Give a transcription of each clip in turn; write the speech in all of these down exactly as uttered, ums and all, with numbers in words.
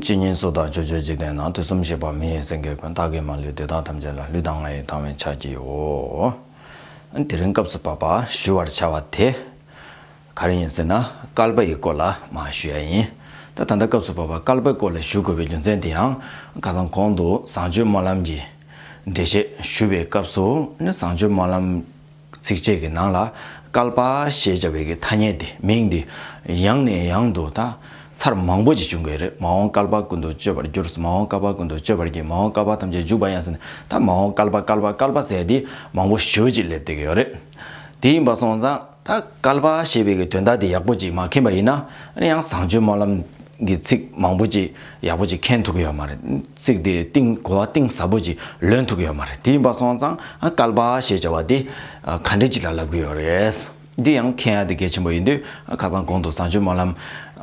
ཇི་སྙེད་སུ་དག་ཕྱོགས་བཅུའི་འཇིག་རྟེན་ན། དུས་གསུམ་གཤེགས་པ་མི་ཡི་སེང་གེ་ཀུན། བདག་གིས་མ་ལུས་དེ་དག་ཐམས་ཅད་ལ། ལུས་དང་ངག་ཡིད་དང་བས་ཕྱག་བགྱིའོ། དེ་རིང་སྐབས་སུ་བབ་པ་ཞུ་བར་བྱ་བ་དེ། ག་རེ་ཡིན་ཟེར་ན། བསྐལ་པ་ཡི་སྐོར་ལ་མར་ཞུ་ཡ་ཡིན། ད་ད་ལྟ་སྐབས་སུ་བབ་པ་བསྐལ་པའི་སྐོར་ལ་ཞུ་དགོས་པའི་རྒྱུ་མཚན་དེ་ཡང་། ཁ་སང་གོང་དུ་བཟང་སྤྱོད་སྨོན་ལམ་གྱི་འགྲེལ་བཤད་ཞུ་བའི་སྐབས་སུ་ནི། བཟང་སྤྱོད་སྨོན་ལམ་ཚིགས་བཅད་ཀྱི་ནང་ལ་བསྐལ་པ་ཞེས་བྱ་བའི་གི་ཐ་སྙད་དེ། མིང་དེ་ཡང་ནས་ཡང་དུ་ད་ཚར་མང་པོ་ཅིག་བྱུང་གི་རེད། མ་འོངས་བསྐལ་པ་ཀུན་ཏུ་སྤྱོད་པར་འགྱུར། མ་འོངས་བསྐལ་པ་ཀུན་ཏུ་སྤྱོད་པར་བགྱི། མ་འོངས་བསྐལ་པ་ཐམས་ཅད་འཇུག་པ་ཡིན་ཟེར་ནས། ད་མ་འོངས་བསྐལ་པ་བསྐལ་པ་བསྐལ་པ་ཟེར་དེ་མང་པོ་ཞེ་པོ་ཅིག་སླེབས་བསྡད་ཀྱི་ཡོད་རེད། དེ་ཡིན་པ་སོང་ཙང་། ད་བསྐལ་པ་ཞེས་པའི་གི་དོན་དག་དེ་ཡག་པོ་ཅིག་མ་མཁྱེན་པ་ཡིན་ན། ཨ་ནི་ཡང་བཟང་སྤྱོད་སྨོན་ལམ་གྱི་ཚིག་མང་པོ་ཅིག་ཡག་པོ་ཅིག་མཁྱེན་ཐུབ་ཀྱི་ཡོད་མ་རེད། ཚིག་དེ་གཏིང་གོ་བ་གཏིང་ཟབ་པོ་ཅིག་ལོན་ཐུབ་ཀྱི་ཡོད་མ་རེད། དེ་ཡིན་པ་སོང་ཙང་། ཨ། བསྐལ་པ་ཞེས་བྱ་བ་དེ། ཨ། ག་འདྲ་ཅིག་ལ་ལབ་ཀྱི་ཡོད་རེད། འདི་ཡང་མཁྱེན་ཡ་དེ་གལ་ཆེན་པོ་ཡིན་དུས། ཨ། ཁ་སང་གོང་དུ་བཟང་སྤྱོད་སྨོན་ལམ་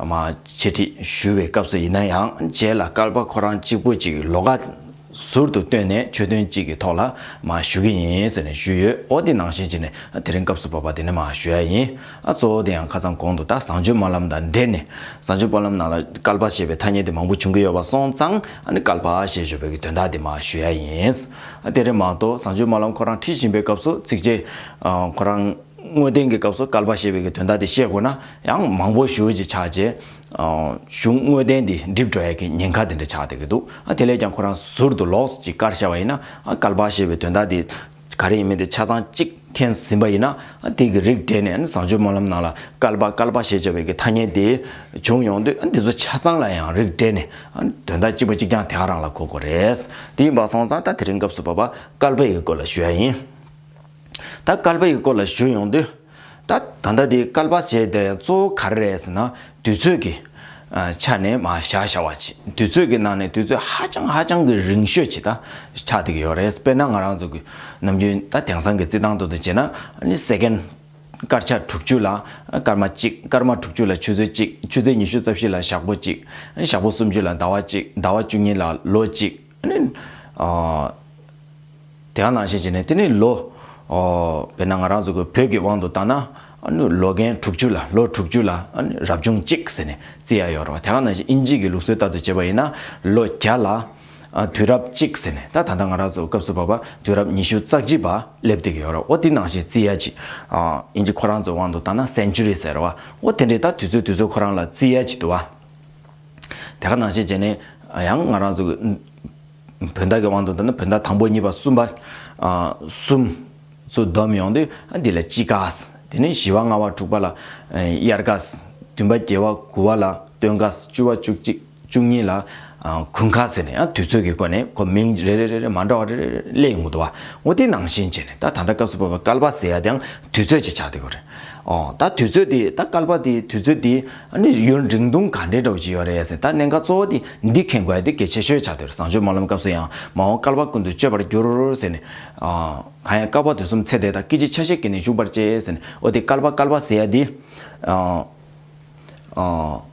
མར་འཆད་ཁྲིད་ཞུ་བའི་སྐབས་སུ་ཡིན་ན་ཡང་། རྗེས་ལ་བསྐལ་པ་ཁོ་རང་གཅིག་པོ་ཅིག་ལོགས་ཀ་ཟུར་དུ་བཏོན་ནས་ཆོས་དོན་གཅིག་གི་ཐོག་ལ་མར་ཞུ་གི་ཡིན་ཟེར་ནས་ཞུས་ཡོད། འོ་དེ་ནང་བཞིན་བྱས་ནས་དེ་རིང་སྐབས་སུ་བབ་པ་དེ་ནས་མར་ཞུ་ཡ་ཡིན། ཨ། གཙོ་བོ་དེ་ཡང་ཁ་སང་གོང་དུ་ད་བཟང་སྤྱོད་སྨོན་ལམ་དང་འབྲེལ་ནས། བཟང་སྤྱོད་སྨོན་ལམ་ནང་ལ་བསྐལ་པ་ཞེས་པའི་ཐ་སྙད་དེ་མང་པོ་བྱུང་གི་ཡོད་པ་སོང་ཙང་། ཨ་ནི་བསྐལ་པ་ཞེས་བརྗོད་པའི་གི་དོན་དག་དེ་མར་ཞུ་ཡ་ཡིན། ཨ། དེ་རེད་མ་གཏོགས། བཟང་སྤྱོད་སྨོན་ལམ་ཁོ་རང་ཁྲིད་བཞིན་པའི་སྐབས་སུ་ཚིགས་བཅད། ཨ། ཁོ་རང་དངོས་བསྟན་གྱི་སྐབས་སུ་བསྐལ་པ་ཞེས་པའི་གི་དོན་དག་དེ་བཤད་དགོས་ན་ཡང་མང་པོ་ཞེ་པོ་ཅིག་ཆགས་བྱས། ཨ། གཞུང་དངོས་བསྟན་དེ་འགྲིབ་འགྲོ་ཡ་གི་ཉེན་ཁ་དེ་འདྲ་ཆགས་བསྡད་ཀྱི་འདུག། ཨ། དེ་ལས་ཀྱང་ཁོ་རང་ཟུར་དུ་ལོགས་ཅིག་བཀར་བཞག་པ་ཡིན་ན། ཨ། བསྐལ་པ་ཞེས་པའི་དོན་དག་དེ་ག་རེ་ཡིན་མིན་དེ་ཆ་ཚང་གཅིག་མཁྱེན་ཟིན་པ་ཡིན་ན། ཨ། དེ་གི་རིགས་འགྲེ་ནས། ཨ་ནི་བཟང་སྤྱོད་སྨོན་ལམ་ནང་ལ་བསྐལ་པ་བསྐལ་པ་ཞེས་བྱ་བའི་གི་ཐ་སྙད་དེ་བྱུང་ཡོང་དུས། ཨ། འདི་ཚོ་ཆ་ཚང་ལ་ཡང་རིགས་འགྲེ་ནས། ཨ། དོན་དག་གཅིག་པ་གཅིག་རྐྱང་དེ་ག་རང་ལ་གོ་དགོས་རེད། དེ་ཡིན་པ་སོང་ཙང་། ད་དེ་རིང་སྐབས་སུ་བབ་པ་བསྐལ་པ་ཡི་སྐོར་ལ་ཞུ་ཡ་ཡིན། ད་བསྐལ་པ་ཡི་སྐོར་ལ་ཞུ་ཡོང་དུས། ད་ད་ལྟ་དེ་བསྐལ་པ་ཞེས་དེ་གཙོ་བོ་ག་རེ་རེད་ཟེར་ན། དུས་ཚོད་ཀྱི། ཨ། ཆ་ནས་མར་བཞག་བཞག་པ་ཅིག། དུས་ཚོད་ཀྱི་ནང་ནས་དུས་ཚོད་ཧ་ཅང་ཧ་ཅང་གི་རིང་ཤོས་ཅིག་ད་ཆགས་བསྡད་ཀྱི་ཡོད་རེད། དཔེར་ན་ང་རང་ཚོ་གི་ནམ་རྒྱུན་ད་དེང་སང་གི་རྩིས་ཐང་དུ་དུ་བྱས་ན། ཨ་ནི་སེ་ཀེན་སྐར་ཆ་དྲུག་ཅུ་ལ་སྐར་མ་གཅིག། སྐར་མ་དྲུག་ཅུ་ལ་ཆུ་ཚོད་གཅིག། ཆུ་ཚོད་ཉི་ཤུ་རྩ་བཞི་ལ་ཞག་པོ་གཅིག། ཨ་ནི་ཞག་པོ་སུམ་ཅུ་ལ་ཟླ་བ་གཅིག། ཟླ་བ་བཅུ་གཉིས་ལ་ལོ་གཅིག། ཨ་ནི། ཨ། དེ་ག་ནང་བཞིན་བྱས་ནས། དེ་ནི་ལོ། ཨོ། དཔེར་ན་ང་རང་ཚོ་གི་བོད་ཀྱི་དབང་དུ་བཏང་ན། ཨ་ནི་ལོ་རྒན་དྲུག་ཅུ་ལ། ལོ་དྲུག་ཅུ་ལ། ཨ་ནི་རབ་བྱུང་གཅིག་ཟེར་ནས་བརྩི་ཡ་ཡོད་རེད་བ། དེ་ག་ནང་བཞིན་དབྱིན་ཇི་གི་ལུགས་སྲོལ་ལྟར་དུ་བྱས་པ་ཡིན་ན། ལོ་བརྒྱ་ལ། ཨ། དུས་རབས་གཅིག་ཟེར་ནས། ད་ད་ལྟ་ང་རང་ཚོ་སྐབས་སུ་བབ་པ་དུས་རབས་ཉི་ཤུ་རྩ་གཅིག་པ་སླེབས་བསྡད་ཀྱི་ཡོད་རེད། འོ་དེ་ནང་བཞིན་བརྩི་ཡ་ཅིག། ཨ། དབྱིན་ཇི་ཁོ་རང་ཚོའི་དབང་དུ་བཏང་ན་སེན་ཅུ་རི་ཟེར་བ། འོ་དེ་འདྲའི་ད་དུས་ཚོད་དུས་ཚོད་ཁོ་རང་ལ་བརྩི་ཡ་ཅིག་འདུག་བ། དེ་ག་ནང་བཞིན་བྱས་ནས་ཡང་ང་རང་ཚོ་གི་བོད་ཟླ་གི་དབང་དུ་བཏང་ན། བོད་ཟླ་དང་པོ་གཉིས་པ་གསུམ་པ། ཨ། གསུམ་ཚོ་བསྡོམས་ཡོང་དུས། ཨ། འདི་ལ་དཔྱིད་ཀ། དེ་ནས་བཞི་པ་ལྔ་པ་དྲུག་པ་ལ་དབྱར་ཀ། བདུན་པ་བརྒྱད་པ་དགུ་པ་ལ་སྟོན་ཀ། བཅུ་པ་བཅུ་གཅིག་བཅུ་གཉིས་ལ། ཨ། དགུན་ཁ་ཟེར་ནས། ཨ། དུས་ཚོད་ཀྱི་སྒོ་ནས་ཁོ་མིང་རེ་རེ་རེ་རེ་མ་འདྲ་བ་རེ་རེ་རེ་སླེབས་ཡོང་གི་འདུག་བ། འོ་དེ་ནང་བཞིན་བྱས་ནས། ད་ད་ལྟ་སྐབས་སུ་བབ་པ་བསྐལ་པ་ཟེར་ཡ་དེའང་དུས་ཚོད་ཅིག་ཆགས་བསྡད་ཀྱི་རེད། ཨོ། ད་དུས་ཚོད་དེ། ད་བསྐལ་པ་དེ། དུས་ཚོད་དེ། ཨ་ནི་ཡུན་རིང་ཐུང་ག་འདྲའི་འདྲ་བོ་ཅིག་ཡོད་རེད་ཟེར། ད་གནད་འགག་གཙོ་བོ་དེ་འདི་མཁྱེན་དགོས་ཡ་དེ་གལ་ཆེ་ཤོས་ཆགས་བསྡད་ཡོད་རེད། བཟང་སྤྱོད་སྨོན་ལམ་སྐབས་སུ་ཡང་། མ་འོངས་བསྐལ་པ་ཀུན་ཏུ་སྤྱོད་པར་འགྱུར་ཟེར་ནས། ཨ། གང་ཡང་བསྐལ་པ་དུས་གསུམ་ཚེ་འདས་དང་། སྐད་ཅིག་ཆ་ཤས་ཀྱིས་ནི་བཞུགས་པར་བྱེད་ཟེར་ནས། འོ་དེ་བསྐལ་པ། བསྐལ་པ་ཟེར་ཡ་དེ། ཨ། ཨ།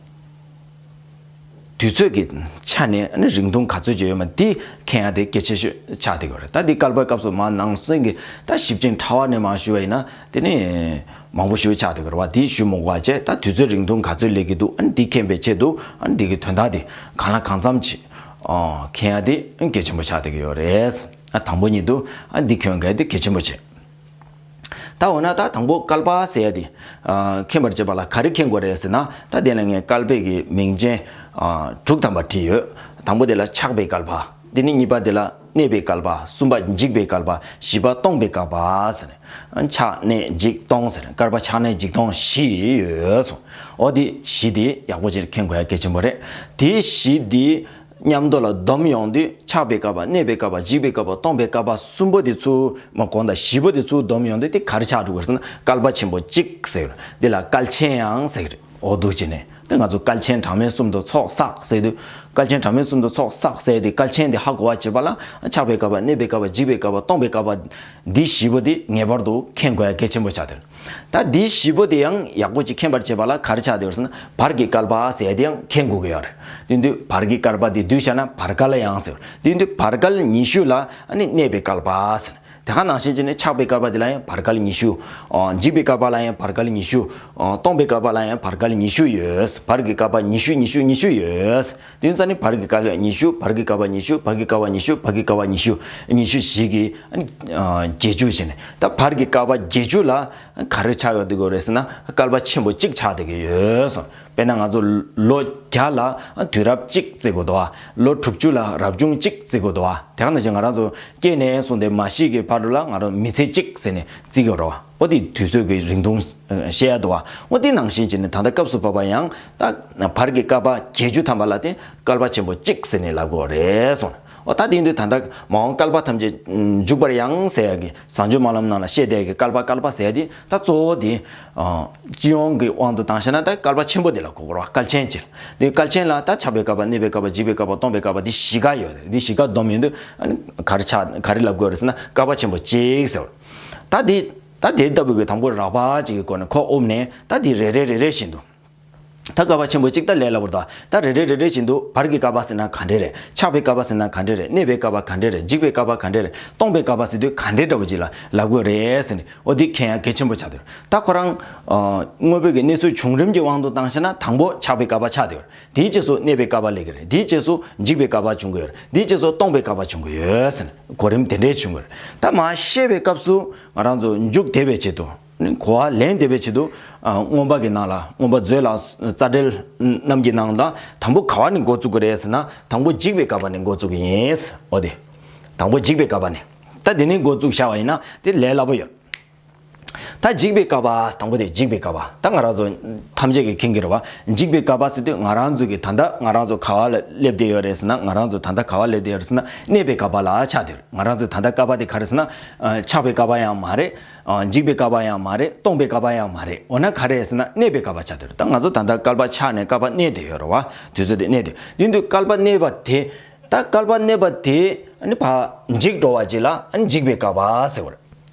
དུས་ཚོད་ཀྱི་ཆ་ནས་ནི་རིང་ཐུང་ག་ཚོད་ཅིག་ཡོད་མེད་དེ་མཁྱེན་ཡ་དེ་གལ་ཆེ་ཤོས་ཆགས་བསྡད་ཀྱི་ཡོད་རེད། ད་འདི་བསྐལ་པའི་སྐབས་སུ་མར་ནང་གསེས་ཀྱི་ད་ཞིབ་ཅིང་ཕྲ་བ་ནས་མར་ཞུས་པ་ཡིན་ན། དེ་ནི་མང་པོ་ཞེ་པོ་ཆགས་བསྡད་ཀྱི་ཡོད་རེད་བ། དེ་ཞུ་མི་དགོས་པ་བྱས། ད་དུས་ཚོད་རིང་ཐུང་ག་ཚོད་སླེབས་ཀྱི་འདུག། ཨ་ནི་འདི་མཁྱེན་པའི་ཆེད་དུ། ཨ་ནི་འདི་གི་དོན་དག་དེ་གང་ལ་གང་འཚམ་ཅིག། ཨ། མཁྱེན་ཡ་དེ་གལ་ཆེན་པོ་ཆགས་བསྡད་ཀྱི་ཡོད་རེད། ཨ། དང་པོ་ཉིད་དུ། ཨ། འདི་མཁྱེན་དགོས་ཡ་དེ་གལ་ཆེན་པོ་བྱས། ད་འོ་ན་ད་དང་པོ་བསྐལ་པ་ཟེར་ཡ་དེ། ཨ། མཁྱེན་པར་བྱེད་པ་ལ་ག་རེ་མཁྱེན་དགོས་རེད་ཟེར་ན། ད་དེ་ལ་ངས་བསྐལ་པའི་གི་མིང་ཅན། ཨ། དྲུག་ཐམ་པ་བྲིས་ཡོད། དང་པོ་དེ་ལ་ཆགས་པའི་བསྐལ་པ། དེ་ནས་གཉིས་པ་དེ་ལ་གནས་པའི་བསྐལ་པ། གསུམ་པ་འཇིག་པའི་བསྐལ་པ། བཞི་པ་སྟོང་པའི་བསྐལ་པ་ཟེར་ནས། ཨ། ཆགས་གནས་འཇིག་སྟོང་ཟེར་ནས་བསྐལ་པ་ཆགས་གནས་འཇིག་སྟོང་བཞི་ཡོད་སོང་། འོ་དེ་བཞི་དེ་ཡག་པོ་ཅིག་མཁྱེན་དགོས་ཡ་གལ་ཆེན་པོ་རེད། དེ་བཞི་དེ་མཉམ་དུ་ལ་བསྡོམས་ཡོང་དུས། ཆགས་པའི་བསྐལ་པ། གནས་པའི་བསྐལ་པ། འཇིག་པའི་བསྐལ་པ། སྟོང་པའི་བསྐལ་པ་གསུམ་པོ་དེ་ཚོ། མ། གོང་དང་བཞི་པོ་དེ་ཚོ་བསྡོམས་ཡོང་དུས་དེ་ག་རེ་ཆགས་འགྲོ་གི་རེད་ཟེར་ན། བསྐལ་པ་ཆེན་པོ་གཅིག་ཟེར་གི་རེད། འདི་ལ་བསྐལ་ཆེན་ཡང་ཟེར་གི་རེད། འོ་འདུག་བྱས་ནས། དེ་ང་ཚོ་བསྐལ་ཆེན་གྲངས་མེད་གསུམ་དུ་ཚོགས་བསགས་ཟེར་དུས། བསྐལ་ཆེན་གྲངས་མེད་གསུམ་དུ་ཚོགས་བསགས་ཟེར་དེ། བསྐལ་ཆེན་དེ་ཧ་གོ་བ་བྱེད་པ་ལ། ཆགས་པའི་བསྐལ་པ། གནས་པའི་བསྐལ་པ། འཇིག་པའི་བསྐལ་པ། སྟོང་པའི་བསྐལ་པ། འདི་བཞི་པོ་དེ་ངེས་པར་དུ་མཁྱེན་དགོས་ཡ་གལ་ཆེན་པོ་ཆགས་བསྡད། ད་འདི་བཞི་པོ་དེ་ཡང་ཡག་པོ་ཅིག་མཁྱེན་པར་བྱེད་པ་ལ་ག་རེ་ཆགས་བསྡད་ཡོད་ཟེར་ན། བར་གྱི་བསྐལ་པ་ཟེར་ཡ་དེ་ཡང་མཁྱེན་དགོས་ཀྱི་ཡོད་རེད། དེ་དུས་བར་གྱི་བསྐལ་པ་དེ་བསྡུས་བཞག་ན་བར་བསྐལ་ཡང་ཟེར། དེ་དུས་བར་བསྐལ་ཉི་ཤུ་ལ། ཨ་ནི་གནས་པའི་བསྐལ་པ་ཟེར། དེ་ག་ནང་བཞིན་བྱས་ནས་ཆགས་པའི་བསྐལ་པ་དེ་ལ་ཡང་བར་བསྐལ་ཉི་ཤུ། འཇིག་པའི་བསྐལ་པ་ལ་ཡང་བར་བསྐལ་ཉི་ཤུ། སྟོང་པའི་བསྐལ་པ་ལ་ཡང་བར་བསྐལ་ཉི་ཤུ་ཡོད། བར་གྱི་བསྐལ་པ་ཉི་ཤུ་ཉི་ཤུ་ཉི་ཤུ་ཡོད། དེ་ཡིན་ཙང་ནི་བར་གྱི་བསྐལ་པ་ཉི་ཤུ། བར་གྱི་བསྐལ་པ་ཉི་ཤུ། བར་གྱི་བསྐལ་པ་ཉི་ཤུ། བར་གྱི་བསྐལ་པ་ཉི་ཤུ། ཉི་ཤུ་བཞི་གི་བརྒྱད་ཅུ་བྱས་ནས། ད་བར་གྱི་བསྐལ་པ་བརྒྱད་ཅུ་ལ་ག་རེ་ཆགས་ཡོང་གི་ཡོད་རེད་ཟེར་ན། བསྐལ་པ་ཆེན་པོ་གཅིག་ཆགས་བསྡད་ཀྱི་ཡོད་གསུངས། དཔེར་ན་ང་ཚོ་ལོ་བརྒྱ་ལ་དུས་རབས་གཅིག་བརྩི་དགོས་འདུག་བ། ལོ་དྲུག་ཅུ་ལ་རབ་བྱུང་གཅིག་བརྩི་དགོས་འདུག་བ། དེ་ག་ནང་བཞིན་ང་རང་ཚོ་སྐྱེས་ནས་བཟུང་སྟེ་མ་ཤི་གི་བར་དུ་ལ་ང་རང་མི་ཚེ་གཅིག་ཟེར་ནས་བརྩི་གི་ཡོད་རེད་བ། འོ་དེ་དུས་ཚོད་ཀྱི་རིང་ཐུང་བཤད་ཡ་འདུག་བ། འོ་དེ་ནང་བཞིན་བྱས་ནས་ད་ལྟ་སྐབས་སུ་བབ་པ་ཡང་ད་བར་གྱི་བསྐལ་པ་བརྒྱད་ཅུ་ཐམ་པ་ལ་དེ་བསྐལ་པ་ཆེན་པོ་གཅིག་ཟེར་ནས་ལབ་དགོས་རེད་གསུངས། འོ་ད་དེ་ཡིན་དུས་ད་ལྟ་མ་འོངས་བསྐལ་པ་ཐམས་ཅད་འཇུག་པར་ཡང་ཟེར་ཡ་གི་བྱང་ཆུབ་སྨོན་ལམ་ནང་ལ་བཤད་བསྡད་ཀྱི་བསྐལ་པ་བསྐལ་པ་ཟེར་ཡ་དེ་ད་གཙོ་བོ་དེ། སྤྱི་ཡོངས་ཀྱི་དབང་དུ་བཏང་བྱས་ན་ད་བསྐལ་པ་ཆེན་པོ་དེ་ལ་གོ་དགོས་རེད་བ། བསྐལ་ཆེན་ཅིག་དེ་བསྐལ་ཆེན་ལ་ད་ཆགས་པའི་བསྐལ་པ། གནས་པའི་བསྐལ་པ། འཇིག་པའི་བསྐལ་པ། སྟོང་པའི་བསྐལ་པ། འདི་བཞི་ཀ་ཡོད་རེད། འདི་བཞི་ཀ་བསྡོམས་ཡོང་དུས་ཨ་ནི་ག་རེ་ཆགས། ག་རེ་ལབ་དགོས་རེད་ཟེར་ན་བསྐལ་པ་ཆེན་པོ་གཅིག་ཟེར་བ། ད་དེ་ད་དེ་ལྟ་བུའི་གི་དང་པོ་རགས་པ་ཅིག་གི་སྒོ་ནས་ཁོ་ཨོབ་ནས་ད་དེ་རེ་རེ་རེ་རེ་བཞིན་དུ། ད་བསྐལ་པ་ཆེན་པོ་གཅིག་ད་ལས་སླ་པོ་རེད། ད་རེ་རེ་རེ་རེ་བཞིན་དུ་བར་གྱི་བསྐལ་པ་ཟེར་ན་ག་འདྲས་རེད། ཆགས་པའི་བསྐལ་པ་ཟེར་ན་ག་འདྲས་རེད། གནས་པའི་བསྐལ་པ་ག་འདྲས་རེད། འཇིག་པའི་བསྐལ་པ་ག་འདྲས་རེད། སྟོང་པའི་བསྐལ་པ་ཟེར་དུས་ག་འདྲས་འདྲ་བོ་ཅིག་ལ་ལབ་དགོས་རེད་ཟེར་ནས། འོ་འདི་མཁྱེན་ཡ་གལ་ཆེན་པོ་ཆགས་འདུག་ད་ཁོ་རང་དངོས་པོའི་གི་གནས་ཚུལ་བྱུང་རིམ་གྱི་དབང་དུ་བཏང་བྱས་ན་དང་པོ་ཆགས་པའི་བསྐལ་པ་ཆགས་བསྡད་ཡོད་རེད། དེའི་རྗེས་སུ་གནས་པའི་བསྐལ་པ་སླེབས་ཀྱི་རེད། དེའི་རྗེས་སུ་འཇིག་པའི་བསྐལ་པ་བྱུང་གི་ཡོད་རེད། དེའི་རྗེས་སུ་སྟོང་པའི་བསྐལ་པ་བྱུང་གི་ཡོད་ཟེར་ནས་གོ་རིམ་དེ་འདྲས་བྱུང་གི་རེད། ད་མར་བཤད་པའི་སྐབས་སུ་ང་རང་ཚོ་མཇུག་བསྡུ་བའི་ཆེད་དུ། གོ་བ་ལེན་བདེ་བའི་ཆེད་དུ། མངོན་པ་གི་ནང་ལ་མངོན་པ་མཛོད་ལ་རྩ་འགྲེལ་རྣམས་ཀྱི་ནང་ལ་དང་པོ་ག་བ་ནས་འགོ་བཙུགས་ཀྱི་རེད་ཟེར་ན། དང་པོ་འཇིག་པའི་བསྐལ་པ་ནས་འགོ་བཙུགས་ཀྱི་ཡིན། འོ་དེ། དང་པོ་འཇིག་པའི་བསྐལ་པ་ནས། ད་དེ་ནས་འགོ་བཙུགས་བཞག་པ་ཡིན་ན་དེ་ལས་སླ་པོ་ཡོད། ད་འཇིག་པའི་བསྐལ་པ། དང་པོ་དེ་འཇིག་པའི་བསྐལ་པ། ད་ང་རང་ཚོ་ཐམས་ཅད་ཀྱིས་མཁྱེན་གྱི་རེད་བ། འཇིག་པའི་བསྐལ་པ་ཟེར་དུས་ང་རང་ཚོ་གི་ད་ལྟ་ང་རང་ཚོ་ག་བ་ལ་སླེབས་བསྡད་ཡོད་རེད་ཟེར་ན། ང་རང་ཚོ་ད་ལྟ་ག་བ་སླེབས་བསྡད་ཡོད་རེད་ཟེར་ན་གནས་པའི་བསྐལ་པ་ལ་ཆགས་བསྡད་ཡོད་རེད། ང་རང་ཚོ་ད་ལྟ་བསྐལ་པ་དེ་ག་རེ་ཟེར་ན། ཆགས་པའི་བསྐལ་པ་ཡང་མ་རེད། འཇིག་པའི་བསྐལ་པ་ཡང་མ་རེད། སྟོང་པའི་བསྐལ་པ་ཡང་མ་རེད། འོ་ན་ག་རེ་ཟེར་ན་གནས་པའི་བསྐལ་པ་ཆགས་བསྡད་ཡོད་རེད། ད་ང་ཚོ་ད་ལྟ་བསྐལ་པ་ཆགས་ནས་བསྐལ་པ་གནས་བསྡད་ཡོད་རེད་བ། དུས་ཚོད་དེ་གནས་བསྡད་ཡིན་དུས་བསྐལ་པ་གནས་པ་དེ། ད་བསྐལ་པ་གནས་པ་དེ་ཨ་ནི་ཕར་འཇིག་འགྲོ་བ་ཅིག་ལ་ཨ་ནི་འཇིག་པའི་བསྐལ་པ་ཟེར་བ་རེད།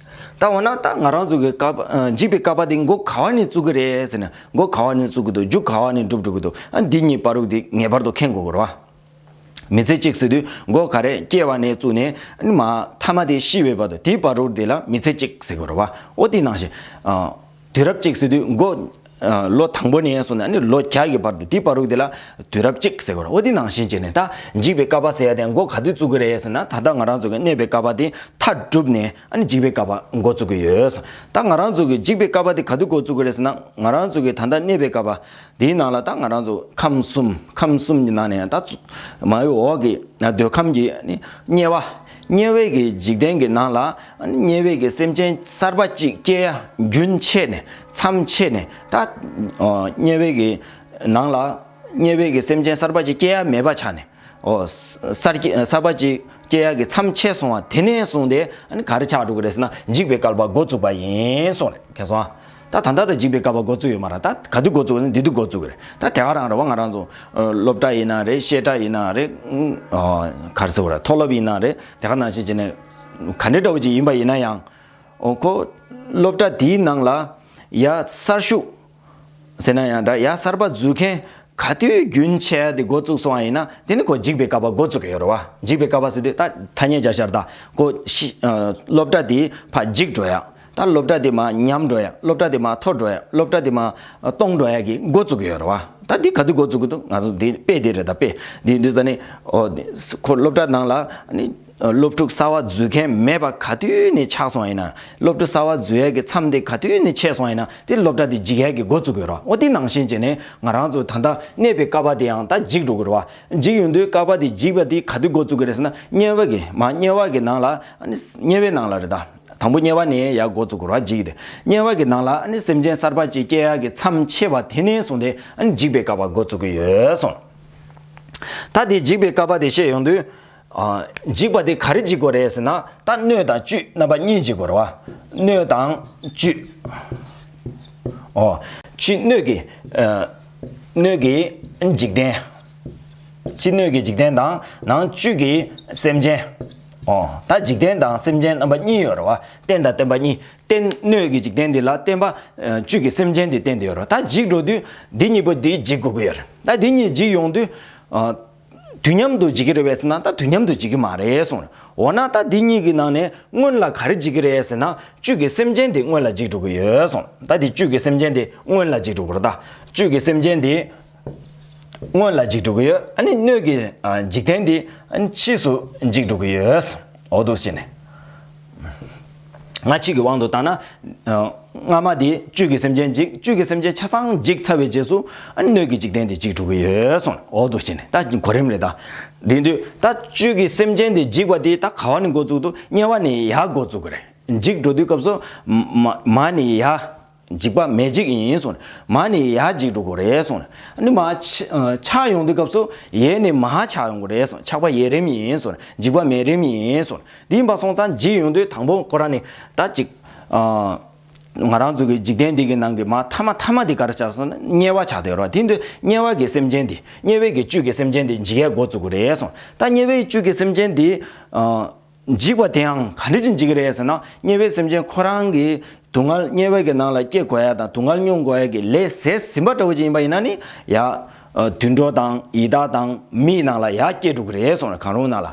ད་འོ་ན་ད་ང་རང་ཚོ་གི་བསྐལ་པ། ཨ། འཇིག་པའི་བསྐལ་པ་དེ་འགོ་ག་བ་ནས་བཙུགས་ཀྱི་རེད་ཟེར་ན། འགོ་ག་བ་ནས་བཙུགས་ཀྱི་འདུག་མཇུག་ག་བ་ནས་འགྲུབ་འགྲོ་གི་འདུག་ཨ། འདི་གཉིས་བར་དུ་དེ་ངེས་པར་དུ་མཁྱེན་དགོས་ཀྱི་རེད་བ། མི་ཚེ་གཅིག་ཟེར་དུས་འགོ་ག་རེ། སྐྱེ་བ་ནས་བཙུགས་ནས་ཨ་ནི་མར་མཐའ་མ་དེ་ཤི་བའི་བར་དུ། དེའི་བར་དུ་དེ་ལ་མི་ཚེ་གཅིག་ཟེར་དགོས་རེད་བ། འོ་དེ་ནང་བཞིན། ཨ། དུས་རབས་གཅིག་ཟེར་དུས་འགོ། ཨ། ལོ་དང་པོ་ནས་བཟུང་ནས་ཨ་ནི་ལོ་བརྒྱ་གི་བར་དུ། དེའི་བར་དུ་དེ་ལ་དུས་རབས་གཅིག་ཟེར་དགོས་རེད། འོ་དེ་ནང་བཞིན་བྱས་ནས་ད་འཇིག་པའི་བསྐལ་པ་ཟེར་ཡ་དེ་འགོ་ག་དུས་བཙུགས་ཀྱི་རེད་ཟེར་ན། ད་ལྟ་ང་རང་ཚོ་གི་གནས་པའི་བསྐལ་པ་དེ་མཐའ་གྲུབ་ནས་ཨ་ནི་འཇིག་པའི་བསྐལ་པ་འགོ་བཙུགས་ཀྱི་ཡོད། ད་ང་རང་ཚོ་གི་འཇིག་པའི་བསྐལ་པ་དེ་ག་དུས་འགོ་བཙུགས་ཀྱི་རེད་ཟེར་ན། ང་རང་ཚོ་གི་ད་ལྟ་གནས་པའི་བསྐལ་པ་དེའི་ནང་ལ་ད་ང་རང་ཚོ་ཁམས་གསུམ། ཁམས་གསུམ་གྱི་ནང་ནས་ད་མ་འོངས་པའི་འོག་གི་འདོད་ཁམས་ཀྱི་ཨ་ནི་དམྱལ་བ། དམྱལ་བའི་གི་འཇིག་རྟེན་གྱི་ནང་ལ་ཨ་ནི་དམྱལ་བའི་གི་སེམས་ཅན་གསར་པ་གཅིག་སྐྱེ་ཡ་རྒྱུན་ཆད་ནས། མཚམས་ཆད་ནས། ད་དམྱལ་བའི་གི་ནང་ལ་དམྱལ་བའི་གི་སེམས་ཅན་གསར་པ་གཅིག་སྐྱེ་ཡ་མེད་པ་ཆགས་ནས། ཨོ། གསར་སྐྱེ་གསར་པ་གཅིག་སྐྱེ་ཡ་གི་མཚམས་ཆད་སོང་བ་དེ་ནས་བཟུང་སྟེ་ཨ་ནི་ག་རེ་ཆགས་འགྲོ་གི་རེད་ཟེར་ན། འཇིག་པའི་བསྐལ་པ་འགོ་བཙུགས་པ་ཡིན་གསུངས་རེད། མཁྱེན་སོང་ཨ། ད་ད་ལྟ་ད་འཇིག་པའི་བསྐལ་པ་འགོ་བཙུགས་ཡོད་མ་རེད། ད་ག་དུས་འགོ་བཙུགས་ཟེར་ན་འདི་དུས་འགོ་བཙུགས་ཀྱི་རེད། ད་དེ་ག་རང་རེད་བ། ང་རང་ཚོ་སློབ་གྲྭ་ཡིན་ན་རེད། བཤད་གྲྭ་ཡིན་ན་རེད། ཨ། ག་རེ་ཟེར་བ་རེད། མཐོ་སློབ་ཡིན་ན་རེད། དེ་ག་ནང་བཞིན་བྱས་ནས་ག་འདྲ་འདྲ་བོ་ཅིག་ཡིན་པ་ཡིན་ན་ཡང་། ཨོ། ཁོ་སློབ་གྲྭ་དེའི་ནང་ལ་ཡ་གསར་ཞུགས་ཟེར་ན་ཡང་འདྲ། ཡ་གསར་པ་འཛུལ་མཁན་ག་དུས་རྒྱུན་ཆད་དེ་འགོ་བཙུགས་སོང་བ་ཡིན་ན། དེ་ནི་ཁོ་འཇིག་པའི་བསྐལ་པ་འགོ་བཙུགས་ཀྱི་ཡོད་རེད་བ། འཇིག་པའི་བསྐལ་པ་ཟེར་དུས་ད་ཐ་སྙད་བརྒྱབ་ཤག་ད་ཁོ་ཤི། ཨ། སློབ་གྲྭ་དེ་ཕར་འཇིག་འགྲོ་ཡ། ད་སློབ་གྲྭ་དེ་མར་ཉམས་འགྲོ་ཡ། སློབ་གྲྭ་དེ་མར་འཐོར་འགྲོ་ཡ། སློབ་གྲྭ་དེ་མར་སྟོངས་འགྲོ་ཡ་གི་འགོ་བཙུགས་ཀྱི་ཡོད་རེད་བ། ད་འདི་ག་དུས་འགོ་བཙུགས་ཀྱི་འདུག་ང་ཚོ་འདི་དཔེ་དེ་རེད། ད་དཔེ་འདི་འདི་ཙ་ནི། ཨོ། ཁོ་སློབ་གྲྭ་ནང་ལ་ནི། སློབ་ཕྲུག་གསར་པ་འཛུལ་མཁན་མེད་པ་ག་དུས་ནས་ཆགས་སོང་ཡིན་ན། སློབ་ཕྲུག་གསར་པ་འཛུལ་ཡས་ཀྱི་མཚམས་དེ་ག་དུས་ནས་ཆད་སོང་ཡིན་ན། དེ་སློབ་གྲྭ་དེ་འཇིག་ཡས་ཀྱི་འགོ་བཙུགས་ཡོད་རེད་བ། འོ་དེ་ནང་བཞིན་བྱས་ནས་ང་རང་ཚོ་ད་ལྟ་གནས་པའི་བསྐལ་པ་དེ་ཡང་ད་འཇིག་འགྲོ་གི་རེད་བ། འཇིག་ཡོང་དུས་བསྐལ་པ་དེ་འཇིག་པ་དེ་ག་དུས་འགོ་བཙུགས་ཀྱི་རེད་ཟེར་ན། དམྱལ་བ་གི་མ་དམྱལ་བ་གི་ནང་ལ། ཨ་ནི་དམྱལ་བའི་ནང་ལ་རེད་ད། དང་པོ་དམྱལ་བ་ནས་ཡར་འགོ་བཙུགས་དགོས་རེད་བ། འཇིག་དེ་དམྱལ་བ་གི་ནང་ལ་ཨ་ནི་སེམས་ཅན་གསར་པ་ཅིག་སྐྱེ་ཡག་གི་མཚམས་ཆད་པ་དེ་ནས་བཟུང་སྟེ་ཨ་ནི་འཇིག་པའི་བསྐལ་པ་འགོ་བཙུགས་ཀྱི་ཡོད་གསུངས། ད་དེ་འཇིག་པའི་བསྐལ་པ་དེ་བཤད་ཡོང་དུས། ཨ། འཇིག་པ་དེ་ག་རེ་འཇིག་དགོས་རེད་ཟེར་ན། ད་སྣོད་དང་བཅུད་རྣམ་པ་གཉིས་འཇིག་དགོས་རེད་བ། སྣོད་དང་བཅུད། ཨོ། ཕྱི་སྣོད་ཀྱི། ཨ། སྣོད་ཀྱི་འཇིག་རྟེན། ཕྱི་སྣོད་ཀྱི་འཇིག་རྟེན་དང་ནང་བཅུད་ཀྱི་སེམས་ཅན། ཨོ། ད་འཇིག་རྟེན་དང་སེམས་ཅན་རྣམ་པ་གཉིས་ཡོད་རེད་བ། རྟེན་དང་བརྟེན་པ་གཉིས། རྟེན་སྣོད་ཀྱི་འཇིག་རྟེན་འདི་ལ་བརྟེན་པ། ཨ། བཅུད་ཀྱི་སེམས་ཅན་འདི་བརྟེན་ཏེ་ཡོད་རེད། ད་འཇིག་འགྲོ་དུས་འདི་གཉིས་པོ་འདི་འཇིག་དགོས་ཀྱི་ཡོད་རེད། ད་འདི་གཉིས་འཇིག་ཡོང་དུས། ཨ། དུས་མཉམ་དུ་འཇིག་གི་རེད་པས་ཟེར་ན་ད་དུས་མཉམ་དུ་འཇིག་གི་མ་རེད་གསུངས། འོ་ན་ད་འདི་གཉིས་ཀྱི་ནང་ནས་སྔོན་ལ་ག་རེ་འཇིག་གི་རེད་ཟེར་ན་བཅུད་ཀྱི་སེམས་ཅན་དེ་སྔོན་ལ་འཇིག་འགྲོ་གི་ཡོད་གསུངས། ད་འདི་བཅུད་ཀྱི་སེམས་ཅན་དེ་སྔོན་ལ་འཇིག་འགྲོ་གི་རེད། ད་བཅུད་ཀྱི་སེམས་ཅན་དེ་སྔོན་ལ་འཇིག་འགྲོ་གི་ཡོད། ཨ་ནི་སྣོད་ཀྱི་ཨ་འཇིག་རྟེན་དེ་ཨ་ནི་ཕྱིས་སུ་འཇིག་འགྲོ་གི་ཡོད། འོ་འདུག་བྱས་ནས། སྔ་ཕྱི་གི་དབང་དུ་བཏང་ན། ཨ་སྔ་མ་དེ་བཅུད་ཀྱི་སེམས་ཅན་འཇིག་བཅུད་ཀྱི་སེམས་ཅན་ཆ་ཚང་འཇིག་ཚར་བའི་རྗེས་སུ་ཨ་ནི་སྣོད་ཀྱི་འཇིག་རྟེན་དེ་འཇིག་འགྲོ་གི་ཡོད་གསུངས། འོ་འདུག་བྱས་ནས་ད་གོ་རིམ་རེད་ད། དེ་དུས་ད་བཅུད་ཀྱི་སེམས་ཅན་དེ་འཇིག་པ་དེ་ད་ག་བ་ནས་འགོ་བཙུགས་འདུག་དམྱལ་བ་ནས་ཡར་འགོ་བཙུགས་ཀྱི་རེད། འཇིག་འགྲོ་དུས་སྐབས་སུ་མ་མ་ནས་ཡར། འཇིག་པ་མེ་འཇིག་ཡིན་གསུངས། མ་ནས་ཡར་འཇིག་འགྲོ་གི་རེད་གསུངས། ཨ་ནི་མར་ཆ་ཆགས་ཡོང་དུས་སྐབས་སུ་ཡས་ནས་མར་ཆགས་ཡོང་གི་རེད་གསུངས། ཆགས་པ་ཡས་རིམ་ཡིན་གསུངས། འཇིག་པ་མེ་རིམ་ཡིན་གསུངས། དེ་ཡིན་པ་སོང་ཙང་འཇིག་ཡོང་དུས་དང་པོ་ཁོ་རང་ནི་ད་ཅིག་ཨ་ང་རང་ཚོ་གི་འཇིག་རྟེན་འདི་གི་ནང་གི་མར་མཐའ་མ་མཐའ་མ་འདི་ག་རེ་ཆགས་སོང་ན་དམྱལ་བ་ཆགས་བསྡད་ཡོད་རེད་བ། དེ་དུས་དམྱལ་བ་གི་སེམས་ཅན་འདི་དམྱལ་བའི་གི་བཅུད་ཀྱི་སེམས་ཅན་འདི་འཇིག་ཡས་འགོ་བཙུགས་གི་རེད་གསུངས། ད་དམྱལ་བའི་བཅུད་ཀྱི་སེམས་ཅན་འདི་ཨ། འཇིག་པ་དེའང་ག་འདྲ་ཅིག་འཇིག་གི་རེད་ཟེར་ན། དམྱལ་བའི་སེམས་ཅན་ཁོ་རང་གི་སྡུག་བསྔལ་དམྱལ་བའི་གི་ནང་ལ་སྐྱེ་དགོས་ཡ་དང་སྡུག་བསྔལ་མྱོང་དགོས་ཡ་གི་ལས་ཟད་ཟིན་པ་འདྲ་བོ་ཅིག་ཡིན་པ་ཡིན་ན་ནི་ཡ། ཨ་དུད་འགྲོ་དང་ཡི་དྭགས་དང་མིའི་ནང་ལ་ཡ་སྐྱེ་འགྲོ་གི་རེད་གསུངས་ནས་གང་རུང་ནང་ལ།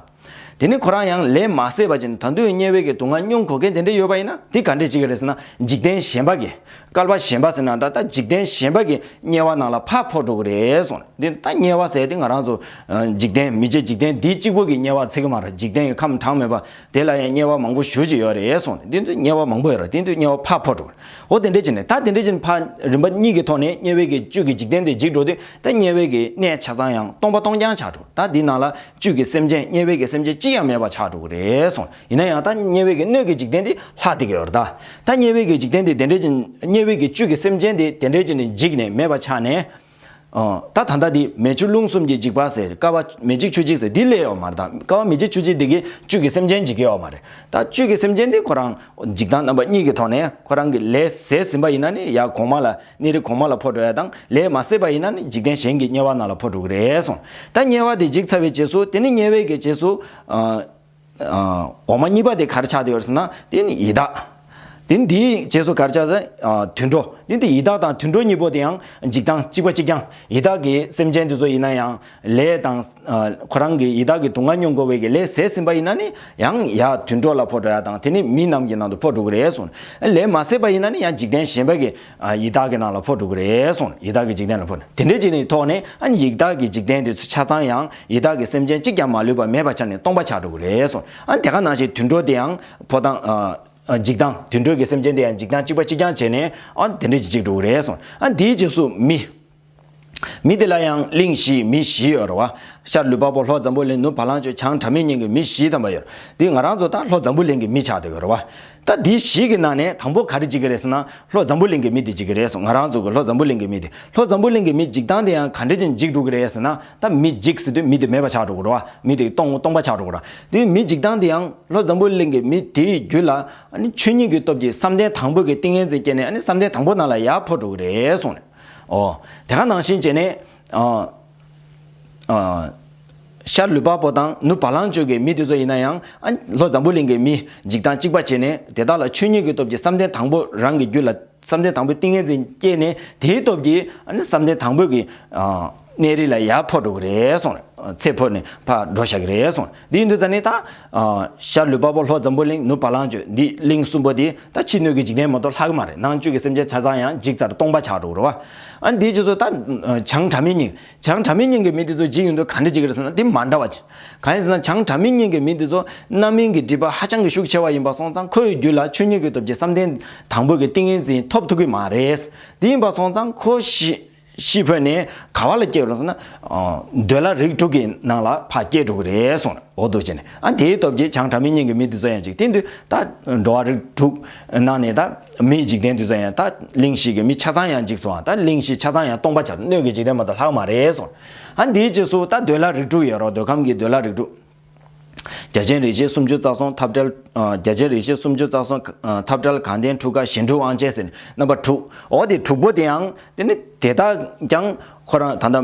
དེ་ནི་ཁོ་རང་ཡང་ལས་མ་ཟད་པ་ཅིག་ནི་ད་དུང་དམྱལ་བའི་གི་སྡུག་བསྔལ་མྱོང་དགོས་མཁན་དེ་འདྲ་ཡོད་པ་ཡིན་ན་དེ་ག་འདྲ་ཅིག་རེད་ཟེར་ན། འཇིག་རྟེན་གཞན་པ་གི་བསྐལ་པ་གཞན་པ་ཟེར་ན་འདྲ། ད་འཇིག་རྟེན་གཞན་པ་གི་དམྱལ་བ་ནང་ལ་ཕར་འཕོ་འགྲོ་གི་རེད་གསུངས་ནས། འདི་ད་དམྱལ་བ་ཟེར་དེ་ང་རང་ཚོ་ཨ་འཇིག་རྟེན་མི་མཇེད་འཇིག་རྟེན་འདི་གཅིག་པོ་གི་དམྱལ་བ་ཚིག་གི་མ་རེད། འཇིག་རྟེན་གྱི་ཁམས་གྲངས་མེད་པ་དེ་ལ་ཡང་དམྱལ་བ་མང་པོ་ཞེ་ཅིག་ཡོད་རེད་གསུངས་ནས། འདི་ཚོ་དམྱལ་བ་མང་པོ་ཡོད་རེད། དེ་ཚོ་དམྱལ་བ་ཕར་འཕོ་འགྲོ་གི་རེད། འོ་དེ་འདྲ་བྱས་ནས་ད་དེ་འདྲ་བྱས་ནས་ཕར་རིམ་པ་གཉིས་ཀྱི་ཐོག་ནས་དམྱལ་བའི་གི་བཅུད་ཀྱི་འཇིག་རྟེན་དེ་འཇིག་འགྲོ་དུས་ད་དམྱལ་བའི་གི་གནས་ཆ་ཚང་ཡང་སྟོང་པ་སྟོང་རྐྱང་ཆགས་འགྲོ། ད་འདི་ནང་ལ་བཅུད་ཀྱི་སེམས་ཅན་དམྱལ་བའི་གི་སེམས་ཅན་གཅིག་ཀྱང་མེད་པ་ཆགས་འགྲོ་གི་རེད་གསུངས། ཡིན་ན་ཡང་ད་དམྱལ་བའི་གི་སྣོད་ཀྱི་འཇིག་རྟེན་དེ་ལྷག་བསྡད་ཀྱི་ཡོད་རེད་ད། ད་དམྱལ་བའི་གི་འཇིག་རྟེན་དེ་དེ་འདྲ་ཅིག་དམྱལ་བའི་གི་བཅུད་ཀྱི་སེམས་ཅན་དེ་དེ་འདྲ་ཅིག་ནས་འཇིག་ནས་མེད་པ་ཆགས་ནས། ཨ་ད་ད་ལྟ་འདི་མེ་ཆུ་རླུང་གསུམ་གྱི་འཇིགས་པ་ཟེར། བསྐལ་པ་མེ་འཇིག་ཆུ་འཇིག་ཟེར་འདི་སླེབས་ཡོད་མ་རེད་ད། བསྐལ་པ་མེ་འཇིག་ཆུ་འཇིག་འདི་གི་བཅུད་ཀྱི་སེམས་ཅན་འཇིག་གི་ཡོད་མ་རེད། ད་བཅུད་ཀྱི་སེམས་ཅན་འདི་ཁོ་རང་འཇིག་སྟངས་རྣམ་པ་གཉིས་ཀྱི་ཐོག་ནས་ཁོ་རང་གི་ལས་ཟད་ཟིན་པ་ཡིན་ན་ནི་ཡར་གོང་མ་ལ་གནས་རིས་གོང་མ་ལ་འཕོ་འགྲོ་ཡ་དང་། ལས་མ་ཟད་པ་ཡིན་ན་ནི་འཇིག་རྟེན་གཞན་གྱི་དམྱལ་བ་ནང་ལ་འཕོ་འགྲོ་གི་རེད་གསུངས། ད་དམྱལ་བ་དེ་འཇིག་ཚར་བའི་རྗེས་སུ་དེ་ནི་དམྱལ་བའི་གི་རྗེས་སུ་ཨ། ཨ་འོག་མ་གཉིས་པ་དེ་ག་རེ་ཆགས་བསྡད་ཡོད་རེད་ཟེར་ན་དེ་ནི་ཡི་དྭགས། དེ་ནི་དེའི་རྗེས་སུ་ག་རེ་ཆགས་ཟེར། ཨ་དུད་འགྲོ། དེ་ནི་དེ་ཡི་དྭགས་དང་དུད་འགྲོ་གཉིས་པོ་དེ་ཡང་འཇིག་སྟངས་གཅིག་པ་གཅིག་རྐྱང་། ཡི་དྭགས་ཀྱི་སེམས་ཅན་དེ་ཚོ་ཡིན་ན་ཡང་ལས་དང་ཨ་ཁོ་རང་གི་ཡི་དྭགས་ཀྱི་སྡུག་བསྔལ་མྱོང་དགོས་པའི་གི་ལས་ཟད་ཟིན་པ་ཡིན་ན་ནི་ཡང་ཡར་དུད་འགྲོ་ལ་འཕོ་འགྲོ་ཡ་དང་དེ་ནི་མི་རྣམས་ཀྱི་ནང་དུ་འཕོ་འགྲོ་གི་རེད་གསུངས། ལས་མ་ཟད་པ་ཡིན་ན་ནི་ཡང་འཇིག་རྟེན་གཞན་པ་གི་ཨ་ཡི་དྭགས་ཀྱི་ནང་ལ་འཕོ་འགྲོ་གི་རེད་གསུངས། ཡི་དྭགས་ཀྱི་འཇིག་རྟེན་ལ་འཕོ་ནས་དེ་འདྲའི་ཅིག་ནི་ཐོག་ནས་ཨ་ནི་ཡི་དྭགས་ཀྱི་འཇིག་རྟེན་དེ་ཚོ་ཆ་ཚང་ཡང་ཡི་དྭགས་ཀྱི་སེམས་ཅན་གཅིག་ཀྱང་མ་ལུས་པ་མེད་པ་ཆགས་ནས་སྟོང་པ་ཆགས་འགྲོ་གི་རེད་གསུངས། ཨ་ནི་དེ་ག་ནང་བཞིན་དུད་འགྲོ་དེ་ཡང་འཕོ་སྟངས་ཨ་ཨ་འཇིག་སྟངས་དུད་འགྲོ་གི་སེམས་ཅན་དེ་ཡང་འཇིག་སྟངས་གཅིག་པ་གཅིག་རྐྱང་བྱས་ནས་ཨ་དེ་འདྲའི་ཅིག་འགྲོ་གི་རེད་གསུངས། ཨ་དེའི་རྗེས་སུ་མི། མི་དེ་ལ་ཡང་གླིང་བཞི་མི་བཞི་ཡོད་རེད་བ། ཤར་ལུས་འཕགས་པོ་ལྷོ་འཛམ་བུ་གླིང་ནུབ་བ་ལང་སྤྱོད་བྱང་སྒྲ་མི་སྙན་གྱི་མི་བཞི་ཐམ་པ་ཡོད། འདི་ང་རང་ཚོ་ད་ལྷོ་འཛམ་བུ་གླིང་གི་མི་ཆགས་བསྡད་ཡོད་རེད་བ། ད་འདི་བཞི་གི་ནང་ནས་དང་པོ་ག་རེ་འཇིག་གི་རེད་ཟེར་ན་ལྷོ་འཛམ་བུ་གླིང་གི་མི་དེ་འཇིག་གི་རེད་གསུངས། ང་རང་ཚོ་གི་ལྷོ་འཛམ་བུ་གླིང་གི་མི་དེ། ལྷོ་འཛམ་བུ་གླིང་གི་མི་འཇིག་སྟངས་དེ་ཡང་ག་འདྲ་ཅིག་འཇིག་འགྲོ་གི་རེད་ཟེར་ན། ད་མི་འཇིག་ཟེར་དུས་མི་དེ་མེད་པ་ཆགས་འགྲོ་གི་རེད་བ། མི་དེ་སྟོང་སྟོང་པ་ཆགས་འགྲོ་གི་རེད། དེ་མི་འཇིག་སྟངས་དེ་ཡང་ལྷོ་འཛམ་བུ་གླིང་གི་མི་དེའི་རྒྱུད་ལ་ཨ་ནི་ཆོས་ཉིད་ཀྱི་སྟོབས་ཀྱིས་བསམ་གཏན་དང་པོ་གི་ཏིང་ངེ་འཛིན་སྐྱེས་ནས་ཨ་ནི་བསམ་གཏན་དང་པོ་ནང་ལ་ཡར་འཕོ་འགྲོ་གི་རེད་གསུངས་ནས། ཨོ། དེ་ག་ནང་བཞིན་བྱས་ནས། ཨ། ཨ། ཤར་ལུས་འཕགས་པོ་དང་ནུབ་བ་ལང་སྤྱོད་ཀྱི་མི་དེ་ཚོ་ཡིན་ན་ཡང་ཨ་ལྷོ་འཛམ་བུ་གླིང་གི་མི་འཇིག་སྟངས་གཅིག་པ་བྱས་ནས་དེ་དག་ལ་ཆོས་ཉིད་ཀྱི་སྟོབས་ཀྱིས་བསམ་གཏན་དང་པོ་རང་གི་རྒྱུད་ལ་བསམ་གཏན་དང་པོའི་ཏིང་ངེ་འཛིན་སྐྱེས་ནས་དེའི་སྟོབས་ཀྱིས་ཨ་ནི་བསམ་གཏན་དང་པོ་གི་ཨ་གནས་རིས་ལ་ཡར་འཕོ་འགྲོ་གི་རེད་གསུངས་ནས། ཚེ་འཕོས་ནས་ཕར་འགྲོ་བཞག་གི་རེད་གསུངས། འདི་ཡིན་དུས་ཙ་ནི་ད། ཨ་ཤར་ལུས་འཕགས་པོ་ལྷོ་འཛམ་བུ་གླིང་ནུབ་བ་ལང་སྤྱོད་འདི་གླིང་གསུམ་པོ་འདི་ད་ཕྱི་སྣོད་ཀྱི་འཇིག་རྟེན་མ་གཏོགས་ལྷག་གི་མ་རེད། ནང་བཅུད་ཀྱི་སེམས་ཅན་ཆ་ཚང་ཡང་འཇིག་ཚར་སྟོང་པ་ཆགས་འགྲོ་གི་རེད་བ། ཨ་འདིའི་རྗེས་སུ་ད་བྱང་སྒྲ་མི་སྙན། བྱང་སྒྲ་མི་སྙན་གྱི་མི་འདི་ཚོ་འཇིག་ཡོང་དུས་ག་འདྲ་འཇིག་གི་རེད་ཟེར་ན་འདི་མ་འདྲ་བ་ཅིག་གང་ཡིན་ཟེར་ན་བྱང་སྒྲ་མི་སྙན་གྱི་མི་འདི་ཚོ་རྣམ་སྨིན་གྱི་སྒྲིབ་པ་ཧ་ཅང་གི་ཤུགས་ཆེ་བ་ཡིན་པ་སོང་ཙང་ཁོའི་རྒྱུད་ལ་ཆོས་ཉིད་ཀྱི་སྟོབས་ཀྱིས་བསམ་གཏན་དང་པོ་གི་ཏིང་ངེ་འཛིན་ཐོབ་ཐུབ་ཀྱི་མ་རེད། འདི་ཡིན་པ་སོང་ཙང་ཁོ་ཤི། ཤི་འཕོས་ནས་ག་བ་ལ་སྐྱེ་རུང་ཟེར་ན། ཨ་འདོད་ལྷ་རིགས་དྲུག་གི་ནང་ལ་ཕར་སྐྱེ་འགྲོ་གི་རེད་གསུངས་ནས། འོ་འདུག་བྱས་ནས་ཨ་དེའི་སྟོབས་ཀྱིས་བྱང་སྒྲ་མི་སྙན་གྱི་མི་འདི་ཚོ་ཡང་ཅིག་དེ་དུས་ད་འགྲོ་བ་རིགས་དྲུག་ནང་ནས་ད་མིའི་འཇིག་རྟེན་འདི་ཚོ་ཡང་ད་གླིང་བཞི་གི་མི་ཆ་ཚང་ཡང་འཇིག་སོང་བ། ད་གླིང་བཞི་ཆ་ཚང་ཡང་སྟོང་པ་ཆགས། སྣོད་ཀྱི་འཇིག་རྟེན་མ་གཏོགས་ལྷག་མ་རེད་གསུངས། ཨ་དེའི་རྗེས་སུ་ད་འདོད་ལྷ་རིགས་དྲུག་ཡོད་རོགས། འདོད་ཁམས་ཀྱི་འདོད་ལྷ་རིགས་དྲུག་རྒྱལ་ཆེན་རིགས་བཞི་སུམ་ཅུ་རྩ་གསུམ་འཐབ་བྲལ། ཨ་རྒྱལ་ཆེན་རིགས་བཞི་སུམ་ཅུ་རྩ་གསུམ་ཨ་འཐབ་བྲལ་གངས་ལྡན་ཁྲུ་ཁ་གཞན་འཕྲུལ་དབང་ཆེན་ཟེར་ནས་རྣམ་པ་དྲུག་འོ་དེ་དྲུག་པོ་དེ་ཡང་དེ་ནི་དེ་དག་ཀྱང་ ཁོ་རང་ད་ལྟ་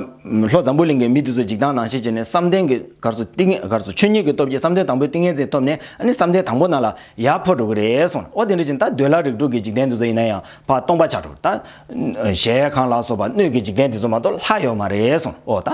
ལྷོ་འཛམ་བུ་གླིང་གི་མི་དེ་ཚོ་འཇིག་སྟངས་ནང་བཞིན་བྱས་ནས་བསམ་གཏན་གྱི་གར་སོ་ཏིང་གར་སོ་ཆོས་ཉིད་ཀྱི་སྟོབས་ཀྱིས་བསམ་གཏན་དང་པོའི་ཏིང་ངེ་འཛིན་ཐོབ་ནས་ཨ་ནི་བསམ་གཏན་དང་པོ་ནང་ལ་ཡར་འཕོ་འགྲོ་གི་རེད་གསུངས། འོ་དེ་འདྲ་བྱས་ན་ད་འདོད་ལྷ་རིགས་དྲུག་གི་འཇིག་རྟེན་དེ་ཚོ་ཡིན་ན་ཡང་ཕར་སྟོང་པ་ཆགས་འགྲོ། ད་གཞལ་ཡས་ཁང་ལ་སོགས་པ་སྣོད་ཀྱི་འཇིག་རྟེན་དེ་ཚོ་མ་གཏོགས་ལྷ་ཡོད་མ་རེད་གསུངས། འོ་ད་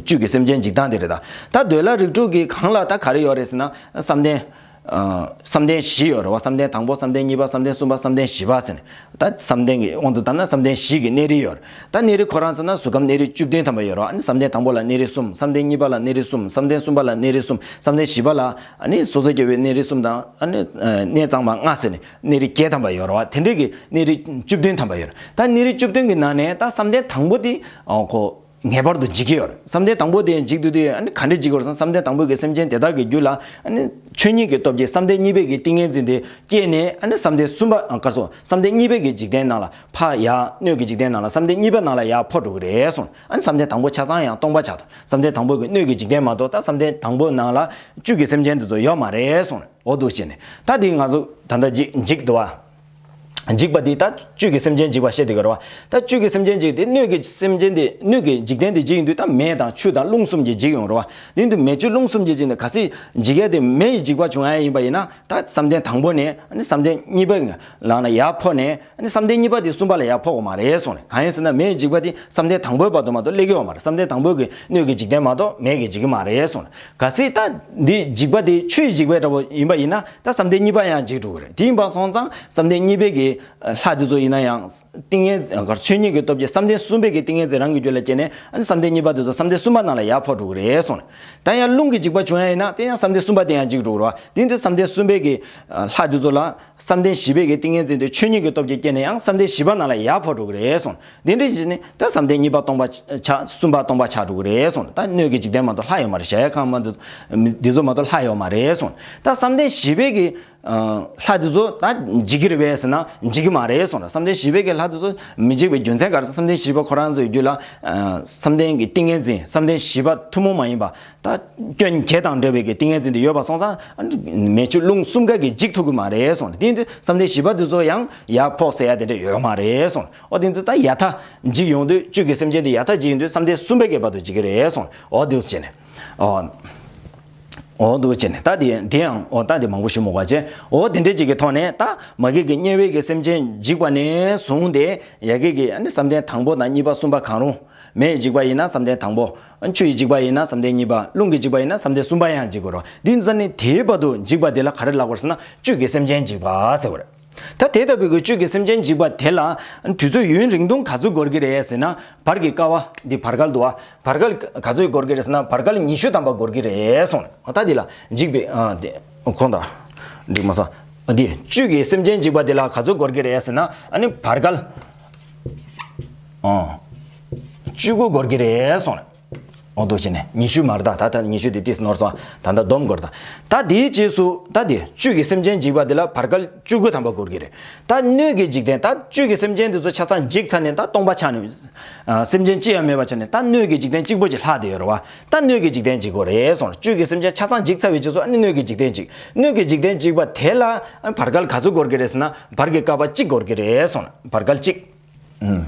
བཅུད་ཀྱི་སེམས་ཅན་འཇིག་སྟངས་དེ་རེད། ད་ད་འདོད་ལྷ་རིགས་དྲུག་གི་གང་ལ་ད་ག་རེ་ཡོད་རེད་ཟེར་ན་བསམ་གཏན། བསམ་གཏན་བཞི་ཡོད་རེད་བ། བསམ་གཏན་དང་པོ་བསམ་གཏན་གཉིས་པ་བསམ་གཏན་གསུམ་པ་བསམ་གཏན་བཞི་པ་ཟེར་ནས། ད་བསམ་གཏན་གྱི་དབང་དུ་བཏང་ན་བསམ་གཏན་བཞི་གི་གནས་རིས་ཡོད་རེད། ད་གནས་རིས་ཁོ་རང་ཚོ་ན་གཟུགས་ཁམས་གནས་རིས་བཅུ་བདུན་ཐམ་པ་ཡོད་རེད་བ། ཨ་ནི་བསམ་གཏན་དང་པོ་ལ་གནས་རིས་གསུམ། བསམ་གཏན་གཉིས་པ་ལ་གནས་རིས་གསུམ། བསམ་གཏན་གསུམ་པ་ལ་གནས་རིས་གསུམ། བསམ་གཏན་བཞི་པ་ལ་ཨ་ནི་སོ་སོ་སྐྱེ་བོའི་གནས་རིས་གསུམ་དང་ཨ་ནི་གནས་གཙང་མ་ལྔ་ཟེར་ནས་གནས་རིས་བརྒྱད་ཐམ་པ་ཡོད་རེད་བ། དེ་འདྲས་ཀྱི་གནས་རིས་བཅུ་བདུན་ཐམ་པ་ཡོད་རེད། ད་གནས་རིས་བཅུ་བདུན་གྱི་ནང་ནས་ད་བསམ་གཏན་དང་པོ་དེ་ཨོ་ཁོ། ངེས་པར་དུ་འཇིག་གི་ཡོད་རེད། བསམ་གཏན་དང་པོ་དེ་ཡང་འཇིག་ཏུ་དུས་ཨ་ནི་ག་འདྲས་འཇིག་གི་ཡོད་རེད་ཟེར་ན། བསམ་གཏན་དང་པོ་གི་སེམས་ཅན་དེ་དག་གི་རྒྱུད་ལ་ཨ་ནི་ཆོས་ཉིད་ཀྱི་སྟོབས་ཀྱིས་བསམ་གཏན་གཉིས་པའི་གི་ཏིང་ངེ་འཛིན་དེ་སྐྱེས་ནས་ཨ་ནི་བསམ་གཏན་གསུམ་པ་ཨ་ག་རེ་ཟེར། བསམ་གཏན་གཉིས་པའི་གི་འཇིག་རྟེན་ནང་ལ་ཕར་ཡར་སྣོད་ཀྱི་འཇིག་རྟེན་ནང་ལ་བསམ་གཏན་གཉིས་པ་ནང་ལ་ཡར་འཕོ་འགྲོ་གི་རེད་གསུངས། ཨ་ནི་བསམ་གཏན་དང་པོ་ཆ་ཚང་ཡང་སྟོང་པ་ཆགས་འདུག། བསམ་གཏན་དང་པོ་གི་སྣོད་ཀྱི་འཇིག་རྟེན་མ་གཏོགས་ད་བསམ་གཏན་དང་པོ་ནང་ལ་བཅུད་ཀྱི་སེམས་ཅན་དེ་ཚོ་ཡོད་མ་རེད་གསུངས། འོ་འདུག་བྱས་ནས་ད་འདི་ང་ཚོ་ད་ལྟ་འཇིག་འཇིག་འདུག་བ། འཇིག་པ་འདི་ད་བཅུད་ཀྱི་སེམས་ཅན་འཇིག་པ་བཤད་དེ་གི་རེད་བ། ད་བཅུད་ཀྱི་སེམས་ཅན་འཇིག་དེ་སྣོད་ཀྱི་སེམས་ཅན་དེ་སྣོད་ཀྱི་འཇིག་རྟེན་དེ་འཇིག་ཡིན་དུས་ད་མེ་དང་ཆུ་དང་རླུང་གསུམ་གྱིས་འཇིག་ཡོང་རེད་བ། དེ་ཡིན་དུས་མེ་ཆུ་རླུང་གསུམ་གྱིས་འཇིག་ནས་གལ་སྲིད་འཇིག་ཡས་དེ་མེ་ཡི་འཇིག་པ་བྱུང་ཡ་ཡིན་པ་ཡིན་ན། ད་བསམ་གཏན་དང་པོ་ནས་ཨ་ནི་བསམ་གཏན་གཉིས་པ་ལ་ཡར་འཕོ་ནས་ཨ་ནི་བསམ་གཏན་གཉིས་པ་དེ་གསུམ་པ་ལ་ཡར་འཕོ་དགོས་མ་རེད་གསུངས་ནས། གང་ཡིན་ཟེར་ན་མེ་ཡི་འཇིག་པ་དེ་བསམ་གཏན་དང་པོའི་བར་དུ་མ་གཏོགས་སླེབས་ཀྱི་ཡོད་མ་རེད། བསམ་གཏན་དང་པོ་གི་སྣོད་ཀྱི་འཇིག་རྟེན་མ་གཏོགས་མེ་གི་འཇིག་གི་མ་རེད་གསུངས་ནས། གལ་སྲིད་ད་འདི་འཇིག་པ་དེ་ཆུ་ཡི་འཇིག་པའི་འདྲ་པོ་ཡིན་པ་ཡིན་ན་ད་བསམ་གཏན་གཉིས་པ་ཡང་འཇིག་འགྲོ་གི་རེད། དེ་ཡིན་པ་སོང་ཙང་བསམ་གཏན་གཉིས་པའི་གི་ལྷ་དེ་ཚོ་ཡིན་ན་ཡང་ཏིང་ངེ་འཛིན་ཆོས་ཉིད་ཀྱི་སྟོབས་ཀྱིས་བསམ་གཏན་གསུམ་པའི་གི་ཏིང་ངེ་འཛིན་རང་གི་རྒྱུད་ལ་སྐྱེས་ནས་ཨ་ནི་བསམ་གཏན་གཉིས་པ་དེ་ཚོ་བསམ་གཏན་གསུམ་པ་ནང་ལ་ཡར་འཕོ་འགྲོ་གི་རེད་གསུངས་ནས། ད་ཡང་རླུང་གི་འཇིག་པ་བྱུང་ཡ་ཡིན་ན་དེ་ཡང་བསམ་གཏན་གསུམ་པ་དེ་ཡང་འཇིག་འགྲོ་གི་རེད་བ། དེ་ཡིན་དུས་བསམ་གཏན་གསུམ་པའི་གི་ལྷ་དེ་ཚོ་ལ་བསམ་གཏན་བཞི་པའི་གི་ཏིང་ངེ་འཛིན་དེ་ཆོས་ཉིད་ཀྱི་སྟོབས་ཀྱིས་སྐྱེས་ནས་ཡང་བསམ་གཏན་བཞི་པ་ནང་ལ་ཡར་འཕོ་འགྲོ་གི་རེད་གསུངས་ནས། དེ་འདྲ་བྱས་ནས་ད་བསམ་གཏན་གཉིས་པ་སྟོང་པ་ཆགས། གསུམ་པ་སྟོང་པ་ཆགས་འགྲོ་གི་རེད་གསུངས་ནས། ད་སྣོད་ཀྱི་འཇིག་རྟེན་མ་གཏོགས་ལྷ་ཡོད་མ་རེད། གཞལ་ཡས་ཁང་མ་གཏོགས་འདི་ཚོ་མ་གཏོགས་ལྷ་ཡོད་མ་རེད་གསུངས་ནས། ད་བསམ་གཏན་བཞི་པའི་གི་ལྷ་དེ་ཚོ་ད་འཇིག་གི་རེད་པས་ཟེར་ན་འཇིག་གི་མ་རེད་གསུངས་ལ། བསམ་གཏན་བཞི་པའི་གི་ལྷ་དེ་ཚོ་མི་འཇིག་པའི་རྒྱུ་མཚན་ག་རེ་ཟེར། བསམ་གཏན་བཞི་པ་ཁོ་རང་ཚོའི་རྒྱུད་ལ་བསམ་གཏན་གྱི་ཏིང་ངེ་འཛིན་བསམ་གཏན་བཞི་པ་ཐུན་མོང་མ་ཡིན་པ་ད་སྐྱོན་བརྒྱད་དང་འབྲེལ་བའི་གི་ཏིང་ངེ་འཛིན་དེ་ཡོད་པ་སོང་ཙང་མེ་ཆུ་རླུང་གསུམ་ཀ་གིས་འཇིག་ཐུབ་ཀྱི་མ་རེད་གསུངས་ལ། དེ་ཡིན་དུས་བསམ་གཏན་བཞི་པ་དེ་ཚོ་ཡང་ཡར་འཕོ་ཟེར་ཡ་དེ་འདྲ་ཡོད་མ་རེད་གསུངས་ལ། ཨོ་དེ་ཚོ་ད་ཡར་ཐལ་འཇིག་ཡོང་དུས་བཅུད་ཀྱི་སེམས་ཅན་དེ་ཡར་ཐལ་འཇིག་ཡོང་དུས་བསམ་གཏན་གསུམ་པའི་གི་བར་དུ་འཇིག་གི་རེད་གསུངས་ལ། ཨོ་དེ་ཚོ་བྱས་ནས་ཨོ། འོ་འདུག་བྱས་ནས་ད་དེ་དེ་ཡང་འོ་ད་དེ་མང་པོ་ཞུ་མི་དགོས་བྱས། འོ་དེ་འདྲས་ཅིག་གི་ཐོག་ནས་ད་མ་གི་གི་དམྱལ་བའི་གི་སེམས་ཅན་འཇིག་པ་ནས་བཟུང་སྟེ་ཡ་གི་གི་ཨ་ནི་བསམ་གཏན་དང་པོ་དང་གཉིས་པ་གསུམ་པ་གང་རུང་། མེ་ཡི་འཇིག་པ་ཡིན་ན་བསམ་གཏན་དང་པོ། ཆུ་ཡི་འཇིག་པ་ཡིན་ན་བསམ་གཏན་གཉིས་པ། རླུང་གི་འཇིག་པ་ཡིན་ན་བསམ་གཏན་གསུམ་པ་ཡང་འཇིག་དགོས་རེད། འདི་ཙམ་ནས་དེའི་བར་དུ་འཇིག་པ་དེ་ལ་ག་རེ་ལབ་དགོས་ཟེར་ན་བཅུད་ཀྱི་སེམས་ཅན་འཇིག་པ་ཟེར་བ་རེད། ད་དེ་ལྟ་བུའི་གི་བཅུད་ཀྱི་སེམས་ཅན་འཇིག་པ་དེ་ལ་དུས་ཚོད་ཡུན་རིང་ཐུང་ག་ཚོད་འགོར་གི་རེད་ཟེར་ན། བར་གྱི་ཀ་བ་འདི་བར་བསྐལ་འདུག་བ། བར་བསྐལ་ག་ཚོད་འགོར་གི་རེད་ཟེར་ན་བར་བསྐལ་ཉི་ཤུ་ཐམ་པ་འགོར་གི་རེད་གསུངས། ད་འདི་ལ་འཇིག་པའི་ཨ་དེ་ཁོང་དང་འགྲིག་མ་སོང་། འདི་བཅུད་ཀྱི་སེམས་ཅན་འཇིག་པ་འདི་ལ་ག་ཚོད་འགོར་གི་རེད་ཟེར་ན་ཨ་ནི་བར་བསྐལ་ཨ་བཅུ་དགུ་འགོར་གི་རེད་གསུངས། འོ་འདུག་བྱས་ནས་ཉི་ཤུ་མ་རེད། ད་ད་ད་ཉི་ཤུ་དེ་ཏིས་ནོར་སོང་། ད་ད་སྡོམ་དགོས་རེད། ད་ད་དེའི་རྗེས་སུ་ད་དེ་བཅུད་ཀྱི་སེམས་ཅན་འཇིག་པ་འདི་ལ་བར་བསྐལ་བཅུ་དགུ་ཐམ་པ་འགོར་གི་རེད། ད་སྣོད་ཀྱི་འཇིག་རྟེན་ད་བཅུད་ཀྱི་སེམས་ཅན་དེ་ཚོ་ཆ་ཚང་འཇིག་ཚར་ནས་ད་སྟོང་པ་ཆགས་ནས་ཨ་སེམས་ཅན་ཅི་ཡང་མེད་པ་ཆགས་ནས་ད་སྣོད་ཀྱི་འཇིག་རྟེན་གཅིག་པོ་ཅིག་ལྷག་བསྡད་ཡོད་རེད་བ། ད་སྣོད་ཀྱི་འཇིག་རྟེན་འཇིག་དགོས་རེད་གསུངས། བཅུད་ཀྱི་སེམས་ཅན་ཆ་ཚང་འཇིག་ཚར་བའི་རྗེས་སུ་ཨ་ནི་སྣོད་ཀྱི་འཇིག་རྟེན་འཇིག་སྣོད་ཀྱི་འཇིག་རྟེན་འཇིག་པ་དེ་ལ་ཨ་བར་བསྐལ་ག་ཚོད་འགོར་གི་རེད་ཟེར་ན་བར་གྱི་ཀ་བ་གཅིག་འགོར་གི་རེད་གསུངས། བར་བསྐལ་གཅིག་ཨུམ།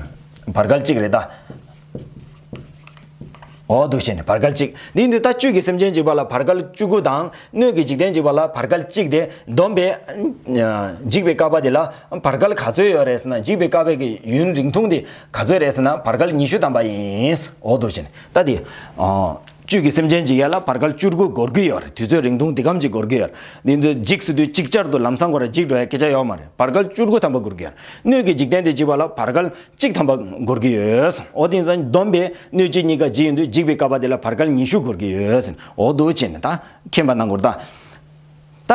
བར་བསྐལ་གཅིག་རེད་ད། འོ་འདུག་བྱས་ནས་བར་བསྐལ་གཅིག་འདི་འདི་ད་བཅུད་ཀྱི་སེམས་ཅན་འཇིག་པ་ལ་བར་བསྐལ་བཅུ་དགུ་དང་སྣོད་ཀྱི་འཇིག་རྟེན་འཇིག་པ་ལ་བར་བསྐལ་གཅིག་དེ་བསྡོམས་པས་འཇིག་པའི་ཀ་བ་དེ་ལ་བར་བསྐལ་ག་ཚོད་ཡོད་རེད་ཟེར་ན། འཇིག་པའི་ཀ་བའི་གི་ཡུན་རིང་ཐུང་དེ་ག་ཚོད་རེད་ཟེར་ན་བར་བསྐལ་ཉི་ཤུ་ཐམ་པ་ཡིན། འོ་འདུག་བྱས་ནས་ད་དེ་བཅུད་ཀྱི་སེམས་ཅན་འཇིག་ཡ་ལ་བར་བསྐལ་བཅུ་དགུ་འགོར་གི་ཡོད་རེད། དུས་ཚོད་རིང་ཐུང་འདི་གམ་གཅིག་འགོར་གི་ཡོད་རེད། འདི་ཚོ་འཇིག་ཟེར་དུས་ཅིག་ཅར་དུ་ལམ་སང་ཁོ་ར་འཇིག་འགྲོ་ཡ་སྐད་ཆ་ཡོད་མ་རེད། བར་བསྐལ་བཅུ་དགུ་ཐམ་པ་འགོར་གི་ཡོད་རེད། སྣོད་ཀྱི་འཇིག་རྟེན་དེ་འཇིག་པ་ལ་བར་བསྐལ་གཅིག་ཐམ་པ་འགོར་གི་ཡོད། འོ་དེ་ཚོ་བསྡོམས་པས་སྣོད་བཅུད་གཉིས་ཀ་འཇིག་ཡོང་དུས་འཇིག་པའི་ཀ་བ་དེ་ལ་བར་བསྐལ་ཉི་ཤུ་འགོར་གི་ཡོད། འོ་འདུག་བྱས་ནས་ད་མཁྱེན་པ་གནང་དགོས་རེད་ད། ད་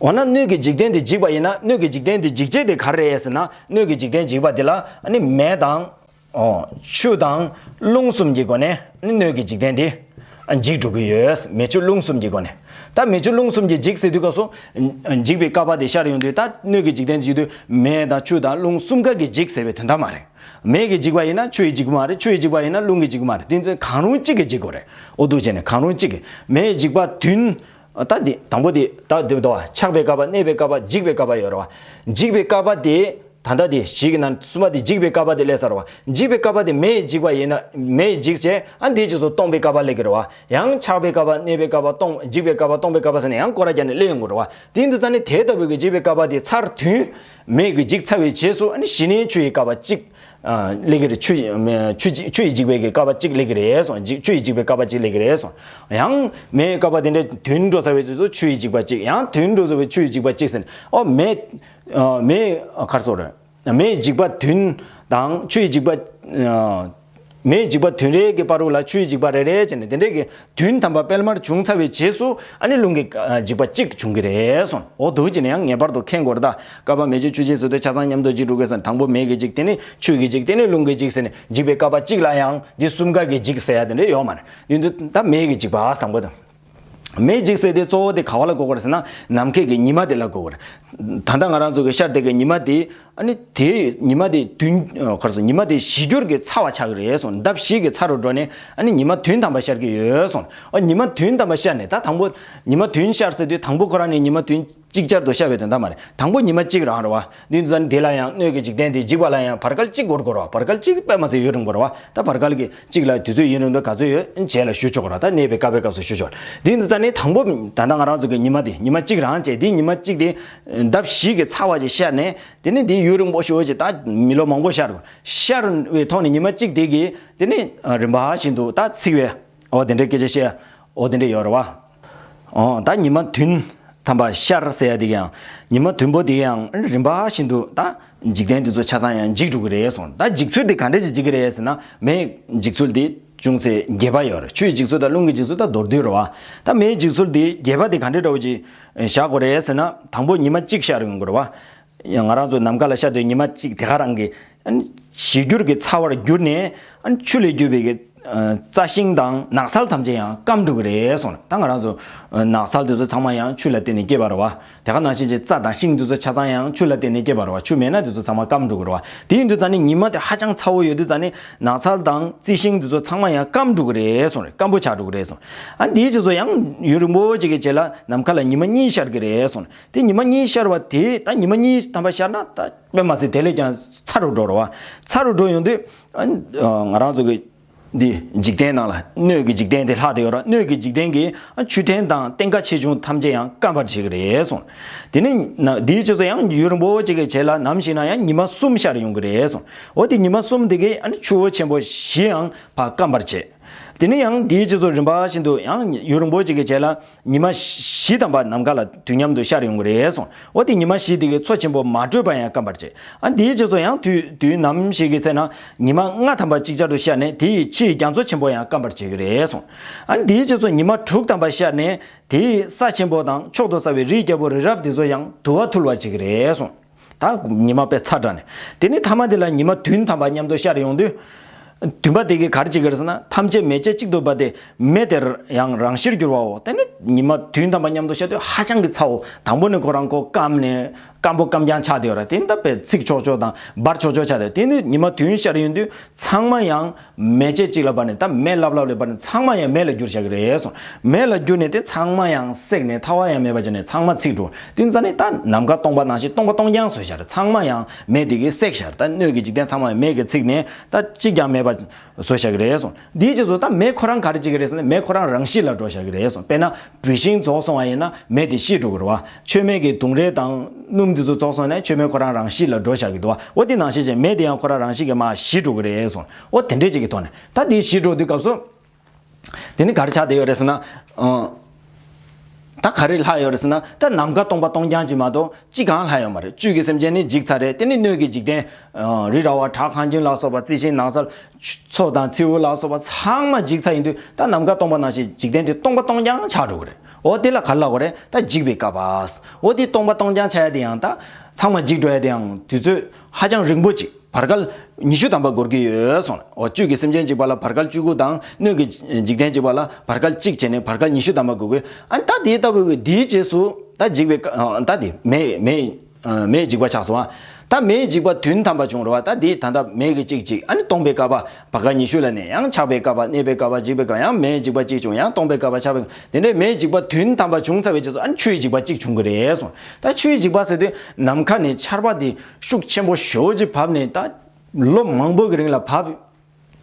འོ་ན་སྣོད་ཀྱི་འཇིག་རྟེན་དེ་འཇིག་པ་ཡིན་ན་སྣོད་ཀྱི་འཇིག་རྟེན་དེ་འཇིག་བྱེད་དེ་ག་རེ་རེད་ཟེར་ན། སྣོད་ཀྱི་འཇིག་རྟེན་འཇིག་པ་དེ་ལ་ཨ་ནི་མེ་དང་། ཨོ། ཆུ་དང་རླུང་གསུམ་གྱི་སྒོ་ནས་སྣོད་ཀྱི་འཇིག་རྟེན་དེ་འཇིག་འགྲོ་གི་ཡོད། མེ་ཆུ་རླུང་གསུམ་གྱི་སྒོ་ནས། ད་མེ་ཆུ་རླུང་གསུམ་གྱིས་འཇིག་ཟེར་དུས་སྐབས་སུ་འཇིག་པའི་ཀ་བ་དེ་ཤར་ཡོང་དུས་ད་སྣོད་ཀྱི་འཇིག་རྟེན་འཇིག་དུས་མེ་དང་ཆུ་དང་རླུང་གསུམ་ཀ་གིས་འཇིག་ཟེར་བའི་དོན་དག་མ་རེད། མེ་གིས་འཇིག་པ་ཡིན་ན་ཆུ་ཡིས་འཇིག་གི་མ་རེད། ཆུ་ཡིས་འཇིག་པ་ཡིན་ན་རླུང་གིས་འཇིག་གི་མ་རེད། དེ་ཚོ་གང་རུང་གཅིག་གིས་འཇིག་དགོས་རེད། འོ་འདུག་བྱས་ནས་གང་རུང་གཅིག་གིས་མེ་ཡིས་འཇིག་པ་བདུན། ད་དེ་དང་པོ་དེ་ད་དེ་ད་ཆགས་པའི་ཀ་བ། གནས་པའི་ཀ་བ། འཇིག་པའི་ཀ་བ་ཡོད་རེད་བ། འཇིག་པའི་ཀ་བ་དེ། ད་ལྟ་དེ་བཞི་གི་ནང་གསུམ་པ་དེ་འཇིག་པའི་བསྐལ་པ་དེ་སླེབས་ཚར་བ། འཇིག་པའི་བསྐལ་པ་དེ་མེ་ཡིས་འཇིག་པ་ཡིན་ན། མེ་ཡིས་འཇིག་བྱས། ཨ་འདིའི་རྗེས་སུ་སྟོང་པའི་བསྐལ་པ་སླེབས་ཀྱི་རེད་བ། ཡང་ཆགས་པའི་བསྐལ་པ། གནས་པའི་བསྐལ་པ། སྟོང་། འཇིག་པའི་བསྐལ་པ། སྟོང་པའི་བསྐལ་པ་ཟེར་ནས་ཡང་སྐོར་ར་རྒྱག་ནས་སླེབས་ཡོང་གི་རེད་བ། དེ་འདི་ཙ་ནི་དེ་ལྟ་བུའི་གི་འཇིག་པའི་བསྐལ་པ་དེ་ཚར་དུས། མེ་གིས་འཇིག་ཚར་བའི་རྗེས་སུ་ཨ་ནི་གཞི་ནས་ཆུ་ཡི་བསྐལ་པ་གཅིག་ཨ་སླེབས་ཀྱི་རེད། ཆུ་ཡི་ཆུ་ཆུ་ཆུ་ཡིས་འཇིག་པའི་གི་བསྐལ་པ་གཅིག་སླེབས་ཀྱི་རེད་གསུངས། འཇིག་ཆུ་ཡིས་འཇིག་པའི་བསྐལ་པ་གཅིག་སླེབས་ཀྱི་རེད་གསུངས། ཡང་མེའི་བསྐལ་པ་དེ་འདྲ་དུས་འགྲོ་ཚར་བའི་རྗེས་སུ་ཆུ་ཡིས་འཇིག་པ་གཅིག་ཡང་དུས་འགྲོ་ཚར་བའི་ཆུ་ཡིས་འཇིག་པ་གཅིག་ཟེར་ནས། ཨོ་མེ། ཨ་མེ། ག་རེ་ཟེར་དགོས་རེད། མེ་ཡི་འཇིག་པ་བདུན་དང་ཆུ་ཡི་འཇིག་པ། ཨ་མེ་ཡི་འཇིག་པ་བདུན་རེ་གི་བར་དུ་ལ་ཆུ་ཡི་འཇིག་པ་རེ་རེ་བྱས་ནས་དེ་འདྲའི་གི་དུས་ཐམ་པ་སྤེལ་མར་བྱུང་ཚར་བའི་རྗེས་སུ་ཨ་ནི་རླུང་གི་ཨ་འཇིག་པ་གཅིག་བྱུང་གི་རེད་གསུངས། འོ་འདུག་བྱས་ནས་ཡང་ངེས་པར་དུ་མཁྱེན་དགོས་རེད་ད། བསྐལ་པ་མེ་ལྕེ་ཆུ་ཆེན་ཟེར་དུས་ཆ་ཚང་མཉམ་དུ་འཇིག་འགྲོ་གི་ཟེར། དང་པོ་མེ་གིས་འཇིག་དེ་ནས་ཆུ་གིས་འཇིག་དེ་ནས་རླུང་གིས་འཇིག་ཟེར་ནས་འཇིག་པའི་བསྐལ་པ་གཅིག་ལ་ཡང་འདི་གསུམ་ཀ་གིས་འཇིག་ཟེར་ཡ་དེ་འདྲ་ཡོད་མ་རེད། འདི་འདི་ད་མེ་གིས་འཇིག་པ་དང་པོ་དང་། མེ་འཇིག་ཟེར་དེ་གཙོ་བོ་དེ་ག་བ་ལ་གོ་དགོས་རེད་ཟེར་ན། ནམ་མཁའི་གི་ཉི་མ་དེ་ལ་གོ་དགོས་རེད། ད་ལྟ་ང་རང་ཚོ་གི་ཤར་དེ་གི་ཉི་མ་དེ་ཨ་ནི་དེ་ཉི་མ་དེ་བདུན། ཨ་ག་རེ་ཟེར། ཉི་མ་དེ་བཞི་འགྱུར་གྱི་ཚ་བ་ཆགས་ཀྱི་རེད་གསུངས། ལྡབ་བཞི་གི་ཚ་རུ་འགྲོ་ནས་ཨ་ནི་ཉི་མ་བདུན་ཐམ་པ་ཤར་གྱི་ཡོད་གསུངས། ཨ་ཉི་མ་བདུན་ཐམ་པ་ཤར་ནས་ད་དང་པོ་ཉི་མ་བདུན་ཤར་ཟེར་དུས་དང་པོ་ཁོ་རང་ནས་ཉི་མ་བདུན་ཅིག་ཅར་དུ་ཤར་བའི་དོན་དག་མ་རེད། དང་པོ་ཉི་མ་གཅིག་རང་རེད་བ། འདི་ཚོ་འདི་ལ་ཡང་སྣོད་ཀྱི་འཇིག་རྟེན་དེ་འཇིག་པ་ལ་ཡང་བར་བསྐལ་གཅིག་འགོར་དགོས་རེད་བ། བར་བསྐལ་གཅིག་དཔེ་མ་ཚད་ཡུན་རིང་པོ་རེད་བ། ད་བར་བསྐལ་གྱི་གཅིག་ལ་དུས་ཚོད་ཡུན་རིང་དུ་ག་ཚོད་ཡོད་རྗེས་ལ་ཞུ་ཆོག་གི་རེད། ད་གནས་པའི་བསྐལ་པའི་སྐབས་སུ་ཞུ་ཆོག་འདི་འདི་ཙ་ནི་དང་པོ་ད་ལྟ་ང་རང་ཚོ་གི་ཉི་མ་དེ་ཉི་མ་གཅིག་རང་བྱས། འདི་ཉི་མ་གཅིག་དེ་ལྡབ་བཞི་གི་ཚ་བ་ཅིག་ཤར་ནས་དེ་ནི་འདི་ཡུན་རིང་པོ་ཞེ་པོ་ཅིག་ད་མི་ལོ་མང་པོ་ཤར་ཤར་བའི་ཐོག་ནས་ཉི་མ་གཅིག་དེ་གི་དེ་ནི་རིམ་པ་བཞིན་དུ་ད་ཚིག་པའི་འོ་དེ་འདྲའི་སྐད་ཆ་བཤད་འོ་དེ་འདྲ་ཡོད་རེད་བ། ཨོ་ད་ཉི་མ་བདུན་ཐམ་པ་ཤར་ཟེར་ཡ་དེ་གའང་ཉི་མ་བདུན་པོ་དེ་གའང་རིམ་པ་བཞིན་དུ་ད་འཇིག་རྟེན་དེ་ཚོ་ཆ་ཚང་ཡང་འཇིག་འགྲོ་གི་རེད་གསུངས། ད་འཇིག་ཚུལ་དེ་ག་འདྲ་ཞིག་འཇིག་གི་རེད་ཟེར་ན། མེ་འཇིག་ཚུལ་དེ་ཅུང་ཟད་རྒྱས་པ་ཡོད་རེད། ཆུའི་འཇིག་ཚུལ་དང་རླུང་གི་འཇིག་ཚུལ་ད་མདོར་བསྡུས་རེད་བ། ད་མེའི་འཇིག་ཚུལ་དེ་རྒྱས་པ་དེ་ག་འདྲ་འདྲ་བོ་ཅིག་བཞག་དགོས་རེད་ཟེར་ན། དང་པོ་ཉི་མ་གཅིག་ཤར་ཡོང་གི་རེད་བ། ཡང་ང་རང་ཚོ་ནམ་མཁའ་ལ་ཤར་དུས་ཉི་མ་གཅིག་དེ་ག་རང་གི་ཨ་ནི་བཞི་འགྱུར་གྱི་ཚ་བར་གྱུར་ནས་ཨ་ནི་ཆུ་ལས་གྱུར་པའི་གི་ཨ་རྩྭ་ཤིང་དང་ནགས་ཚལ་ཐམས་ཅད་ཡང་སྐམ་འགྲོ་གི་རེད་གསུངས། ད་ང་རང་ཚོ་ཨ་ནགས་ཚལ་དེ་ཚོ་ཚང་མ་ཡང་ཆུ་ལ་བརྟེན་ནས་སྐྱེས་པ་རེད་བ། དེ་ག་ནང་བཞིན་གྱི་རྩྭ་དང་ཤིང་དེ་ཚོ་ཆ་ཚང་ཡང་ཆུ་ལ་བརྟེན་ནས་སྐྱེས་པ་རེད་བ། ཆུ་མེད་ན་དེ་ཚོ་ཚང་མ་སྐམ་འགྲོ་གི་རེད་བ། དེ་ཡིན་དུས་ཙ་ནི་ཉི་མ་དེ་ཧ་ཅང་ཚ་བོ་ཡོད་དུས་ཙ་ནི་ནགས་ཚལ་དང་རྩི་ཤིང་དེ་ཚོ་ཚང་མ་ཡང་སྐམ་འགྲོ་གི་རེད་གསུངས་རེད། སྐམ་པོ་ཆགས་འགྲོ་གི་རེད་གསུངས། ཨ་འདིའི་རྗེས་སུ་ཡང་ཡུན་རིང་པོ་ཅིག་གི་རྗེས་ལ་ནམ་མཁའ་ལ་ཉི་མ་གཉིས་ཤར་གི་རེད་གསུངས། དེ་ཉི་མ་གཉིས་ཤར་བ་དེ་ད་ཉི་མ་གཉིས་ཐམ་པ་ཤར་ན་ད་དཔེ་མ་སྲིད་དེ་ལས་ཀྱང་ཚ་རུ་འགྲོ་རེད་བ། ཚ་རུ་འགྲོ་ཡོང་དུས་ཨ་ང་རང་ཚོ་གི་འདི་འཇིག་རྟེན་ནང་ལ་སྣོད་ཀྱི་འཇིག་རྟེན་དེ་ལྷག་བསྡད་ཡོད་ར། སྣོད་ཀྱི་འཇིག་རྟེན་གྱི་ཨ་ཆུ་ཕྲན་དང་ལྟེང་ཀ་ཆེ་ཆུང་ཐམས་ཅད་ཡང་སྐམ་པར་བྱེད་ཀྱི་རེད་གསུངས། དེ་ནི་ན་འདིའི་རྗེས་སུ་ཡང་ཡུན་རིང་པོ་ཅིག་གི་རྗེས་ལ་ནམ་ཞིག་ན་ཡང་ཉི་མ་གསུམ་ཤར་ཡོང་གི་རེད་གསུངས། འོ་དེ་ཉི་མ་གསུམ་དེ་གིས་ཨ་ནི་ཆུ་བོ་ཆེན་པོ་བཞི་ཡང་ཕར་སྐམ་པར་བྱེད། དེ་ནས་ཡང་དེའི་རྗེས་སུ་རིམ་པ་བཞིན་དུ་ཡང་ཡུན་རིང་པོ་ཅིག་གི་རྗེས་ལ་ཉི་མ་བཞི་ཐམ་པ་ནམ་མཁའ་ལ་དུས་མཉམ་དུ་ཤར་ཡོང་གི་རེད་གསུངས། འོ་དེ་ཉི་མ་བཞི་དེ་གིས་མཚོ་ཆེན་པོ་མ་དྲོས་པ་ཡང་སྐམ་པར་བྱེད། ཨ་དེའི་རྗེས་སུ་ཡང་དུས་དུས་ནམ་ཞིག་གི་ཚེ་ན་ཉི་མ་ལྔ་ཐམ་པ་ཅིག་ཅར་དུ་ཤར་ནས་དེ་ཡི་ཕྱི་ཡི་རྒྱ་མཚོ་ཆེན་པོ་ཡང་སྐམ་པར་བྱེད་ཀྱི་རེད་གསུངས། ཨ་དེའི་རྗེས་སུ་ཉི་མ་དྲུག་ཐམ་པ་ཤར་ནས་དེ་ཡི་ས་ཆེན་པོ་དང་མཆོག་ཏུ་གསལ་བའི་རིའི་རྒྱལ་པོ་རི་རབ་དེ་ཚོ་ཡང་དུ་བ་འཐུལ་བར་བྱེད་ཀྱི་རེད་གསུངས། ད་ཉི་མ་དཔེ་ཚ་དྲགས་ནས། དེ་ནས་ཐ་མ་དེ་ལ་ཉི་མ་བདུན་ཐམ་པ་མཉམ་དུ་ཤར་ཡོང་དུས། བདུན་པ་དེ་གིས་ག་རེ་བྱེད་ཀྱི་རེད་ཟེར་ན། ཐམས་ཅད་མེ་ལྕེ་གཅིག་ཏུ་འབར་ཏེ་མེ་དེར་ཡང་རང་ཞིར་འགྱུར་བའོ། དེ་ནི་ཉི་མ་བདུན་ཐམ་པ་མཉམ་དུ་ཤར་དུས་ཧ་ཅང་གི་ཚ་བོ། དང་པོ་ནས་ཁོ་རང་ཁོ་སྐམ་ནས་སྐམ་པོ་སྐམ་རྐྱང་ཆགས་བསྡད་ཡོད་ར། དེ་ནི་ད་དཔེ་ཚིག་ཆོག་ཆོག་དང་འབར་ཆོག་ཆོག་ཆགས་བསྡད། དེ་ནི་ཉི་མ་བདུན་ཤར་ཡོང་དུས་ཚང་མ་ཡང་མེ་ལྕེ་གཅིག་ལ་འབར་ནས། ད་མེ་ལྷབ་ལྷབ་ལ་འབར་ནས་ཚང་མ་ཡང་མེ་ལ་འགྱུར་བཞག་གི་རེད་གསུངས། མེ་ལ་འགྱུར་ནས་དེ་ཚང་མ་ཡང་བསྲེགས་ནས་ཐར་པ་ཡང་མེད་པ་བྱས་ནས་ཚང་མ་ཚིག་འགྲོ། དེ་ཙ་ནི་ད་ནམ་མཁའ་སྟོང་པ་ནང་བཞིན་སྟོང་པ་སྟོང་རྐྱང་བཟོས་བཞག་རེད། ཚང་མ་ཡང་མེ་དེ་གིས་བསྲེགས་བཞག་རེད། ད་སྣོད་ཀྱི་འཇིག་རྟེན་ཚང་མ་ཡང་མེ་གིས་ཚིག་ནས་ད་གཅིག་ཀྱང་མེད་པ་བཟོས་བཞག་གི་རེད་གསུངས། དེའི་རྗེས་སུ་ད་མེ་ཁོ་རང་ག་རེ་བྱེད་ཀྱི་རེད་ཟེར་ན། མེ་ཁོ་རང་རང་ཤི་ལ་འགྲོ་བཞག་གི་རེད་གསུངས། དཔེར་ན་བུད་ཤིང་རྫོགས་སོང་བ་ཡིན་ན་མེ་དེ་ཤི་འགྲོ་གི་རེད་བ། མཆོད་མེ་གི་དུང་རེ་དང་སྣུམ་དེ་ཚོ་རྫོགས་སོང་ན་མཆོད་མེ་ཁོ་རང་རང་ཤི་ལ་འགྲོ་བཞག་གི་འདུག་བ། འོ་དེ་ནང་བཞིན་བྱས་མེ་དེ་ཡང་ཁོ་རང་རང་ཤི་གི་མར་ཤི་འགྲོ་གི་རེད་གསུངས། འོ་དེ་འདྲས་ཅིག་གི་ཐོག་ནས་ད་དེ་ཤི་འགྲོ་དུས་སྐབས་སུ། དེ་ནི་ག་རེ་ཆགས་བསྡད་ཡོད་རེད་ཟེར་ན། ཨ། ད་ག་རེ་ལྷག་ཡོད་རེད་ཟེར་ན། ད་ནམ་མཁའ་སྟོང་པ་སྟོང་རྐྱང་ཅིག་མ་གཏོགས་ཅི་གང་ལྷག་ཡོད་མ་རེད། བཅུད་ཀྱི་སེམས་ཅན་ནི་འཇིག་ཚར་རེད། དེ་ནི་སྣོད་ཀྱི་འཇིག་རྟེན། ཨ། རི་ར་བ་བྲག་གངས་ཅན་ལ་སོགས་པ། རྩི་ཤིང་ནགས་ཚལ། མཚོ་དང་མཚེའུ་ལ་སོགས་པ་ཚང་མ་འཇིག་ཚར་ཡིན་དུས། ད་ནམ་མཁའ་སྟོང་པ་ནང་བཞིན་འཇིག་རྟེན་དེ་སྟོང་པ་སྟོང་རྐྱང་ཆགས་འགྲོ་གི་རེད། འོ་དེ་ལ་ག་རེ་ལབ་དགོས་རེད། ད་འཇིག་པའི་བསྐལ་པ། འོ་དེ་སྟོང་པ་སྟོང་རྐྱང་ཆགས་ཡ་དེ་ཡང་ད་ཚང་མ་འཇིག་འགྲོ་ཡ་དེ་ཡང་དུས་ཚོད་ཧ་ཅང་རིང་པོ་ཅིག་བར་བསྐལ་ཉི་ཤུ་ཐམ་པ་འགོར་གྱི་ཡོད་གསུངས། འོ་བཅུད་ཀྱི་སེམས་ཅན་གཅིག་པ་ལ་བར་བསྐལ་བཅུ་དགུ་དང་། སྣོད་ཀྱི་འཇིག་རྟེན་གཅིག་པ་ལ་བར་བསྐལ་གཅིག་བྱས་ནས་བར་བསྐལ་ཉི་ཤུ་ཐམ་པ་འགོར་གྱི། ཨ་ནི་ད་དེ་ལྟ་བུའི་གི་དེའི་རྗེས་སུ་ད་འཇིག་པའི་བསྐལ། ཨ། ད་དེ་མེ་མེ་ཨ། མེ་འཇིག་པ་ཆགས་སོང་བ། ད་མེའི་འཇིགས་པ་བདུན་ཐམ་པ་བྱུང་རེད་བ། ད་འདི་ད་ལྟ་མེ་གི་གཅིག་གཅིག་ཨ་ནི་སྟོང་པའི་བསྐལ་པ། བར་བསྐལ་ཉི་ཤུ་ལ་ནས་ཡང་ཆགས་པའི་བསྐལ་པ། གནས་པའི་བསྐལ་པ། འཇིག་པའི་བསྐལ་པ། ཡང་མེའི་འཇིགས་པ་གཅིག་བྱུང་། ཡང་སྟོང་པའི་བསྐལ་པ། ཆགས་པའི་བསྐལ་པ། དེ་འདྲའི་མེའི་འཇིགས་པ་བདུན་ཐམ་པ་བྱུང་ཚར་བའི་རྗེས་སུ་ཨ་ནི་ཆུའི་འཇིགས་པ་གཅིག་བྱུང་གི་རེད་གསུངས། ད་ཆུའི་འཇིགས་པ་ཟེར་དུས་ནམ་མཁའ་ནས་ཆར་པ་དེ་ཤུགས་ཆེན་པོ་ཞེ་པོ་ཅིག་བབས་ནས། ད་ལོ་མང་པོ་གི་རིང་ལ་བབས།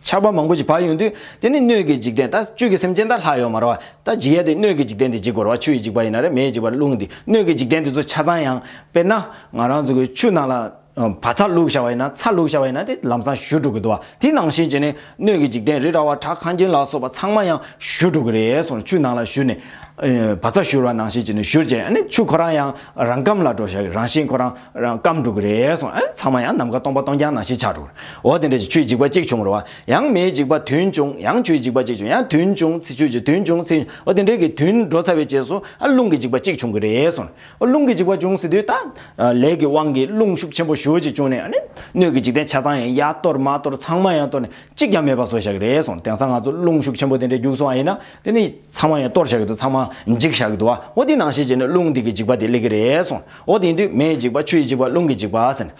ཆར་པ་མང་པོ་ཞིག་བབས་ཡོང་དུས། དེ་ནི་སྣོད་ཀྱི་འཇིག་རྟེན། ད་བཅུད་ཀྱི་སེམས་ཅན་ད་ལྷ་ཡོད་མ་རེད་བ། ད་འཇིག་ཡ་དེ་སྣོད་ཀྱི་འཇིག་རྟེན་དེ་འཇིག་དགོས་རེད་བ། ཆུ་ཡི་འཇིགས་པ་ཡིན་ན་རེད། མེ་ཡི་འཇིགས་པ། རླུང་དེ། སྣོད་ཀྱི་འཇིག་རྟེན་དེ་ཚོ་ཆ་ཚང་ཡང་། དཔེར་ན་ང་རང་ཚོ་གི་ཆུ་ནང་ལ་ཨ་བག་ཚ་བླུགས་བཞག་པ་ཡིན་ན། ཚྭ་བླུགས་བཞག་པ་ཡིན་ན། དེ་ལམ་སང་བཞུར་འགྲོ་གི་འདུག་བ། དེ་ནང་བཞིན་བྱས་ནས་སྣོད་ཀྱི་འཇིག་རྟེན། རི་ར་བ། བྲག་ཁང་ཁྱིམ་ལ་སོགས་པ་ཚང་མ་ཡང་བཞུར་འགྲོ་གི་རེད་གསུངས། ཆུ་ནང་ལ་བཞུར་ནས་ཨ་བག་ཚ་བཞུར་བ་ནང་བཞིན་བྱས་ནས་བཞུར་བྱས། ཨ་ནི་ཆུ་ཁོ་རང་ཡང་རང་སྐམ་ལ་འགྲོ་བཞག་རང་བཞིན་ཁོ་རང་རང་སྐམ་འགྲོ་གི་རེད་གསུངས། ཨ་ཚང་མ་ཡང་ནམ་མཁའ་སྟོང་པ་སྟོང་རྐྱང་ནང་བཞིན་ཆགས་འགྲོ་གི་རེད། འོ་དེ་འདྲ་ཞིག་ཆུའི་འཇིགས་པ་གཅིག་བྱུང་རེད་བ། ཡང་མེའི་འཇིགས་པ་བདུན་བྱུང་། ཡང་ཆུའི་འཇིགས་པ་གཅིག་བྱུང་། ཡང་བདུན་བྱུང་། ཚེ་ཆུ་གཅིག་བདུན་བྱུང་། ཚེ། འོ་དེ་འདྲའི་གི་བདུན་འགྲོ་ཚར་བའི་རྗེས་སུ་ཨ་རླུང་གི་འཇིགས་པ་གཅིག་བྱུང་གི་རེད་གསུངས། ཨ་རླུང་གི་འཇིགས་པ་བྱུང་ཟེར་དུས་ད་ཨ་ལས་ཀྱི་དབང་གིས་རླུང་ཤུགས་ཆེན་པོ་ཞེ་པོ་ཅིག་བྱུང་ནས། ཨ་ནི་སྣོད་ཀྱི་འཇིག་རྟེན་ཆ་ཚང་ཡང་ཡར་གཏོར་མར་གཏོར་ཚང་མ་ཡང་གཏོར་ནས་གཅིག་ཀྱང་མེད་པ་བཟོས་བཞག་གི་རེད་གསུངས། དེང་སང་ང་ཚོ་རླུང་ཤུགས་ཆེན་པོ་དེ་འདྲ་རྒྱུགས་སོང་བ་ཡིན་ན། དེ་ནི་ཚང་མ་ཡང་གཏོར་བཞག་གི་འདུག་ཚང་མ་འཇིག་བཞག་གི་འདུག་བ། འོ་དེ་ནང་བཞིན་བྱས་ནས་རླུང་འདི་གི་འཇིགས་པ་དེ་སླེབས་ཀྱི་རེད་གསུངས། འོ་དེ་ཡིན་དུས་མེའི་འཇིགས་པ། ཆུ་ཡི་འཇིགས་པ། རླུང་གི་འཇིགས་པ་ཟེར་ནས།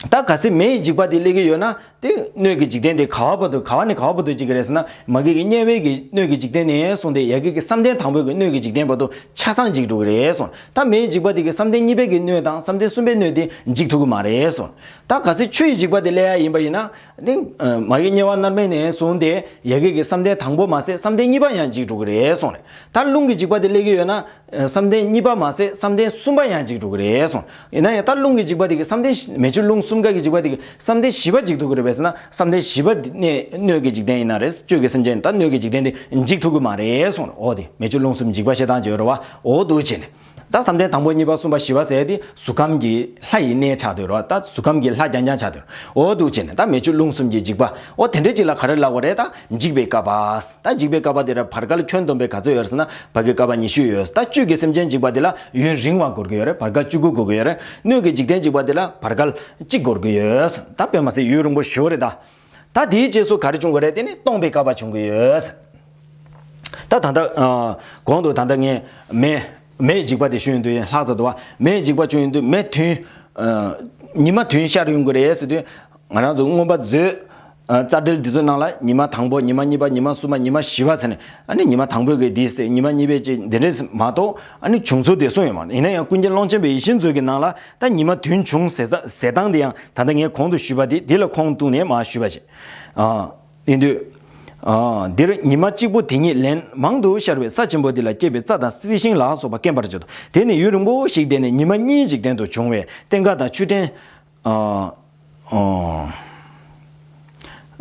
ད་གལ་སྲིད་མེ་ཡི་འཇིགས་པ་དེ་སླེབས་ཀྱི་ཡོད་ན། དེ་སྣོད་ཀྱི་འཇིག་རྟེན་དེ་ག་བ་བར་དུ། ག་བ་ནས་ག་བ་བར་དུ་འཇིག་གི་རེད་ཟེར་ན། མ་གི་གི་དམྱལ་བའི་གི་སྣོད་ཀྱི་འཇིག་རྟེན་ནས་བཟུང་སྟེ། ཡ་གི་གི་བསམ་གཏན་དང་པོའི་གི་སྣོད་ཀྱི་འཇིག་རྟེན་བར་དུ་ཆ་ཚང་འཇིག་འགྲོ་གི་རེད་གསུངས། ད་མེ་ཡི་འཇིགས་པ་དེ་གི་བསམ་གཏན་གཉིས་པའི་གི་སྣོད་དང་བསམ་གཏན་གསུམ་པའི་སྣོད་དེ་འཇིག་ཐུབ་ཀྱི་མ་རེད་གསུངས། ད་གལ་སྲིད་ཆུ་ཡི་འཇིགས་པ་དེ་སླེབས་ཡ་ཡིན་པ་ཡིན་ན། དེ་མ་གི་དམྱལ་བ་མནར་མེད་ནས་བཟུང་སྟེ། ཡ་གི་གི་བསམ་གཏན་དང་པོ་མ་ཟད་བསམ་གཏན་གཉིས་པ་ཡང་འཇིག་འགྲོ་གི་རེད་གསུངས་རེད། ད་རླུང་གི་འཇིགས་པ་དེ་སླེབས་ཀྱི་ཡོད་ན། བསམ་གཏན་གཉིས་པ་མ་ཟད་བསམ་གཏན་གསུམ་པ་ཡང་འཇིག་འགྲོ་གི་རེད་གསུངས། ཡིན་ན་ཡང་ད་རླུང་གི་འཇིགས་པ་དེ་གི་བསམ་གཏན་བཞི། མེ་ཆུ་རླུང་གསུམ་ཀ་གི་འཇིགས་པ་དེ་གི་བསམ་གཏན་བཞི་པ་འཇིག་ཐུབ་ཀྱི་རེད་པས་ཟེར་ན། བསམ་གཏན་བཞི་པ་དེ་ནས་སྣོད་ཀྱི་འཇིག་རྟེན་ཡིན་ན་རེད། བཅུད་ཀྱི་སེམས་ཅན་ད་སྣོད་ཀྱི་འཇིག་རྟེན་དེ་འཇིག་ཐུབ་ཀྱི་མ་རེད་གསུངས། འོ་དེ་མེ་ཆུ་རླུང་གསུམ་འཇིགས་པ་བཤད་སྟངས་ཅིག་ཡོད་རེད་བ། འོ་འདུག་བྱས་ནས། ད་བསམ་གཏན་དང་པོ་གཉིས་པ་གསུམ་པ་བཞི་པ་ཟེར་དེ་གཟུགས་ཁམས་ཀྱི་ལྷ་ཡི་གནས་ཆགས་བསྡད་ཡོད་རེད་བ། ད་གཟུགས་ཁམས་ཀྱི་ལྷ་རྐྱང་རྐྱང་ཆགས་བསྡད་ཡོད་རེད། འོ་འདུག་བྱས་ནས་ད་མེ་ཆུ་རླུང་གསུམ་གྱི་འཇིགས་པ། འོ་དེ་འདྲ་ཅིག་ལ་ག་རེ་ལབ་དགོས་རེད། ད་འཇིགས་པའི་བསྐལ་པ། ད་འཇིགས་པའི་བསྐལ་པ་དེ་ར་བར་བསྐལ་ཁྱོན་བསྡོམས་པས་ག་ཚོད་ཡོད་རེད་ཟེར་ན། བར་བསྐལ་བསྐལ་པ་ཉི་ཤུ་ཡོད། ད་བཅུད་ཀྱི་སེམས་ཅན་འཇིགས་པ་དེ་ལ་ཡུན་རིང་བ་འགོར་གྱི་ཡོད་རེད། བར་བསྐལ་བཅུ་དགུ་འགོར་གྱི་ཡོད་རེད། སྣོད་ཀྱི་འཇིག་རྟེན་འཇིགས་པ་དེ་ལ་བར་བསྐལ་གཅིག་འགོར་གྱི་ཡོད། ད་དཔེ་མ་སྲིད་ཡུན་རིང་པོ་ཞེ་པོ་རེད་ད། ད་དེའི་རྗེས་སུ་ག་རེ་བྱུང་གི་རེད། དེ་ནི་སྟོང་པའི་བསྐལ་པ་བྱུང་གི་ཡོད། ད་ད་ལྟ་ཨ་གོང་དུ་ད་ལྟ་ངས་མེ་མེ་ཡི་འཇིགས་པ་དེ་ཞུས་ཡོང་དུས་ལྷག་ཙམ་འདུག་བ། མེ་ཡི་འཇིགས་པ་བྱུང་ཡོང་དུས་མེ་བདུན། ཨ་ཉི་མ་བདུན་ཤར་ཡོང་གི་རེད་ཟེར་དུས། ང་རང་ཚོ་མངོན་པ་མཛོད། ཨ་རྩ་འགྲེལ་འདི་ཚོའི་ནང་ལ་ཉི་མ་དང་པོ། ཉི་མ་གཉིས་པ། ཉི་མ་གསུམ་པ། ཉི་མ་བཞི་པ་ཟེར་ནས། ཨ་ནི་ཉི་མ་དང་པོའི་གི་འདི་ཟེར། ཉི་མ་གཉིས་པའི་ཅིག་འདི་འདྲས་མ་གཏོགས། ཨ་ནི་བྱུང་ཚུལ་དེ་གསུངས་ཡོད་མ་རེད། ཡིན་ན་ཡང་ཀུན་མཁྱེན་ཀློང་ཆེན་པའི་ཡིད་བཞིན་མཛོད་ཀྱི་ནང་ལ་ད་ཉི་མ་བདུན་བྱུང་ཟེར་ཟེར་སྟངས་དེ་ཡང་ད་ལྟ་ངས་གོང་དུ་ཞུས་པ་དེ་འདི་ལ་ཁུངས་གཏུགས་ནས་མར་ཞུས་པ་བྱས། ཨ་ཡིན་དུས། ཨ་འདིར་ཉི་མ་གཅིག་པོ་དེ་ཉིད་ལན་མང་དུ་ཤར་བས་ས་ཆེན་པོ་འདི་ལ་སྐྱེས་པའི་རྩྭ་དང་རྩི་ཤིང་ལ་སོགས་པ་སྐེམ་པར་བྱེད་དོ། དེ་ནས་ཡུན་རིང་པོ་ཞིག་བསྡད་ནས་ཉི་མ་གཉིས་འཇིག་རྟེན་དུ་བྱུང་བས་ལྟེང་ཀ་དང་ཆུ་ཕྲན། ཨ་ཨ་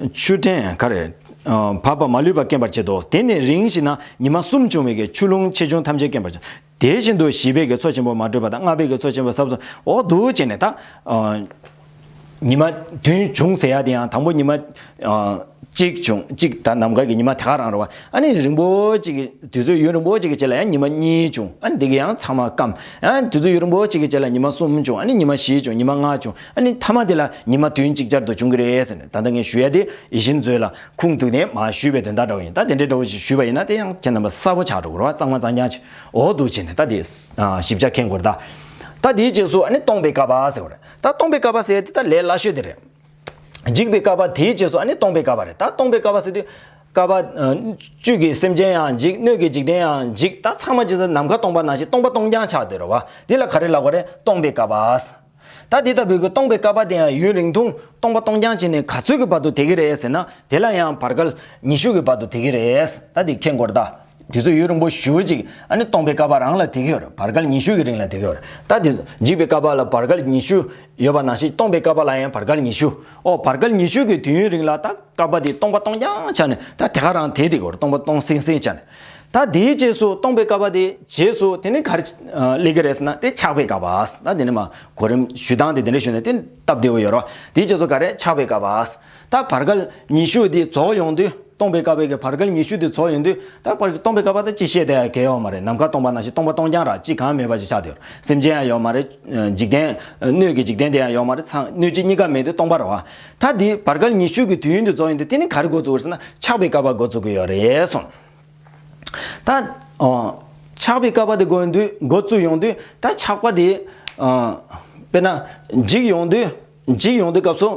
ཆུ་ཕྲན་ག་རེ། ཨ་བབས་པ་མ་ལུས་པ་སྐེམ་པར་བྱེད་དོ། དེ་ནས་རིང་ཞིག་ན་ཉི་མ་གསུམ་བྱུང་བའི་གི་ཆུ་ཀླུང་ཆེ་ཆུང་ཐམས་ཅད་སྐེམ་པར་བྱེད། དེ་བཞིན་དུ་བཞི་པའི་གི་མཚོ་ཆེན་པོ་མ་དྲོས་པ་དང་ལྔ་པའི་གི་མཚོ་ཆེན་པོ་ཟབ་སོང་། འོ་འདུག་བྱས་ནས་ད། ཨ་ཉི་མ་བདུན་བྱུང་ཟེར་ཡ་དེ་ཡང་དང་པོ་ཉི་མ་ཨ་གཅིག་བྱུང་། གཅིག་ད་ནམ་མཁའ་གི་ཉི་མ་དེ་ག་རང་རེད་བ། ཨ་ནི་རིང་པོ་གཅིག་གི་དུས་ཚོད་ཡུན་རིང་པོ་གཅིག་གི་རྗེས་ལ་ཡང་ཉི་མ་གཉིས་བྱུང་། ཨ་ནི་འདི་གི་ཡང་ཚང་མ་སྐམ། ཡང་དུས་ཚོད་ཡུན་རིང་པོ་གཅིག་གི་རྗེས་ལ་ཉི་མ་གསུམ་བྱུང་། ཨ་ནི་ཉི་མ་བཞི་བྱུང་། ཉི་མ་ལྔ་བྱུང་། ཨ་ནི་མཐའ་མ་དེ་ལ་ཉི་མ་བདུན་ཅིག་ཅར་དུ་བྱུང་གི་རེད་ཟེར་ནས། ད་ལྟ་ངས་ཞུ་ཡ་དེ་ཡིད་བཞིན་མཛོད་ལ་ཁུངས་གཏུགས་ནས་མར་ཞུས་པའི་དོན་དག་འདྲ་བོ་ཡིན། ད་དེ་འདྲའི་འདྲ་བོ་ཞིག་ཞུས་པ་ཡིན་ན་དེ་ཡང་ཁྱེད་རྣམ་པ་གསལ་པོ་ཆགས་འགྲོ་གི་རེད་བ། གཙང་མ་གཙང་རྐྱང་ཅིག་འོ་འདུག་བྱས་ནས་ད་དེ་ཨ་ཞིབ་ཆ་མཁྱེན་དགོས་རེད་ད། ད་དེའི་རྗེས་སུ་ཨ་ནི་སྟོང་པའི་བསྐལ་པ་ཟེར་བ་རེད། ད་སྟོང་པའི་བསྐལ་པ་ཟེར་དེ་ད་ལས་སླ་ཤོས་དེ་རེད། འཇིག་པའི་བསྐལ་པ་དེའི་རྗེས་སུ་ཨ་ནི་སྟོང་པའི་བསྐལ་པ་རེད། ད་སྟོང་པའི་བསྐལ་པ་ཟེར་དུས་བསྐལ་པ་ཨ་བཅུད་ཀྱི་སེམས་ཅན་ཡང་འཇིག་སྣོད་ཀྱི་འཇིག་རྟེན་ཡང་འཇིག་ད་ཚང་མ་རྗེས་སུ་ནམ་མཁའ་སྟོང་པ་ནང་བཞིན་སྟོང་པ་སྟོང་རྐྱང་ཆགས་བསྡད་རེད་བ། འདི་ལ་ག་རེ་ལབ་དགོས་རེད། སྟོང་པའི་བསྐལ་པ། ད་འདི་ལྟ་བུའི་གི་སྟོང་པའི་བསྐལ་པ་དེ་ཡང་ཡུན་རིང་ཐུང་སྟོང་པ་སྟོང་རྐྱང་བྱས་ནས་ག་ཚོད་ཀྱི་བར་དུ་བསྡད་ཀྱི་རེད་ཟེར་ན། དེ་ལ་ཡང་བར་བསྐལ་ཉི་ཤུ་གི་བར་དུ་བསྡད་ཀྱི་རེད། ད་འདི་མཁྱེན་དགོས་རེད་ད། དུས་ཚོད་ཡུན་རིང་པོ་ཞེ་པོ་ཅིག་ཨ་ནི་སྟོང་པའི་བསྐལ་པ་རང་ལ་བསྡད་ཀྱི་ཡོད་རེད། བར་བསྐལ་ཉི་ཤུ་གི་རིང་ལ་བསྡད་ཀྱི་ཡོད་རེད། ད་འདི་འཇིག་པའི་བསྐལ་པ་ལ་བར་བསྐལ་ཉི་ཤུ་ཡོད་པ་ནང་བཞིན་སྟོང་པའི་བསྐལ་པ་ལ་ཡང་བར་བསྐལ་ཉི་ཤུ། ཨོ་བར་བསྐལ་ཉི་ཤུ་གི་དུས་ཡུན་རིང་ལ་ད་བསྐལ་པ་དེ་སྟོང་པ་སྟོང་རྐྱང་ཆགས་ནས་ད་དེ་ག་རང་དེ་དེ་གོ་སྟོང་པ་སྟོང་སིང་སིང་ཆགས་ནས། ད་དེའི་རྗེས་སུ་སྟོང་པའི་བསྐལ་པ་དེ་རྗེས་སུ་དེ་ནི་ག་རེ་ཨ་སླེབས་ཀྱི་རེད་ཟེར་ན། དེ་ཆགས་པའི་བསྐལ་པ། ད་དེ་ནི་མ་གོ་རིམ་ཞུ་སྟངས་དེ་དེ་འདྲ་ཞུས་ནས་དེ་སྟབས་བདེ་བོ་ཡོད་རེད། དེའི་རྗེས་སུ་ག་རེ་ཆགས་པའི་བསྐལ་པ། ད་བར་བསྐལ་ཉི་ཤུ་དེ་རྫོགས་ཡོང་དུས། སྟོང་པའི་བསྐལ་པའི་གི་བར་བསྐལ་ཉི་ཤུ་དེ་རྫོགས་ཡོང་དུས། ད་བར་སྟོང་པའི་བསྐལ་པ་ད་ཅི་བཤད་བསྡད་ཡ་གལ་ཡོད་མ་རེད། ནམ་མཁའ་སྟོང་པ་ནང་བཞིན་སྟོང་པ་སྟོང་རྐྱང་ར་གཅིག་གང་མེད་པ་ཞིག་ཆགས་བསྡད་ཡོད་རེད། སེམས་ཅན་ཡང་ཡོད་མ་རེད། འཇིག་རྟེན་སྣོད་ཀྱི་འཇིག་རྟེན་དེ་ཡང་ཡོད་མ་རེད། ཚང་སྣོད་བཅུད་གཉིས་ཀ་མེད་དུས་སྟོང་པ་རེད་བ། ད་འདི་བར་བསྐལ་ཉི་ཤུ་གི་དུས་ཡུན་དེ་རྫོགས་ཡོང་དུས་དེ་ནི་ག་རེ་འགོ་བཙུགས་རེད་ཟེར་ན། ཆགས་པའི་བསྐལ་པ་འགོ་བཙུགས་ཀྱི་ཡོད་རེད་གསུངས། ད་ཨ་ཆགས་པའི་བསྐལ་པ་དེ་འགོ་ཡོང་དུས་འགོ་བཙུགས་ཡོང་དུས་ད་ཆགས་པ་དེ་ཨ་ དཔེར་ན་འཇིག་ཡོང་དུས། འཇིག་ཡོང་དུས་སྐབས་སུ།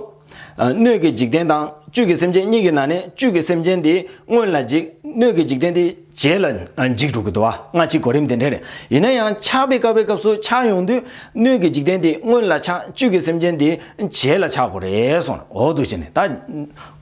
ཨ། སྣོད་ཀྱི་འཇིག་རྟེན་དང་བཅུད་ཀྱི་སེམས་ཅན་གཉིས་ཀྱི་ནང་ནས་བཅུད་ཀྱི་སེམས་ཅན་དེ་སྔོན་ལ་འཇིག་སྣོད་ཀྱི་འཇིག་རྟེན་དེ་རྗེས་ལ། ཨ། འཇིག་འགྲོ་གི་འདུག་བ། སྔ་ཕྱི་གོ་རིམ་དེ་འདྲ་རེད། ཡིན་ན་ཡང་ཆགས་པའི་སྐབས་པའི་སྐབས་སུ་ཆགས་ཡོང་དུས་སྣོད་ཀྱི་འཇིག་རྟེན་དེ་སྔོན་ལ་ཆགས། བཅུད་ཀྱི་སེམས་ཅན་དེ་རྗེས་ལ་ཆགས་དགོས་རེད་གསུངས། འོ་འདུག་བྱས་ནས་ད་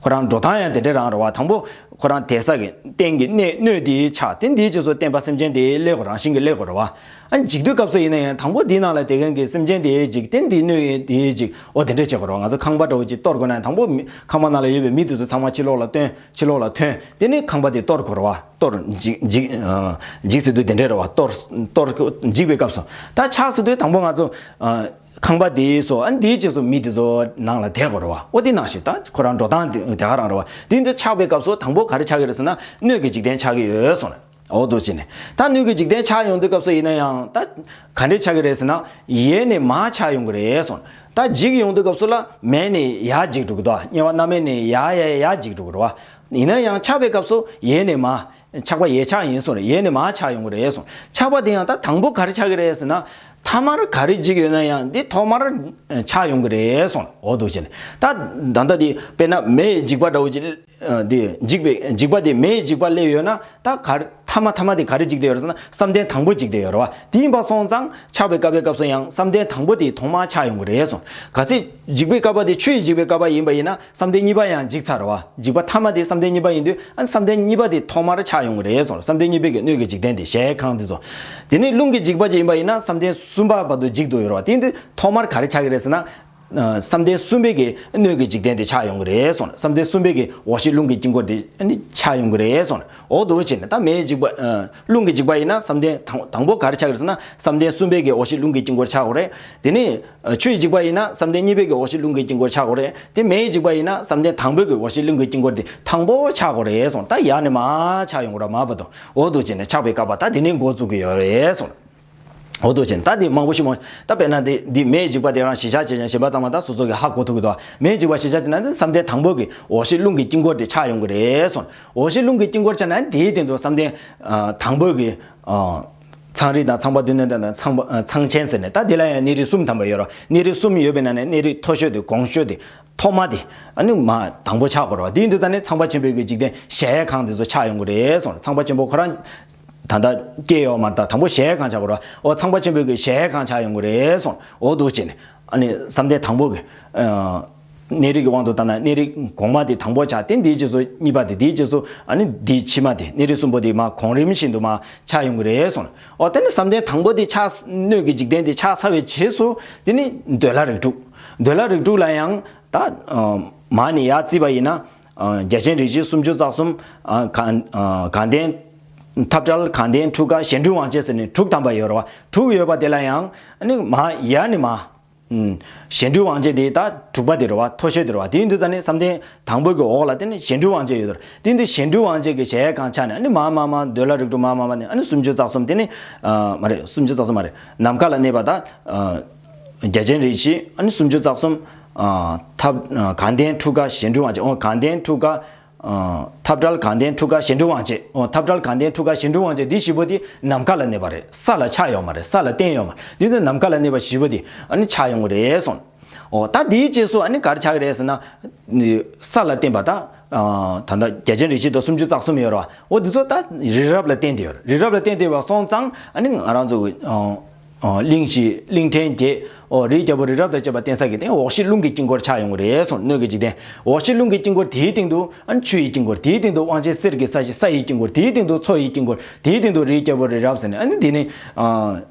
ཁོ་རང་འགྲོ་སྟངས་ཡང་དེ་འདྲ་རང་རེད་བ། དང་པོ་ཁོ་རང་དེ་ས་གི་རྟེན་གྱི་སྣོད། སྣོད་དེ་ཆགས། དེ་འདིའི་རྗེས་སུ་བརྟེན་པ་སེམས་ཅན་དེ་སླེབས་དགོས། རང་བཞིན་གྱིས་སླེབས་དགོས་རེད་བ། ཨ། འཇིག་དུས་སྐབས་སུ་ཡིན་ན་ཡང་དང་པོ་འདིའི་ནང་ལ་དེ་གན་གྱི་སེམས་ཅན་དེའི་འཇིག་རྟེན་དེའི་སྣོད་དེའི་འཇིག་འོ་དེ་འདྲ་བྱེད་དགོས་རེད་བ། ང་ཚོ་ཁང་པ་འདྲ་བོ་ཅིག་གཏོར་དགོས་ན་དང་པོ་མི་ཁང་པ་ནང་ལ་ཡོད་པའི་མི་དེ་ཚོ་ཚང་མ་ཕྱི་ལོགས་ལ་བཏོན། ཕྱི་ལོགས་ལ་ཐོན། དེ་ནས་ཁང་པ་དེ་གཏོར་དགོས་རེད་བ། གཏོར། འཇིག་འཇིག་ཨ། འཇིག་ཟེར་དུས་དེ་འདྲ་རེད་བ། གཏོར། གཏོར། འཇིག་པའི་སྐབས་སུ། ད་ཆགས་ཟེར་དུས་དང་པོ་ང་ཚོ། ཨ། ཁང་པ་དེའི་སོ། ཨ། འདིའི་རྗེས་སུ་མི་དེ་ཚོ་ནང་ལ་བསྡད་དགོས་རེད་བ། འོ་དེ་ནང་བཞིན་ད་ཁོ་རང་འགྲོ་སྟངས་དེ་དེ་ག་རང་རེད་བ། དེ་འདི་ཆགས་པའི་སྐབས་སུ་དང་པོ་ག་རེ་ཆགས་ཀྱི་རེད་ཟེར་ན་སྣོད་ཀྱི་འཇིག་རྟེན་ཆགས་ཀྱི་ཡོད་གསུངས་རེད། འོ་འདུག་བྱས་ནས་ད་སྣོད་ཀྱི་འཇིག་རྟེན་ཆགས་ཡོང་དུས་སྐབས་སུ་ཡིན་ན་ཡང་ད་ག་འདྲས་ཆགས་ཀྱི་རེད་ཟེར་ན། ཡས་ནས་མར་ཆགས་ཡོང་གི་རེད་གསུངས། ད་འཇིག་ཡོང་དུས་སྐབས་སུ་ལ་མས་ནས་ཡར་འཇིག་འགྲོ་གི་འདུག་དམྱལ་བ་མནར་མེད་ནས་ཡར་ཡར་ཡར་འཇིག་འགྲོ་གི་རེད་བ། ཡིན་ན་ཡང་ཆགས་པའི་སྐབས་སུ་ཡས་ནས་མར། ཆགས་པ་ཡས་ཆགས་ཡིན་གསུངས་རེད། ཡས་ནས་མར་ཆགས་ཡོང་གི་རེད་གསུངས། ཆགས་པ་དེ་ཡང་ད་དང་པོ་ག་རེ་ཆགས་ཀྱི་རེད་ཟེར་ན། ཐ་མར་ག་རེ་འཇིག་ཡོད་ན་ཡང་འདི་ཐོག་མར་ཆགས་ཡོང་གི་རེད་གསུངས། འོ་འདུག་བྱས་ནས་ད་ད་ལྟ་འདི་དཔེར་ན་མེའི་འཇིགས་པ་འདྲ་བོ་ཅིག་ཨ། འདི་འཇིགས་པའི་འཇིགས་པ་དེ་མེའི་འཇིགས་པ་སླེབས་ཡོད་ན་ད་ག་རེ་ཐ་མ་ཐ་མ་དེ་ག་རེ་འཇིག་བསྡད་ཡོད་རེད་ཟེར་ན་བསམ་གཏན་དང་པོ་འཇིག་བསྡད་ཡོད་རེད་བ། དེ་ཡིན་པ་སོང་ཙང་ཆགས་པའི་སྐབས་པའི་སྐབས་སུ་ཡང་བསམ་གཏན་དང་པོ་དེ་ཐོག་མར་ཆགས་ཡོང་གི་རེད་གསུངས། གལ་སྲིད་འཇིག་པའི་སྐབས་པ་དེ་ཆུ་ཡི་འཇིག་པའི་སྐབས་པ་ཡིན་པ་ཡིན་ན་བསམ་གཏན་གཉིས་པ་ཡང་འཇིག་ཚར་རེད་བ། འཇིགས་པ་ཐ་མ་དེ་བསམ་གཏན་གཉིས་པ་ཡིན་དུས་ཨ་ནི་བསམ་གཏན་གཉིས་པ་དེ་ཐོག་མར་ཆགས་ཡོང་གི་རེད་གསུངས། བསམ་གཏན་གཉིས་པའི་གི་སྣོད་ཀྱི་འཇིག་རྟེན་དེ་གཞལ་ཡས་ཁང་དེ་ཚོ། དེ་ནས་རླུང་གི་འཇིགས་པ་ཅིག་ཡིན་པ་ཡིན་ན་བསམ་གཏན་གསུམ་པ་བར་དུ་འཇིག་ཏུ་ཡོད་རེད་བ། དེ་ཡིན་དུས་ཐོག་མར་ག་རེ་ཆགས་ཀྱི་རེད་ཟེར་ན། ཨ། བསམ་གཏན་གསུམ་པའི་གི་སྣོད་ཀྱི་འཇིག་རྟེན་དེ་ཆགས་ཡོང་གི་རེད་གསུངས། བསམ་གཏན་གསུམ་པའི་གི་འོག་གཞི་རླུང་གི་དཀྱིལ་འཁོར་དེ་ཨ་ནི་ཆགས་ཡོང་གི་རེད་གསུངས། འོ་འདུག་བྱས་ནས་ད་མེའི་འཇིགས་པ། ཨ། རླུང་གི་འཇིགས་པ་ཡིན་ན་བསམ་གཏན་དང་དང་པོ་ག་རེ་ཆགས་ཀྱི་རེད་ཟེར་ན་བསམ་གཏན་གསུམ་པའི་གི་འོག་གཞི་རླུང་གི་དཀྱིལ་འཁོར་ཆགས་དགོས་རེད། དེ་ནས་ཨ་ཆུ་ཡི་འཇིགས་པ་ཡིན་ན་བསམ་གཏན་གཉིས་པའི་གི་འོག་གཞི་རླུང་གི་དཀྱིལ་འཁོར་ཆགས་དགོས་རེད། དེ་མེའི་འཇིགས་པ་ཡིན་ན་བསམ་གཏན་དང་པོའི་གི་འོག་གཞི་རླུང་གི་དཀྱིལ་འཁོར་དེ་དང་པོ་ཆགས་དགོས་རེད་གསུངས། ད་ཡར་ནས་མར་ཆགས་ཡོང་གི་རེད་མར་བར་དུ། འོ་འདུག་བྱས་ནས་ཆགས་པའི་སྐབས་པ་ད་དེ་ནས་འགོ་བཙུགས་ཀྱི་ཡོད་རེད་གསུངས། འོ་འདུག་བྱས་ནས་ད་འདི་མང་པོ་ཞིག་མ། ད་དཔེར་ན་འདི་འདི་མེའི་འཇིགས་པ་དེ་རང་གཞི་བཞག་བྱས་ཀྱང་གཞན་པ་ཚང་མ་ད་སོ་སོ་གི་ཧ་གོ་ཐུབ་ཀྱི་འདུག་མེའི་འཇིགས་པ་གཞི་བཞག་བྱས་ན་འདི་བསམ་གཏན་དང་པོ་གི་འོག་གཞི་རླུང་གི་དཀྱིལ་འཁོར་དེ་ཆགས་ཡོང་གི་རེད་གསུངས། འོག་གཞི་རླུང་གི་དཀྱིལ་འཁོར་ཆགས་ན་དེའི་སྟེང་དུ་བསམ་གཏན་ཨ་དང་པོ་གི་ཨ་ཚངས་རིས་དང་ཚངས་པ་སྡུག་བསྔལ་དང་ཚངས་པ་ཨ་ཚངས་ཆེན་ཟེར་ནས་ད་དེ་ལ་ཡང་གནས་རིས་གསུམ་ཐམ་པ་ཡོད་རེད། གནས་རིས་གསུམ་ཡོད་པའི་ནང་ནས་གནས་རིས་མཐོ་ཤོས་དེ་གོང་ཤོས་དེ་ཐོག་མ་དེ་ཨ་ནི་མར་དང་པོ་ཆགས་དགོས་རེད་བ། དེ་ཡིན་དུས་ཙང་ནས་ཚངས་པ་ཆེན་པོའི་གི་འཇིག་རྟེན་གཞལ་ཡས་ཁང་དེ་ཚོ་ཆགས་ཡོང་གི་རེད་གསུངས། ཚངས་པ་ཆེན་པོ་ཁོ་རང་ད་ལྟ་སྐྱེས་ཡོད་མ་རེད། ད་དང་པོ་གཞལ་ཡས་ཁང་ཆགས་དགོས་རེད་བ། འོ་ཚངས་པ་ཆེན་པོའི་གི་གཞལ་ཡས་ཁང་ཆགས་ཡོང་གི་རེད་གསུངས། འོ་འདུག་བྱས་ནས་ཨ་ནི་བསམ་གཏན་དང་པོ་གི་ཨ་གནས་རིས་ཀྱི་དབང་དུ་བཏང་ན་གནས་རིས་གོང་མ་དེ་དང་པོ་ཆགས། དེ་འདིའི་རྗེས་སུ་གཉིས་པ་དེ། དེའི་རྗེས་སུ་ཨ་ནི་འདིའི་ཕྱི་མ་དེ། གནས་རིས་གསུམ་པོ་དེ་མར་གོང་རིམ་བཞིན་དུ་མར་ཆགས་ཡོང་གི་རེད་གསུངས། འོ་དེ་ནི་བསམ་གཏན་དང་པོ་དེ་ཆགས། སྣོད་ཀྱི་འཇིག་རྟེན་དེ་ཆགས་ཚར་བའི་རྗེས་སུ་དེ་ནི་འདོད་ལྷ་རིགས་དྲུག་འདོད་ལྷ་རིགས་དྲུག་ལ་ཡང་ད་ཨ་མར་ནས་ཡར་བརྩིས་པ་ཡིན་ན་ཨ་རྒྱ་ཆེན་རིགས་བཞི། སུམ་ཅུ་རྩ་གསུམ། ཨ་གང་ཨ་གང་ལྡན་འཐབ་བྲལ། གང་ལྡན་འཁྲུལ་དཀའ། གཞན་འདུལ་དབང་བྱེད་ཟེར་ནས་དྲུག་ཐམ་པ་ཡོད་རེད་བ། དྲུག་ཡོད་པ་དེ་ལ་ཡང་ཨ་ནི་མར་ཡར་ནས་མར། ཨུམ། གཞན་འདུལ་དབང་བྱེད་དེ་ད་དྲུག་པ་དེ་རེད་བ། མཐོ་ཤོས་དེ་རེད་བ། དེ་ཡིན་དུས་ཙང་ནས་བསམ་གཏན་དང་པོ་གི་འོག་ལ་དེ་ནི་གཞན་འདུལ་དབང་བྱེད་ཡོད་དོ། དེ་ཡིན་དུས་གཞན་འདུལ་དབང་བྱེད་ཀྱི་གཞལ་ཡས་ཁང་ཆགས་ནས་ཨ་ནི་མར་མར་མར་འདོད་ལྷ་རིགས་དྲུག་མར་མར་མར་ནས་ཨ་ནི་སུམ་ཅུ་རྩ་གསུམ། དེ་ནི་ཨ་མ་རེད། སུམ་ཅུ་རྩ་གསུམ་མ་རེད། ནམ་མཁའ་ལ་གནས་པ་ད་ཨ་རྒྱ་ཆེན་རིགས་བཞི། ཨ་ནི་སུམ་ཅུ་རྩ་གསུམ། ཨ་འཐབ་ཨ་གང་ལྡན་འཁྲུལ་དཀའ། གཞན་འདུལ་དབང་བྱེད། འོ་གང་ལྡན་འཁྲུལ་དཀའ། ཨ་འཐབ་བྲལ། གང་ལྡན་འཁྲུལ་དཀའ། གཞན་འདུལ་དབང་བྱེད། འོ་འཐབ་བྲལ། གང་ལྡན་འཁྲུལ་དཀའ། གཞན་འདུལ་དབང་བྱེད། འདི་བཞི་པོ་དེ་ནམ་མཁའ་ལ་གནས་པ་རེད། ས་ལ་ཆགས་ཡོད་མ་རེད། ས་ལ་བརྟེན་ཡོད་མ་རེད། འདི་ཚོ་ནམ་མཁའ་ལ་གནས་པ་བཞི་པོ་དེ་ཨ་ནི་ཆགས་ཡོང་གི་རེད་གསུངས། འོ་ད་དེའི་རྗེས་སུ་ཨ་ནི་ག་རེ་ཆགས་ཀྱི་རེད་ཟེར་ན། ས་ལ་བརྟེན་པ་ད་ཨ་ད་ལྟ་རྒྱ་ཆེན་རིགས་བཞི་དང་སུམ་ཅུ་རྩ་གསུམ་ཡོད་རེད་བ། འོ་འདི་ཚོ་ད་རི་རབ་ལ་བརྟེན་ཏེ་ཡོད་རེད། རི་རབ་ལ་བརྟེན་ཏེ་ཡོད་པ་སོང་ཙང་ཨ་ནི་ང་རང་ཚོ་གི་ཨ། ཨོ་གླིང་བཞི། གླིང་ཕྲན་བརྒྱད། ཨོ་རིའི་རྒྱལ་པོ་རི་རབ་དང་བཅས་པ་བརྟེན་ས་གི་སྟེང་འོག་གཞི་རླུང་གི་དཀྱིལ་འཁོར་ཆགས་ཡོང་གི་རེད་གསུངས། སྣོད་ཀྱི་འཇིག་རྟེན་འོག་གཞི་རླུང་གི་དཀྱིལ་འཁོར་དེའི་སྟེང་དུ་ཨ་ཆུ་ཡི་དཀྱིལ་འཁོར། དེའི་སྟེང་དུ་དབང་ཆེན་གསེར་གྱི་ས་གཞི་ས་ཡི་དཀྱིལ་འཁོར། དེའི་སྟེང་དུ་མཚོ་ཡི་དཀྱིལ་འཁོར། དེའི་སྟེང་དུ་རིའི་རྒྱལ་པོ་རི་རབ་ཟེར་ནས་ཨ་ནི་དེ་ནི་ཨ་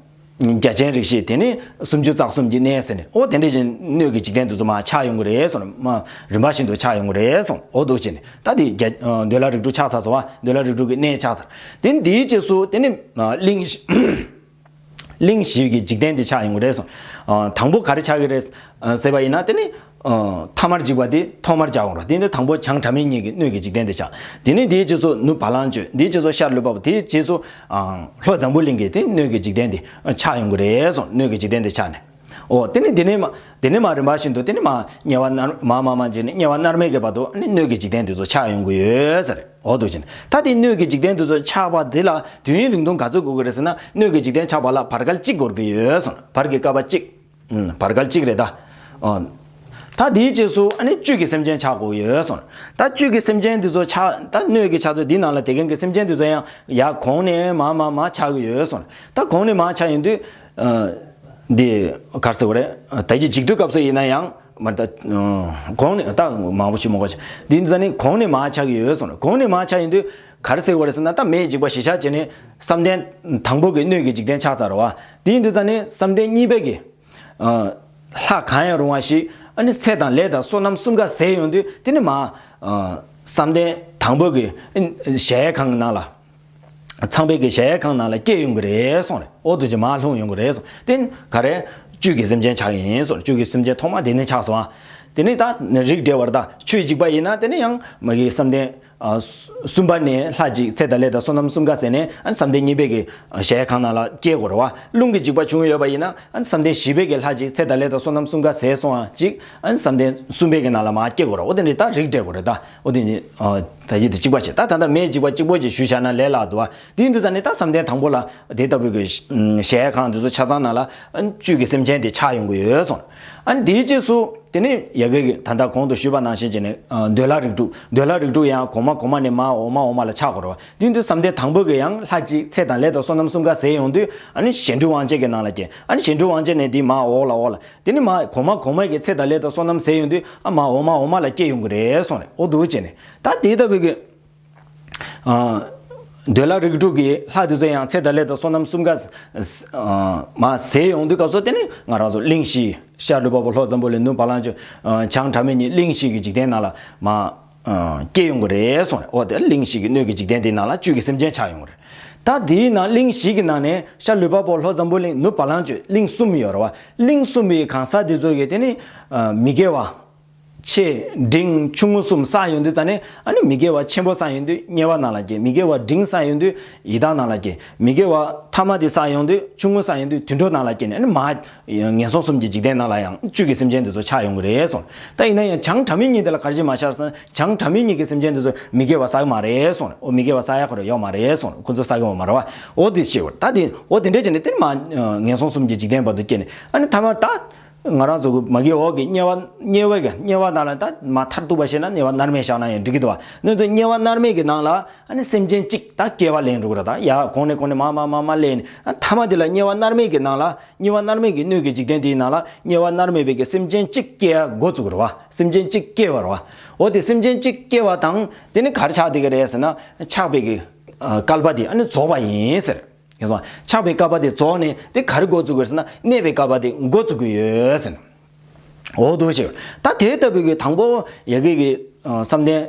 རྒྱ་ཆེན་རིགས་བཞི། དེ་ནི་སུམ་ཅུ་རྩ་གསུམ་གྱི་གནས་ཟེར་ནས་ཨོ་དེ་འདྲ་བཞིན་སྣོད་ཀྱི་འཇིག་རྟེན་དེ་ཚོ་མར་ཆགས་ཡོང་གི་རེད་གསུངས། མར་རིམ་པ་བཞིན་དུ་ཆགས་ཡོང་གི་རེད་གསུངས། ཨོ་འདུག་བྱས་ནས་ད་དེ་རྒྱ་འདོད་ལྷ་རིགས་དྲུག་ཆགས་ཚར་སོང་བ། འདོད་ལྷ་རིགས་དྲུག་གི་གནས་ཆགས་ཚར། དེ་ནི་དེའི་རྗེས་སུ་དེ་ནི་གླིང་བཞི། གླིང་བཞི་གི་འཇིག་རྟེན་དེ་ཆགས་ཡོང་གི་རེད་གསུངས། ཨ་དང་པོ་ག་རེ་ཆགས་ཀྱི་རེད་ཟེར་བ་ཡིན་ན་དེ་ནི་ཨ་ཐ་མར་འཇིག་པ་དེ་ཐོག་མར་ཆགས་ཡོང་རོགས། དེ་ནི་དང་པོ་བྱང་སྒྲ་མི་སྙན་གྱི་སྣོད་ཀྱི་འཇིག་རྟེན་དེ་ཆགས། དེ་ནི་དེའི་རྗེས་སུ་ནུབ་བ་ལང་སྤྱོད། དེའི་རྗེས་སུ་ཤར་ལུས་འཕགས་པོ། དེའི་རྗེས་སུ་ཨ་ལྷོ་འཛམ་བུ་གླིང་གི་དེ་སྣོད་ཀྱི་འཇིག་རྟེན་དེ་ཆགས་ཡོང་གི་རེད་གསུངས། སྣོད་ཀྱི་འཇིག་རྟེན་དེ་ཆགས་ནས། ཨོ་དེ་ནི་དེ་ནས་མ་དེ་ནས་མ་རིམ་པ་བཞིན་དུ་དེ་ནས་མ་དམྱལ་བ་མནར་མ་མ་མ་འཇིག་ནས་དམྱལ་བ་མནར་མེད་ཀྱི་བར་དུ་ནི་སྣོད་ཀྱི་འཇིག་རྟེན་དེ་ཚོ་ཆགས་ཡོང་གི་ཡོད་ཟེར། འོ་འདུག་བྱས་ནས་ད་དེ་སྣོད་ཀྱི་འཇིག་རྟེན་དེ་ཚོ་ཆགས་པ་དེ་ལ་དུས་ཡུན་རིང་ཐུང་ག་ཚོད་འགོར་གི་རེད་ཟེར་ན། སྣོད་ཀྱི་འཇིག་རྟེན་ཆགས་པ་ལ་བར་སྐལ་གཅིག་འགོར་གི་ཡོད་གསུངས། བར་གྱི་བསྐལ་པ་གཅིག། ཨུམ། བར་བསྐལ་གཅིག་རེད་ད། ཨོ། ད་དེའི་རྗེས་སུ་ཨ་ནི་བཅུད་ཀྱི་སེམས་ཅན་ཆགས་དགོས་ཡོད་གསུངས། ད་བཅུད་ཀྱི་སེམས་ཅན་འདི་ཚོ་ཆགས། ད་སྣོད་ཀྱི་ཆགས་ཚུལ་འདི་ནང་ལ་དེ་གན་གྱི་སེམས་ཅན་འདི་ཚོ་ཡང་ཡར་གོང་ནས་མར་མར་མར་ཆགས་ཀྱི་ཡོད་གསུངས། ད་གོང་ནས་མར་ཆགས་ཡོང་དུས། ཨ། འདི་ག་རེ་ཟེར་དགོས་རེད། ད་གི་འཇིག་དུས་སྐབས་སུ་ཡིན་ན་ཡང་མ་ད། ཨ། གོང་ནས་ད་མང་པོ་ཞིག་མ་གོ་ཞིག་འདི་འདི་ཚོ་ནི་གོང་ནས་མར་ཆགས་ཀྱི་ཡོད་གསུངས། གོང་ནས་མར་ཆགས་ཡོང་དུས་ག་རེ་ཟེར་དགོས་རེད་ཟེར་ན། ད་མེས་འཇིག་པ་གཞིར་བཞག་བྱས་ནས་བསམ་གཏན་དང་པོ་གི་སྣོད་ཀྱི་འཇིག་རྟེན་ཆགས་ཚར་བ། དེ་ཡིན་དུས་ཙ་ནས་བསམ་གཏན་གཉིས་པའི་གི། ཨ། ལྷ་གང་ཡང་རུང་བ་ཞིག་ཨ་ནི་ཚེ་དང་ལས་དང་བསོད་ནམས་གསུམ་ཀ་ཟད་ཡོང་དུས། དེ་ནི་མར། ཨ། བསམ་གཏན་དང་པོ་གི་གཞལ་ཡས་ཁང་གི་ནང་ལ། ཚངས་པའི་གི་གཞལ་ཡས་ཁང་ནང་ལ་སྐྱེ་ཡོང་གི་རེད་གསུངས་རེད། འོ་དེ་ཅིག་མར་ལྷུང་ཡོང་གི་རེད་གསུངས། དེ་ག་རེ། བཅུད་ཀྱི་སེམས་ཅན་ཆགས་ཡིན་གསུངས། བཅུད་ཀྱི་སེམས་ཅན་ཐོག་མ་དེ་ནས་ཆགས་སོང་ཨ། དེ་ནས་ད་རིགས་འགྲེ་བར་ད་ཆོས་འཇིག་པ་ཡིན་ན་དེ་ནས་ཡང་མ་གི་བསམ་གཏན། ཨ། གསུམ་པ་ནས་ལྷ་གཅིག་ཚེ་དང་ལས་དང་བསོད་ནམས་གསུམ་ཀ་ཟད་ནས་ཨ་ནི་བསམ་གཏན་གཉིས་པའི་གི་གཞལ་ཡས་ཁང་ནང་ལ་སྐྱེ་དགོས་རེད་བ། རླུང་གི་འཇིག་པ་བྱུང་ཡོད་པ་ཡིན་ན་ཨ་ནི་བསམ་གཏན་བཞི་པའི་གི་ལྷ་གཅིག་ཚེ་དང་ལས་དང་བསོད་ནམས་གསུམ་ཀ་ཟད་སོང་བ་གཅིག་ཨ་ནི་བསམ་གཏན་གསུམ་པའི་གི་ནང་ལ་མར་སྐྱེ་དགོས་རེད། འོ་དེ་འདྲ་ད་རིགས་འགྲེ་དགོས་རེད་ད། འོ་དེ་འདྲ། ཨ། ད་ཡིད་དུ་གཅིག་པ་བྱེད། ད་ད་ལྟ་མེས་འཇིག་པ་གཅིག་པོ་ཅིག་ཞུས་བཞག་ན་ལས་སླ་འདུག་བ། དེ་ཡིན་དུས་ཙ་ནས་ད་བསམ་གཏན་དང་པོ་ལ་དེ་ལྟ་བུའི་གི་གཞལ་ཡས་ཁང་དེ་ཚོ་ཆ་ཚང་ནང་ལ་ཨ་ནི་བཅུད་ཀྱི་སེམས་ཅན་དེ་ཆགས་ཡོང་གི་ཡོད་གསུངས། ཨ་ནི་དེའི་རྗེས་སུ་དེ་ནས་ཡ་གི་གི་ད་ལྟ་གོང་དུ་ཞུས་པ་ནང་བཞིན་བྱས་ནས། ཨ། འདོད་ལྷ་རིགས་དྲུག་འདོད་ལྷ་རིགས་དྲུག་ཡང་གོང་མ་གོང་མ་ནས་མར་འོག་མ་འོག་མ་ལ་ཆགས་དགོས་རེད་བ། དེ་ཡིན་དུས་བསམ་གཏན་དང་པོ་གི་ཡང་ལྷ་གཅིག་ཚེ་དང་ལས་དང་བསོད་ནམས་གསུམ་ཀ་ཟད་ཡོང་དུས་ཨ་ནི་གཞན་འདུལ་དབང་བྱེད་ཀྱི་ནང་ལ་སྐྱེ། ཨ་ནི་གཞན་འདུལ་དབང་བྱེད་ནས་དེ་མར་འོག་ལ་འོག་ལ། དེ་ནས་མར་གོང་མ་གོང་མའི་གི་ཚེ་དང་ལས་དང་བསོད་ནམས་ཟད་ཡོང་དུས་ཨ་མར་འོག་མ་འོག་མ་ལ་སྐྱེ་ཡོང་གི་རེད་གསུངས་རེད། འོ་འདུག་བྱས་ནས་ད་དེ་ལྟ་བུའི་གི། ཨ། འདོད་ལྷ་རིགས་དྲུག་གི་ལྷ་དེ་ཚོ་ཡང་ཚེ་དང་ལས་དང་བསོད་ནམས་གསུམ་ཀ་ཨ་མར་ཟད་ཡོང་དུས་སྐབས་སུ་དེ་ནས་ང་རང་ཚོ་གླིང་བཞི། ཤར་ལུས་འཕགས་པོ་ལྷོ་འཛམ་བུ་གླིང་ནུབ་བ་ལང་སྤྱོད། ཨ། བྱང་སྒྲ་མི་སྙན་གླིང་བཞི་གི་འཇིག་རྟེན་ནང་ལ་མར། ཨ། སྐྱེ་ཡོང་གི་རེད་གསུངས་རེད། འོ་དེ་གླིང་བཞི་གི་སྣོད་ཀྱི་འཇིག་རྟེན་དེའི་ནང་ལ་བཅུད་ཀྱི་སེམས་ཅན་ཆགས་ཡོང་གི་རེད། ད་དེའི་ནང་གླིང་བཞི་གི་ནང་ནས་ཤར་ལུས་འཕགས་པོ་ལྷོ་འཛམ་བུ་གླིང་ནུབ་བ་ལང་སྤྱོད་གླིང་གསུམ་ཡོད་རེད་བ། གླིང་གསུམ་པའི་གང་ཟག་དེ་ཚོ་གི་དེ་ནི། ཨ། མི་དགེ་བ། ཆེ་འབྲིང་ཆུང་ངུ་གསུམ་བསགས་ཡོང་དུས་ཙ་ནས་ཨ་ནི་མི་དགེ་བ་ཆེན་པོ་བསགས་ཡོང་དུས་དམྱལ་བ་ནང་ལ་སྐྱེ། མི་དགེ་བ་འབྲིང་བསགས་ཡོང་དུས་ཡི་དྭགས་ནང་ལ་སྐྱེ། མི་དགེ་བ་ཐ་མ་དེ་བསགས་ཡོང་དུས་ཆུང་ངུ་བསགས་ཡོང་དུས་དུད་འགྲོ་ནང་ལ་སྐྱེ་ནས་ཨ་ནི་མར་ངན་སོང་གསུམ་གྱི་འཇིག་རྟེན་ནང་ལ་ཡང་བཅུད་ཀྱི་སེམས་ཅན་དེ་ཚོ་ཆགས་ཡོང་གི་རེད་གསུངས། ད་ཡིན་ན་ཡང་བྱང་སྒྲ་མི་སྙན་དེ་ལ་ག་རེ་བྱས་མ་ཤར་ཟེར་ན། བྱང་སྒྲ་མི་སྙན་གྱི་སེམས་ཅན་དེ་ཚོ་མི་དགེ་བ་བསགས་ཡོད་མ་རེད་གསུངས། འོ་མི་དགེ་བ་བསགས་ཡག་ཁོ་རང་ཡོད་མ་རེད་གསུངས། ཁོ་ཚོ་བསགས་ཡོད་མ་རེད་བ། འོ་དེ་ཤེས་དགོས། ད་དེ་འོ་དེ་འདྲས་བྱས་ནས་དེ་ནི་མར་ངན་སོང་གསུམ་གྱི་འཇིག་རྟེན་བར་དུ་སྐྱེ་ནས་ཨ་ནི་ཐ་མར་ད། ང་རང་ཚོ་གི་མ་གི་འོག་གི་དམྱལ་བ། དམྱལ་བའི་གི་དམྱལ་བ་ནང་ལ་ད་མར་མཐར་ཐུག་པ་བཤད་ན་དམྱལ་བ་མནར་མེད་བཞག་ན་ཡང་འགྲིག་གི་འདུག་བ། ནི་དུ་དམྱལ་བ་མནར་མེད་ཀྱི་ནང་ལ་ཨ་ནི་སེམས་ཅན་གཅིག་ད་སྐྱེ་བ་ལེན་འགྲོ་གི་རེད། ད་ཡར་གོང་ནས་གོང་ནས་མར་མར་མར་མར་ལེན་ནས་ཨ་ཐ་མ་དེ་ལ་དམྱལ་བ་མནར་མེད་ཀྱི་ནང་ལ། དམྱལ་བ་མནར་མེད་ཀྱི་སྣོད་ཀྱི་འཇིག་རྟེན་དེའི་ནང་ལ་དམྱལ་བ་མནར་མེད་པའི་གི་སེམས་ཅན་གཅིག་སྐྱེ་ཡ་འགོ་བཙུགས་གི་རེད་བ། སེམས་ཅན་གཅིག་སྐྱེ་བ་རེད་བ། འོ་དེ་སེམས་ཅན་གཅིག་སྐྱེ་བ་དང་དེ་ནི་ག་རེ་ཆགས་བསྡད་ཀྱི་རེད་ཟེར་ན། ཆགས་པའི་གི་ཨ་བསྐལ་པ་དེ་ཨ་ནི་རྫོགས་པ་ཡིན་ཟེར། ཡིན་སོང་། ཆགས་པའི་བསྐལ་པ་དེ་རྫོགས་ནས་དེ་ག་རེ་འགོ་བཙུགས་ཀྱི་ཡོད་ཟེར་ན། གནས་པའི་བསྐལ་པ་དེ་འགོ་བཙུགས་ཀྱི་ཡོད་ཟེར། འོ་དུ་ཞེས། ད་དེ་ལྟ་བུའི་གི་དང་པོ་ཡ་གི་གི་ཨ་བསམ་གཏན་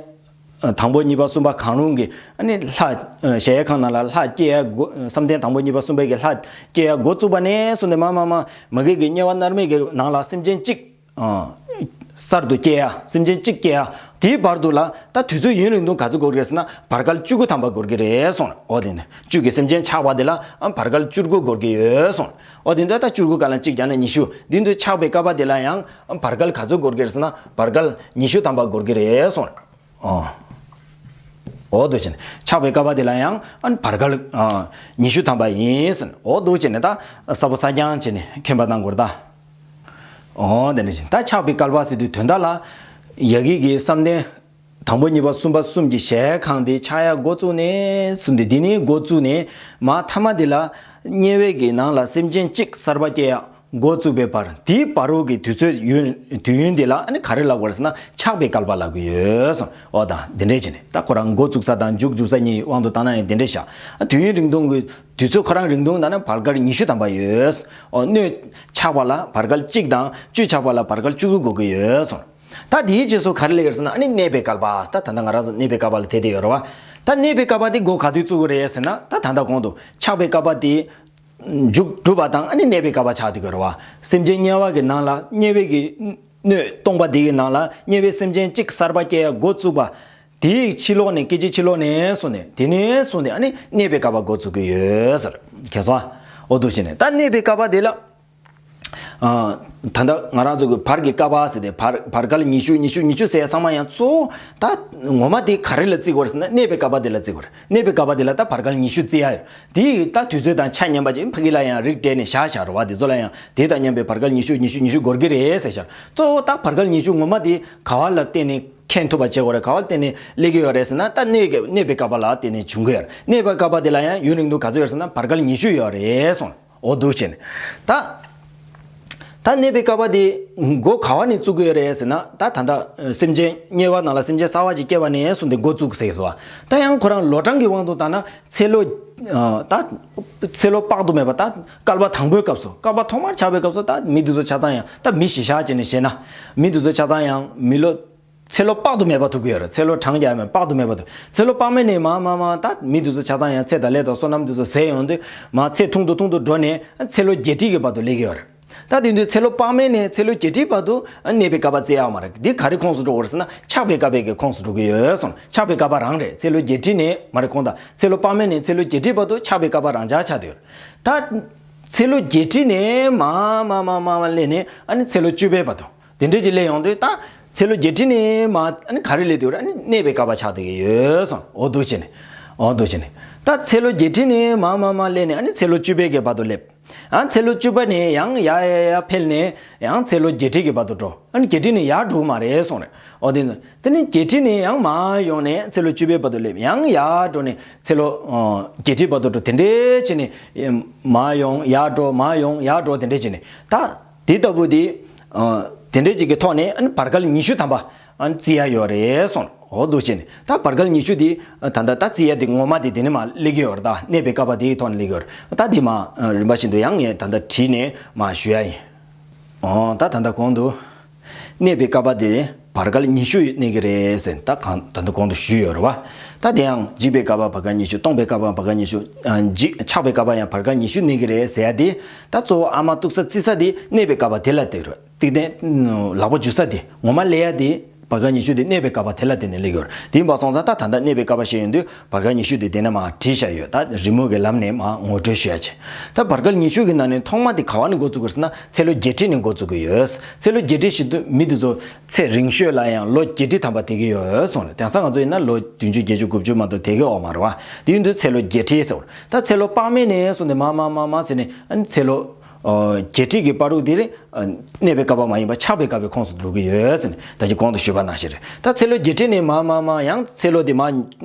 ཨ་དང་པོ་གཉིས་པ་གསུམ་པ་གང་རུང་གི་ཨ་ནི་ལྷ་ཨ་གཞལ་ཡས་ཁང་ནང་ལ་ལྷ་སྐྱེ་ཡ་འགོ། བསམ་གཏན་དང་པོ་གཉིས་པ་གསུམ་པའི་གི་ལྷ་སྐྱེ་ཡ་འགོ་བཙུགས་པ་ནས་བཟུང་ནས་མ་མ་མ་མ་གི་གི་དམྱལ་བ་མནར་མེད་ཀྱི་ནང་ལ་སེམས་ཅན་གཅིག་ཨ་གསར་དུ་སྐྱེ་ཡ། སེམས་ཅན་གཅིག་སྐྱེ་ཡ། དེའི་བར་དུ་ལ་ད་དུས་ཚོད་ཡུན་རིང་ཐུང་ག་ཚོད་འགོར་གི་རེད་ཟེར་ན། བར་བསྐལ་བཅུ་དགུ་ཐམ་པ་འགོར་གི་རེད་གསུངས། འོ་དེ་ནི་བཅུད་ཀྱི་སེམས་ཅན་ཆགས་པ་དེ་ལ་ཨ་བར་བསྐལ་བཅུ་དགུ་འགོར་གི་ཡོད་གསུངས། འོ་དེ་འདྲ་ད་བཅུ་དགུ་ག་ལ་གཅིག་བརྒྱབ་ན་ཉི་ཤུ། དེ་དུས་ཆགས་པའི་བསྐལ་པ་དེ་ལ་ཡང་ཨ་བར་བསྐལ་ག་ཚོད་འགོར་གི་རེད་ཟེར་ན། བར་བསྐལ་ཉི་ཤུ་ཐམ་པ་འགོར་གི་རེད་གསུངས། ཨོ། འོ་དུ་ཕྱིན། ཆགས་པའི་བསྐལ་པ་དེ་ལ་ཡང་ཨ་ནི་བར་བསྐལ་ཨ་ཉི་ཤུ་ཐམ་པ་ཡིན་ཟེར། འོ་དུ་ཕྱིན་ནས་ད་ས་བོ་ས་རྐྱང་བྱས་ནས་མཁྱེན་པ་གནང་དགོས་རེད་ད། ཨོ་དེ་འདྲ་ཕྱིན། ད་ཆགས་པའི་བསྐལ་པ་ཟེར་དུས་དོན་དག་ལ་ཡ་གི་གི་བསམ་གཏན་དང་པོ་གཉིས་པ་གསུམ་པ་གསུམ་གྱི་གཞལ་ཡས་ཁང་དེ་ཆགས་ཡ་འགོ་བཙུགས་ནས་བཟུང་སྟེ། དེ་ནས་འགོ་བཙུགས་ནས་མ་ཐ་མ་དེ་ལ་དམྱལ་བའི་གི་ནང་ལ་སེམས་ཅན་གཅིག་གསར་པ་སྐྱེ་ཡ། འགོ་བཙུགས་པའི་བར། དེའི་བར་དུ་གི་དུས་ཚོད་ཡུན། དུས་ཡུན་དེ་ལ་ཨ་ནི་ག་རེ་ལབ་དགོས་རེད་ཟེར་ན། ཆགས་པའི་བསྐལ་པ་ལབ་ཀྱི་ཡོད་གསུངས། འོ་ད་འདི་འདྲས་བྱས་ནས་ད་ཁོ་རང་འགོ་བཙུགས་ས་དང་མཇུག་བཙུགས་ས་གཉིས་དབང་དུ་བཏང་ན་ཡང་འདི་འདྲས་བཞག། ཨ་དུས་ཡུན་རིང་ཐུང་གི་དུས་ཚོད་ཁོ་རང་རིང་ཐུང་བཏང་ན་བར་བསྐལ་ཉི་ཤུ་ཐམ་པ་ཡོད། འོ་སྣོད་ཆགས་པ་ལ་བར་བསྐལ་གཅིག་དང་བཅུད་ཆགས་པ་ལ་བར་བསྐལ་བཅུ་དགུ་འགོར་གྱི་ཡོད་གསུངས། ད་དེའི་རྗེས་སུ་ག་རེ་སླེབས་ཀྱི་རེད་ཟེར་ན། ཨ་ནི་གནས་པའི་བསྐལ་པ། ད་ད་ལྟ་ང་རང་ཚོ་གནས་པའི་བསྐལ་པ་ལ་དེད་དེ་ཡོད་རེད་བ། ད་གནས་པའི་བསྐལ་པ་དེ་འགོ་ག་དུས་བཙུགས་ཀྱི་རེད་ཟེར་ན། ད་ད་ལྟ་གོང་དུ་ཆགས་པའི་བསྐལ་པ་དེ་མཇུག་གྲུབ་པ་དང་ཨ་ནི་གནས་པའི་བསྐལ་པ་ཆགས་བསྡད་ཀྱི་རེད་བ། སེམས་ཅན་དམྱལ་བ་གི་ནང་ལ་དམྱལ་བའི་གི་སྣོད་སྟོང་པ་དེ་གི་ནང་ལ་དམྱལ་བའི་སེམས་ཅན་གཅིག་གསར་པ་སྐྱེ་ཡ་འགོ་བཙུགས་པ། དེའི་ཕྱི་ལོགས་ནས་སྐད་ཅིག་ཕྱི་ལོགས་ནས་བཟུང་ནས། དེ་ནས་བཟུང་སྟེ་ཨ་ནི་གནས་པའི་བསྐལ་པ་འགོ་བཙུགས་ཀྱི་ཡོད་ཟེར། མཁྱེན་སོང་ཨ། འོ་དུ་བྱས་ནས་ད་གནས་པའི་བསྐལ་པ་དེ་ལ། ཨ། ད་ལྟ་ང་རང་ཚོ་གི་བར་གྱི་བསྐལ་པ་ཟེར་ཏེ་བར་བར་བསྐལ་ཉི་ཤུ་ཉི་ཤུ་ཉི་ཤུ་ཟེར་ཡ་ཚང་མ་ཡང་གཙོ་བོ་ད་ངོ་མ་དེ་ག་རེ་ལ་བརྩི་དགོས་རེད་ཟེར་ན། གནས་པའི་བསྐལ་པ་དེ་ལ་བརྩི་དགོས་རེད། གནས་པའི་བསྐལ་པ་དེ་ལ་ད་བར་བསྐལ་ཉི་ཤུ་བརྩི་ཡ་ཡོད། དེ་ད་དུས་ཚོད་དང་ཆ་མཉམ་པ་ཅིག་ཕ་གི་ལ་ཡང་རིགས་སྤྲད་ནས་བཞག་བཞག་རེད་བ། དེ་ཚོ་ལ་ཡང་དེ་དང་མཉམ་པའི་བར་བསྐལ་ཉི་ཤུ་ཉི་ཤུ་ཉི་ཤུ་འགོར་གི་རེད་ཟེར་བཞག་གཙོ་བོ་ད་བར་བསྐལ་ཉི་ཤུ་ངོ་མ་དེ་ག་བ་ལ་བརྟེན་ནས་མཁྱེན་ཐུབ་པ་བྱེད་དགོས་རེད། ག་བ་ལ་བརྟེན་ནས་སླེབས་ཀྱི་ཡོད་རེད་ཟེར་ན། ད་གནས་ཀྱི་གནས་པའི་བསྐལ་པ་ལ་བརྟེན་ནས་བྱུང་གི་ཡོད་རེད། གནས་པའི་བསྐལ་པ་དེ་ལ་ཡང་ཡུན་རིང་དུ་ག་ཚོད་ཡོད་རེད་ཟེར་ན་བར་བསྐལ་ཉི་ཤུ་ཡོད་རེད་གསུངས། འོ་འདུག་བྱས་ནས་ད། ད་གནས་པའི་བསྐལ་པ་དེ་འགོ་ག་བ་ནས་བཙུགས་ཀྱི་ཡོད་རེད་ཟེར་ན། ད་ད་ལྟ་སེམས་ཅན་དམྱལ་བ་ནང་ལ་སེམས་ཅན་གསར་བ་ཅིག་སྐྱེ་བ་ནས་བཟུང་སྟེ་འགོ་བཙུགས་ཟེར་སོང་བ། ད་ཡང་ཁོ་རང་ལོ་གྲངས་ཀྱི་དབང་དུ་བཏང་ན་ཚེ་ལོ། ད་ཚེ་ལོ་དཔག་ཏུ་མེད་པ། ད་བསྐལ་པ་དང་པོའི་སྐབས་སུ། བསྐལ་པ་ཐོག་མར་ཆགས་པའི་སྐབས་སུ་ད་མི་དེ་ཚོ་ཆ་ཚང་ཡང་། ད་མི་གཞི་བཞག་བྱས་ནས་བཤད་ན། མི་དེ་ཚོ་ཆ་ཚང་ཡང་མི་ལོ། ཚེ་ལོ་དཔག་ཏུ་མེད་པ་ཐུག་གི་ཡོད་རེད། ཚེ་ལོ་གྲངས་ཀྱང་མེད། དཔག་ཏུ་མེད་པ་ཐུག་ཚེ་ལོ་དཔག་མེད་ནས་མར་མར་མར་ད་མི་དེ་ཚོ་ཆ་ཚང་ཡང་ཚེ་དང་ལས་དང་བསོད་ནམས་དེ་ཚོ་ཟད་ཡོང་དུས་མར་ཚེ་ཐུང་དུ་ཐུང་དུ་འགྲོ་ནས་ཚེ་ལོ་བརྒྱད་ཁྲི་གི་བར་དུ་སླེབས་ཀྱི་ཡོད་རེད། ད་དེ་དུས་ཚེ་ལོ་དཔག་མེད་ནས་ཚེ་ལོ་བརྒྱད་ཁྲི་བར་དུ་གནས་པའི་བསྐལ་པ་བརྩི་ཡག་མ་རེད། འདི་ག་རེ་ཁོངས་སུ་འགྲོ་གི་རེད་ཟེར་ན་ཆགས་པའི་བསྐལ་པའི་གི་ཁོངས་སུ་འགྲོ་གི་ཡོད་གསུངས། ཆགས་པའི་བསྐལ་པ་རང་རེད། ཚེ་ལོ་བརྒྱད་ཁྲི་ནས་མར་ཁོངས་དང་། ཚེ་ལོ་དཔག་མེད་ནས་ཚེ་ལོ་བརྒྱད་ཁྲི་བར་དུ་ཆགས་པའི་བསྐལ་པ་རང་འཇགས་ཆགས་བསྡད་ཡོད་རེད། ད་ཚེ་ལོ་བརྒྱད་ཁྲི་ནས་མར་མར་མར་མར་མར་སླེབས་ནས་ཨ་ནི་ཚེ་ལོ་བཅུ་པའི་བར་དུ། དེ་འདྲས་ཅིག་སླེབས་ཡོང་དུས་ད་ཚེ་ལོ་བརྒྱད་ཁྲི་ནས་མར་ཨ་ནི་ག་རེ་སླེབས་དུས་ཨ་ནི་གནས་པའི་བསྐལ་པ་ཆགས་བསྡད་ཀྱི་ཡོད་གསུངས། འོ་འདུག་བྱས་ནས། འོ་འདུག་བྱས་ནས། ད་ཚེ་ལོ་བརྒྱད་ཁྲི་ནས་མར་མར་མར་སླེབས་ནས་ཨ་ནི་ཚེ་ལོ་བཅུ་པའི་གི་བར་དུ་སླེབས། ཨ་ཚེ་ལོ་བཅུ་པ་ནས་ཡང་ཡར་ཡར་ཡར་འཕེལ་ནས་ཡང་ཚེ་ལོ་བརྒྱད་ཁྲི་གི་བར་དུ་འགྲོ། ཨ་ནི་བརྒྱད་ཁྲི་ནས་ཡར་འགྲོ་གི་མ་རེད་གསུངས་རེད། འོ་དེ་ཚོ། དེ་ནས་བརྒྱད་ཁྲི་ནས་ཡང་མར་ཡོང་ནས་ཚེ་ལོ་བཅུ་པའི་བར་དུ་སླེབས། ཡང་ཡར་འགྲོ་ནས་ཚེ་ལོ་ཨ་བརྒྱད་ཁྲི་བར་དུ་འགྲོ། དེ་འདྲས་བྱས་ནས་མར་ཡོང་ཡར་འགྲོ། མར་ཡོང་ཡར་འགྲོ། དེ་འདྲས་བྱས་ནས་ད། དེ་ལྟ་བུ་དེ། ཨ་དེ་འདྲའི་ཅིག་གི་ཐོག་ནས་ཨ་ནི་བར་བསྐལ་ཉི་ཤུ་ཐམ་པ་ཨ་ནི་བརྩི་ཡ་ཡོད་རེད་གསུངས། འོ་འདུག་བྱས་ནས་ད་བར་བསྐལ་ཉི་ཤུ་དེ་ཨ་ད་ལྟ་ད་བརྩི་ཡ་དེ་ངོ་མ་དེ་དེ་ནས་མར་སླེབས་ཀྱི་ཡོད་རེད། ད་གནས་པའི་བསྐལ་པ་དེའི་ཐོག་ནས་སླེབས་ཀྱི་ཡོད་རེད། ད་དེ་མར་ཨ་རིམ་པ་བཞིན་དུ་ཡང་ངས་ད་ལྟ་བྲིས་ནས་མར་ཞུ་ཡ་ཡིན། འོ་ད་ད་ལྟ་གོང་དུ། གནས་པའི་བསྐལ་པ་དེ་བར་བསྐལ་ཉི་ཤུ་གནས་ཀྱི་རེད་ཟེར་ད་གང་ད་དུང་གོང་དུ་ཞུས་ཡོད་རེད་བ། ད་དེ་ཡང་འཇིག་པའི་བསྐལ་པ་བར་བསྐལ་ཉི་ཤུ། སྟོང་པའི་བསྐལ་པ་བར་བསྐལ་ཉི་ཤུ། ཨ་འཇིག་ཆགས་པའི་བསྐལ་པ་ཡང་བར་བསྐལ་ཉི་ཤུ་གནས་ཀྱི་རེད་ཟེར་ཡ་དེ། ད་གཙོ་བོ་ཨ་མ་གཏུག་ས་བརྩི་ས་དེ་གནས་པའི་བསྐལ་པ་དེ་ལ་དེ་རེད། ཏིག་ཏན་ལག་པ་འཇུ་ས་དེ་ངོ་མ་ལས་ཡ་དེ་བར་བསྐལ་ཉི་ཤུ་དེ་གནས་པའི་བསྐལ་པ་དེ་ལ་དེ་ནས་སླེབས་ཡོད་རེད། དེ་ཡིན་པ་སོང་ཙང་ད་ད་ལྟ་གནས་པའི་བསྐལ་པ་བཤད་ཡོང་དུས་བར་བསྐལ་ཉི་ཤུ་དེ་དེ་ནས་མར་བྲིས་བཞག་ཡོད། ད་རི་མོ་གི་ལམ་ནས་མར་ངོ་སྤྲོད་ཞུ་ཡ་བྱས། ད་བར་བསྐལ་ཉི་ཤུ་གི་ནང་ནས་ཐོག་མ་དེ་ག་བ་ནས་འགོ་བཙུགས་དགོས་ཟེར་ན་ཚེ་ལོ་བརྒྱད་ཁྲི་ནས་འགོ་བཙུགས་ཀྱི་ཡོད། ཚེ་ལོ་བརྒྱད་ཁྲི་བཞིན་དུ་མི་དེ་ཚོ་ཚེ་རིང་ཤོས་ལ་ཡང་ལོ་བརྒྱད་ཁྲི་ཐམ་པ་བསྡད་ཀྱི་ཡོད་གསུངས་རེད། དེང་སང་ང་ཚོ་ཡིན་ན་ལོ་བདུན་ཅུ་བརྒྱད་ཅུ་དགུ་བཅུ་མ་གཏོགས་བསྡད་ཀྱི་ཡོད་མ་རེད་བ། དེ་ཡིན་དུས་ཚེ་ལོ་བརྒྱད་ཁྲི་ཟེར་བ་རེད། ད་ཚེ་ལོ་དཔག་མེད་ནས་བཟུང་སྟེ་མར་མར་མར་མར་ཟེར་ནས་ཨ་ནི་ཚེ་ལོ་ཨོ་བརྒྱད་ཁྲི་གི་བར་དུ་དེ་རེད། ཨ་གནས་པའི་བསྐལ་པ་མ་ཡིན་པ་ཆགས་པའི་བསྐལ་པའི་ཁོངས་སུ་འགྲོ་གི་ཡོད་ཟེར་ནས་ད་ཅི་གོང་དུ་ཞུས་པ་ནང་བཞིན་རེད། ད་ཚེ་ལོ་བརྒྱད་ཁྲི་ནས་མར་མར་མར་ཡང་ཚེ་ལོ་དེ་མར་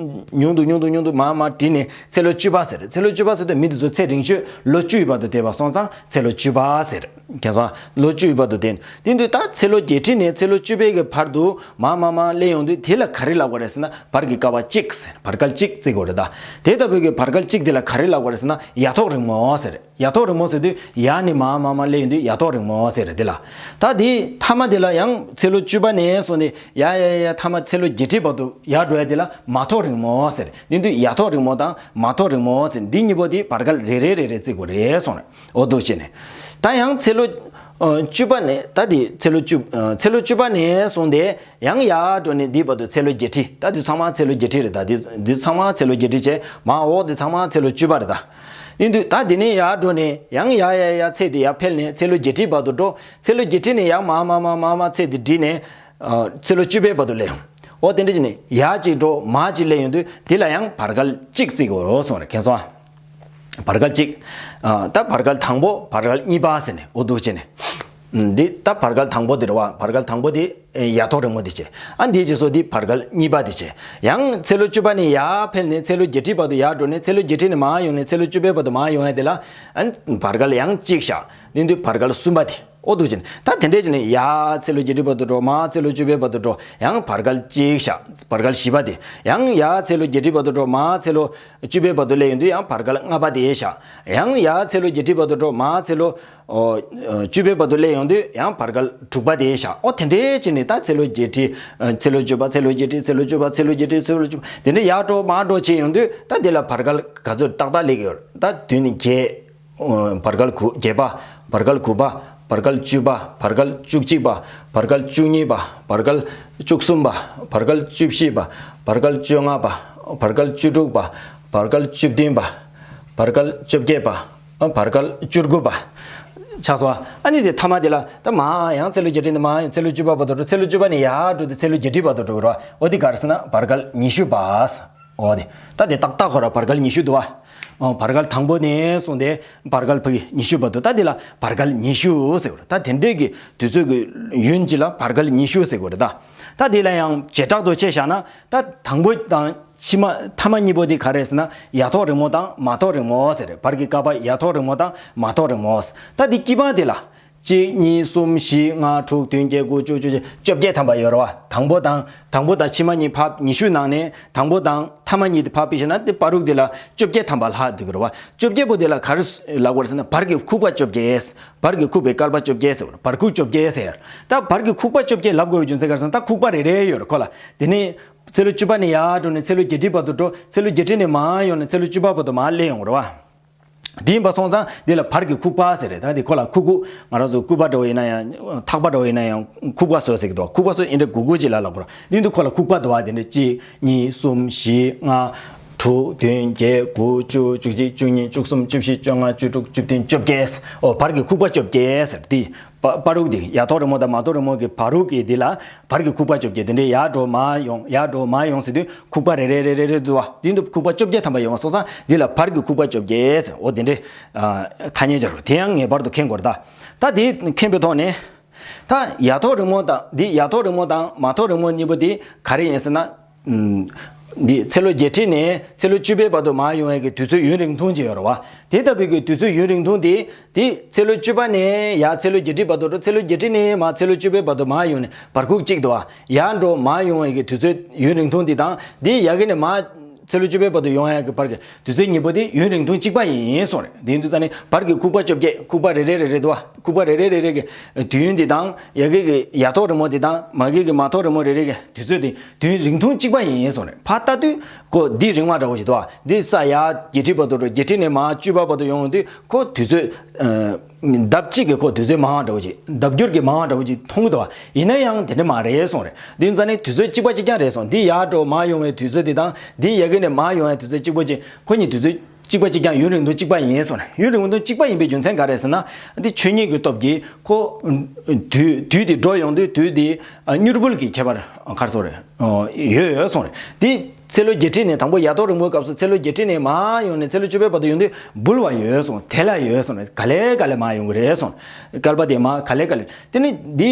ཉུང་དུ་ཉུང་དུ་ཉུང་དུ་མར་མར་བྲིས་ནས་ཚེ་ལོ་བཅུ་པ་ཟེར། ཚེ་ལོ་བཅུ་པ་ཟེར་དུས་མི་དེ་ཚོ་ཚེ་རིང་ཤོས་ལོ་བཅུ་ཡི་བར་དུ་བསྡད་པ་སོང་ཙང་ཚེ་ལོ་བཅུ་པ་ཟེར། མཁྱེན་སོང་། ལོ་བཅུ་ཡི་བར་དུ་བསྡད། དེ་དུས་ད་ཚེ་ལོ་བརྒྱད་ཁྲི་ནས་ཚེ་ལོ་བཅུ་པའི་གི་བར་དུ་མར་མར་མར་སླེབས་ཡོང་དུས་དེ་ལ་ག་རེ་ལབ་དགོས་རེད་ཟེར་ན་བར་གྱི་བསྐལ་པ་གཅིག་ཟེར། བར་བསྐལ་གཅིག་བརྩི་དགོས་རེད་ད། དེ་ལྟ་བུའི་གི་བར་བསྐལ་གཅིག་དེ་ལ་ག་རེ་ལབ་དགོས་རེད་ཟེར་ན་ཡ་ཐོག་རིང་མོ་ཟེར། ཡ་ཐོག་རིང་མོ་ཟེར་དུས་ཡ་ནས་མར་མར་མར་སླེབས་ཡོང་དུས་ཡ་ཐོག་རིང་མོ་ཟེར་རེད་དེ་ལ། ད་དེའི་མཐའ་མ་དེ་ལ་ཡང་ཚེ་ལོ་བཅུ་པ་ནས་བཟུང་ནས་ཡ་ཡ་ཡ་ཡ་མཐའ་མ་ཚེ་ལོ་བརྒྱད་ཁྲིའི་བར་དུ་ཡར་འགྲོ་ཡ་དེ་ལ་མ་ཐོག་རིང་མོ་ཟེར། དེ་དུས་ཡ་ཐོག་རིང་མོ་དང་མ་ཐོག་རིང་མོ་ཟེར་འདི་གཉིས་པོ་དེ་བར་བསྐལ་རེ་རེ་རེ་རེ་བརྩི་དགོས་རེད་གསུངས་རེད། འོ་འདུག་བྱས་ནས། ད་ཡང་ཚེ་ལོ་ཨ་བཅུ་པ་ནས་ད་དེ་ཚེ་ལོ་བཅུ་ཨ་ཚེ་ལོ་བཅུ་པ་ནས་བཟུང་སྟེ་ཡང་ཡར་འགྲོ་ནས་འདིའི་བར་དུ་ཚེ་ལོ་བརྒྱད་ཁྲི། ད་འདི་ཚང་མ་ཚེ་ལོ་བརྒྱད་ཁྲི་རེད། ད་འདི་འདི་ཚང་མ་ཚེ་ལོ་བརྒྱད་ཁྲི་བྱས། མར་འོག་འདི་ཚང་མ་ཚེ་ལོ་བཅུ་པ་རེད་ད། ཡིན་དུས་ད་འདི་ནས་ཡར་འགྲོ་ནས་ཡང་ཡར་ཡར་ཡར་ཚེ་འདི་ཡར་འཕེལ་ནས་ཚེ་ལོ་བརྒྱད་ཁྲིའི་བར་དུ་འགྲོ། ཚེ་ལོ་བརྒྱད་ཁྲི་ནས་ཡང་མར་མར་མར་མར་མར་ཚེ་འདི་བསྒྲིལ་ནས་ཨ་ཚེ་ལོ་བཅུ་པའི་བར་དུ་སླེབས་ཡོང་། འོ་དེ་འདྲ་བྱས་ནས་ཡར་གཅིག་འགྲོ་མར་གཅིག་སླེབས་ཡོང་དུས་དེ་ལ་ཡང་བར་བསྐལ་གཅིག་བརྩི་དགོས་རེད་གསུངས་རེད། མཁྱེན་སོང་ཨ། བར་བསྐལ་གཅིག་ཨ་ད་བར་བསྐལ་དང་པོ་བར་བསྐལ་གཉིས་པ་ཟེར་ནས་འོ་འདུག་བྱས་ནས། འདི་ད་བར་བསྐལ་དང་པོ་དེ་རེད་བ། བར་བསྐལ་དང་པོ་དེ་ཡ་ཐོག་རིང་མོ་དེ་བྱས། ཨ་འདིའི་རྗེས་སུ་དེ་བར་བསྐལ་གཉིས་པ་དེ་བྱས། ཡང་ཚེ་ལོ་བཅུ་པ་ནས་ཡར་འཕེལ་ནས་ཚེ་ལོ་བརྒྱད་ཁྲིའི་བར་དུ་ཡར་འགྲོ་ནས་ཚེ་ལོ་བརྒྱད་ཁྲི་ནས་མར་ཡོང་ནས་ཚེ་ལོ་བཅུ་པའི་བར་དུ་མར་ཡོང་ཡ་དེ་ལ་ཨ་བར་བསྐལ་ཡང་གཅིག་བཞག་དེ་དུས་བར་བསྐལ་གསུམ་པ་དེ་འོ་འདུག་བྱས་ནས། ད་དེ་འདྲས་བྱས་ནས་ཡར་ཚེ་ལོ་བརྒྱད་ཁྲིའི་བར་དུ་འགྲོ། མར་ཚེ་ལོ་བཅུ་པའི་བར་དུ་འགྲོ། ཡང་བར་བསྐལ་གཅིག་བཞག་བར་བསྐལ་བཞི་པ་དེ། ཡང་ཡར་ཚེ་ལོ་བརྒྱད་ཁྲིའི་བར་དུ་འགྲོ། མར་ཚེ་ལོ་བཅུ་པའི་བར་དུ་སླེབས་ཡོང་དུས་ཡང་བར་བསྐལ་ལྔ་པ་དེ་བཞག་ཡང་ཡར་ཚེ་ལོ་བརྒྱད་ཁྲིའི་བར་དུ་འགྲོ། མར་ཚེ་ལོ་ཨོ་བཅུ་པའི་བར་དུ་སླེབས་ཡོང་དུས་ཡང་བར་བསྐལ་དྲུག་པ་དེ་བཞག་འོ་དེ་འདྲས་བྱས་ནས་ད་ཚེ་ལོ་བརྒྱད་ཁྲི། ཚེ་ལོ་བཅུ་པ། ཚེ་ལོ་བརྒྱད་ཁྲི། ཚེ་ལོ་བཅུ་པ། ཚེ་ལོ་བརྒྱད་ཁྲི། ཚེ་ལོ་བཅུ་པ། དེ་འདྲས་ཡར་འགྲོ་མར་འགྲོ་བྱས་ཡོང་དུས་ད་དེ་ལ་བར་བསྐལ་ག་ཚོད་ཏག་ཏག་སླེབས་ཀྱི་ཡོད་རེད། ད་དུས་ནི་བརྒྱད། བར་བསྐལ་དགུ། བརྒྱད་པ། བར་བསྐལ་དགུ་པ། བར་བསྐལ་བཅུ་པ། བར་བསྐལ་བཅུ་གཅིག་པ། བར་བསྐལ་བཅུ་གཉིས་པ། བར་བསྐལ་བཅུ་གསུམ་པ། བར་བསྐལ་བཅུ་བཞི་པ། བར་བསྐལ་བཅོ་ལྔ་པ། བར་བསྐལ་བཅུ་དྲུག་པ། བར་བསྐལ་བཅུ་བདུན་པ། བར་བསྐལ་བཅོ་བརྒྱད་པ། བར་བསྐལ་བཅུ་དགུ་པ། ཆགས་སོང་། ཨ་ནི་དེ་མཐའ་མ་དེ་ལ་ད་མར་ཡང་ཚེ་ལོ་བརྒྱད་ཁྲི་ནས་མར་ཡང་ཚེ་ལོ་བཅུ་པ་བར་དུ་འགྲོ། ཚེ་ལོ་བཅུ་པ་ནས་ཡར་འགྲོ་དུས་ཚེ་ལོ་བརྒྱད་ཁྲི་བར་དུ་འགྲོ་གི་རེད་བ། འོ་དེ་ག་རེ་ཟེར་ན་བར་བསྐལ་ཉི་ཤུ་པ། འོ་དེ། ད་དེ་ཏག་ཏག་ཁོ་ར་བར་བསྐལ་ཉི་ཤུ་འདུག་བ། འོ་བར་བསྐལ་དང་པོ་ནས་བཟུང་སྟེ་བར་བསྐལ་ཕ་གི་ཉི་ཤུ་བར་དུ། ད་དེ་ལ་བར་བསྐལ་ཉི་ཤུ་ཟེར་གི་རེད། ད་དེ་འདྲའི་གི་དུས་ཚོད་ཀྱི་ཡུན་གཅིག་ལ་བར་བསྐལ་ཉི་ཤུ་ཟེར་གི་རེད་ད། ད་དེ་ལ་ཡང་བྱེ་བྲག་ཏུ་ཕྱེ་བཞག་ན། ད་དང་པོ་དང་ཕྱི་མ་མཐའ་མ་གཉིས་པོ་དེ་ག་རེ་ཟེར་ན། ཡ་ཐོག་རིང་མོ་དང་མ་ཐོག་རིང་མོ་ཟེར་རེད། བར་གྱི་བསྐལ་པ་ཡ་ཐོག་རིང་མོ་དང་མ་ཐོག་རིང་མོ། ད་དེ་དཀྱིལ་མ་དེ་ལ་གཅིག་གཉིས་གསུམ་བཞི་ལྔ་དྲུག་བདུན་བརྒྱད་དགུ་བཅུ་བཅུ་གཅིག་བཅོ་བརྒྱད་ཐམ་པ་ཡོད་རེད་བ། དང་པོ་དང་དང་པོ་དང་ཕྱི་མ་གཉིས་ཕར་ཉི་ཤུ་ནང་ནས་དང་པོ་དང་མཐའ་མ་གཉིས་དེ་ཕར་ཕུད་བཞག་ན། དེ་བར་དུ་དེ་ལ་བཅོ་བརྒྱད་ཐམ་པ་ལྷག་འདུག་གི་རེད་བ། བཅོ་བརྒྱད་པོ་དེ་ལ་ག་རེ་ལབ་དགོས་རེད་ཟེར་ན། བར་གྱི་ཁུག་པ་བཅོ་བརྒྱད། བར་གྱི་ཁུག་པའི་བསྐལ་པ་བཅོ་བརྒྱད་ཟེར་བ། བར་ཁུག་བཅོ་བརྒྱད་ཟེར། ད་བར་གྱི་ཁུག་པ་བཅོ་བརྒྱད་ལབ་དགོས་པའི་རྒྱུ་མཚན་ག་རེ་ཟེར་ན། ད་ཁུག་པ་རེ་རེ་ཡོད་རེད་ཁོ་ལ། དེ་ནས་ཚེ་ལོ་བཅུ་པ་ནས་ཡར་འགྲོ་ནས་ཚེ་ལོ་བརྒྱད་ཁྲི་བར་དུ་འགྲོ། ཚེ་ལོ་བརྒྱད་ཁྲི་ནས་མར་ཡོང་ནས་ཚེ་ལོ་བཅུ་པ་བར་དུ་མར་སླེབས་ཡོང་གི་རེད་བ། དེ་ཡིན་པ་སོང་ཙང་འདི་ལ་བར་གྱི་ཁུག་པ་ཟེར་རེད། ད་འདི་ཁོ་ལ་ཁུག་ཁུག་ང་རང་ཚོ་སྐུད་པ་འདྲ་བོ་ཡིན་ན་ཡང་ཐག་པ་འདྲ་བོ་ཡིན་ན་ཡང་ཁུག་པ་བཟོ་ཟེར་གི་འདུག་ཁུག་པ་བཟོ་ཨིན་འདྲ་གུ་གུ་ཅིག་ལ་ལབ་དགོས་རེད། འདི་འདི་ཁོ་ལ་ཁུག་པ་འདུག་བ། དེ་འདྲ་གཅིག་གཉིས་གསུམ་བཞི་ལྔ་དྲུག་བདུན་བརྒྱད་དགུ་བཅུ་བཅུ་གཅིག་བཅུ་གཉིས་བཅུ་གསུམ་བཅུ་བཞི་བཅོ་ལྔ་བཅུ་དྲུག་བཅུ་བདུན་བཅོ་བརྒྱད། ཨོ་བར་གྱི་ཁུག་པ་བཅོ་བརྒྱད་ཟེར། དེ་བ་བར་དུ་དེ་ཡ་ཐོག་རིང་མོ་དང་མ་ཐོག་རིང་མོ་གི་བར་དུ་གི་དེ་ལ་བར་གྱི་ཁུག་པ་བཅོ་བརྒྱད། དེ་འདྲའི་ཡར་འགྲོ་མར་ཡོང་ཡར་འགྲོ་མར་ཡོང་ཟེར་དུས་ཁུག་པ་རེ་རེ་རེ་རེ་རེ་འདུག་བ། དེ་འདུག་ཁུག་པ་བཅོ་བརྒྱད་ཐམ་པ་ཡོང་བ་སོང་ཙང་འདི་ལ་བར་གྱི་ཁུག་པ་བཅོ་བརྒྱད་ཟེར། འོ་དེ་འདྲའི་ཐ་སྙད་སྦྱར་རོ། དེ་ཡང་ངེས་པར་དུ་མཁྱེན་དགོས་རེད་ད། ད་དེ་མཁྱེན་པའི་ཐོག་ནས། ད་ཡ་ཐོག་རིང་མོ་དང་འདི་ཡ་ཐོག་རིང་མོ་དང་མ་ཐོག་རིང་མོ་གཉིས་པོ་དེ་ག་རེ་ཡིན་ཟེར་ན། ཨུམ། འདི་ཚེ་ལོ་བརྒྱད་ཁྲི་ནས་ཚེ་ལོ་བཅུ་པའི་བར་དུ་མར་ཡོང་ཡས་ཀྱི་དུས་ཚོད་ཡུན་རིང་ཐུང་ཅིག་ཡོད་རེད་བ། དེ་ལྟ་བུའི་གི་དུས་ཚོད་ཡུན་རིང་ཐུང་དེ། དེ་ཚེ་ལོ་བཅུ་པ་ནས་ཡར་ཚེ་ལོ་བརྒྱད་ཁྲི་བར་དུ་འགྲོ། ཚེ་ལོ་བརྒྱད་ཁྲི་ནས་མར་ཚེ་ལོ་བཅུ་པའི་བར་དུ་མར་ཡོང་ནས་བར་ཁུག་གཅིག་འདུག་བ། ཡར་འགྲོ་མར་ཡོང་ཡས་ཀྱི་དུས་ཚོད་ཡུན་རིང་ཐུང་དེ་དང་། དེ་ཡ་གི་ནས་མར་ཚེ་ལོ་བཅུ་པའི་བར་དུ་ཡོང་ཡས་ཀྱི་བར་གྱི་དུས་ཚོད་གཉིས་པོ་དེ་ཡུན་རིང་ཐུང་གཅིག་པ་ཡིན་གསུངས་རེད། དེ་ཡིན་དུས་ཙང་ནས་བར་གྱི་ཁུག་པ་བཅོ་བརྒྱད། ཁུག་པ་རེ་རེ་རེ་རེ་འདུག་བ། ཁུག་པ་རེ་རེ་རེ་རེ་གི་དུས་ཡུན་དེ་དང་། ཡ་གི་གི་ཡ་ཐོག་རིང་མོ་དེ་དང་མ་གི་གི་མ་ཐོག་རིང་མོ་རེ་རེ་གི་དུས་ཚོད་དེ་དུས་ཡུན་རིང་ཐུང་གཅིག་པ་ཡིན་གསུངས་རེད། ཕར་ལྟ་དུས་ཁོ་འདི་རིང་བ་འདྲ་བོ་ཞིག་འདུག་བ། འདི་ས་ཡ་བརྒྱད་ཁྲི་བར་དུ་འགྲོ། བརྒྱད་ཁྲི་ནས་མར་བཅུ་པ་བར་དུ་ཡོང་དུས་ཁོ་དུས་ཚོད། ཨ། ལྡབ་གཅིག་གི་ཁོ་དུས་ཚོད་མང་བ་འདྲ་བོ་ཅིག་ལྡབ་འགྱུར་གྱི་མང་བ་འདྲ་བོ་ཅིག་མཐོང་གི་འདུག་བ། ཡིན་ན་ཡང་དེ་འདྲ་མ་རེད་གསུངས་རེད། འདི་ཙང་ནས་དུས་ཚོད་གཅིག་པ་གཅིག་རྐྱང་རེད་གསུངས། འདི་ཡར་འགྲོ་མར་ཡོང་བའི་དུས་ཚོད་འདི་དང་། འདི་ཡ་གི་ནས་མར་ཡོང་བའི་དུས་ཚོད་གཅིག་པ་གཅིག་ཁོ་གཉིས་དུས་ཚོད་གཅིག་པ་གཅིག་རྐྱང་། ཡུན་རིང་ཐུང་གཅིག་པ་ཡིན་གསུངས་རེད། ཡུན་རིང་ཐུང་གཅིག་པ་ཡིན་པའི་རྒྱུ་མཚན་ག་རེ་ཟེར་ན། འདི་ཆོས་ཉིད་ཀྱི་སྟོབས་ཀྱིས་ཁོ་དུས་དུས་དེ་འགྲོ་ཡོང་དུས་དུས་དེ་མྱུར་བུལ་གྱི་ཁྱད་པར་ག་རེ་ཟེར་རེད། ཡོད་ཡོད་གསུངས་རེད། འདི་ཚེ་ལོ་བརྒྱད་ཁྲི་ནས་དང་པོ་ཡ་ཐོག་རིང་མོའི་སྐབས་སུ་ཚེ་ལོ་བརྒྱད་ཁྲི་ནས་མར་ཡོང་ནས་ཚེ་ལོ་བཅུ་པའི་བར་དུ་ཡོང་དུས་འབུལ་བ་ཡོད་གསུངས། དལ་བ་ཡོད་གསུངས་རེད། ག་ལེ་ག་ལེ་མར་ཡོང་གི་རེད་གསུངས། བསྐལ་པ་དེ་མར་ག་ལེ་ག་ལེ། དེ་ནི་འདི་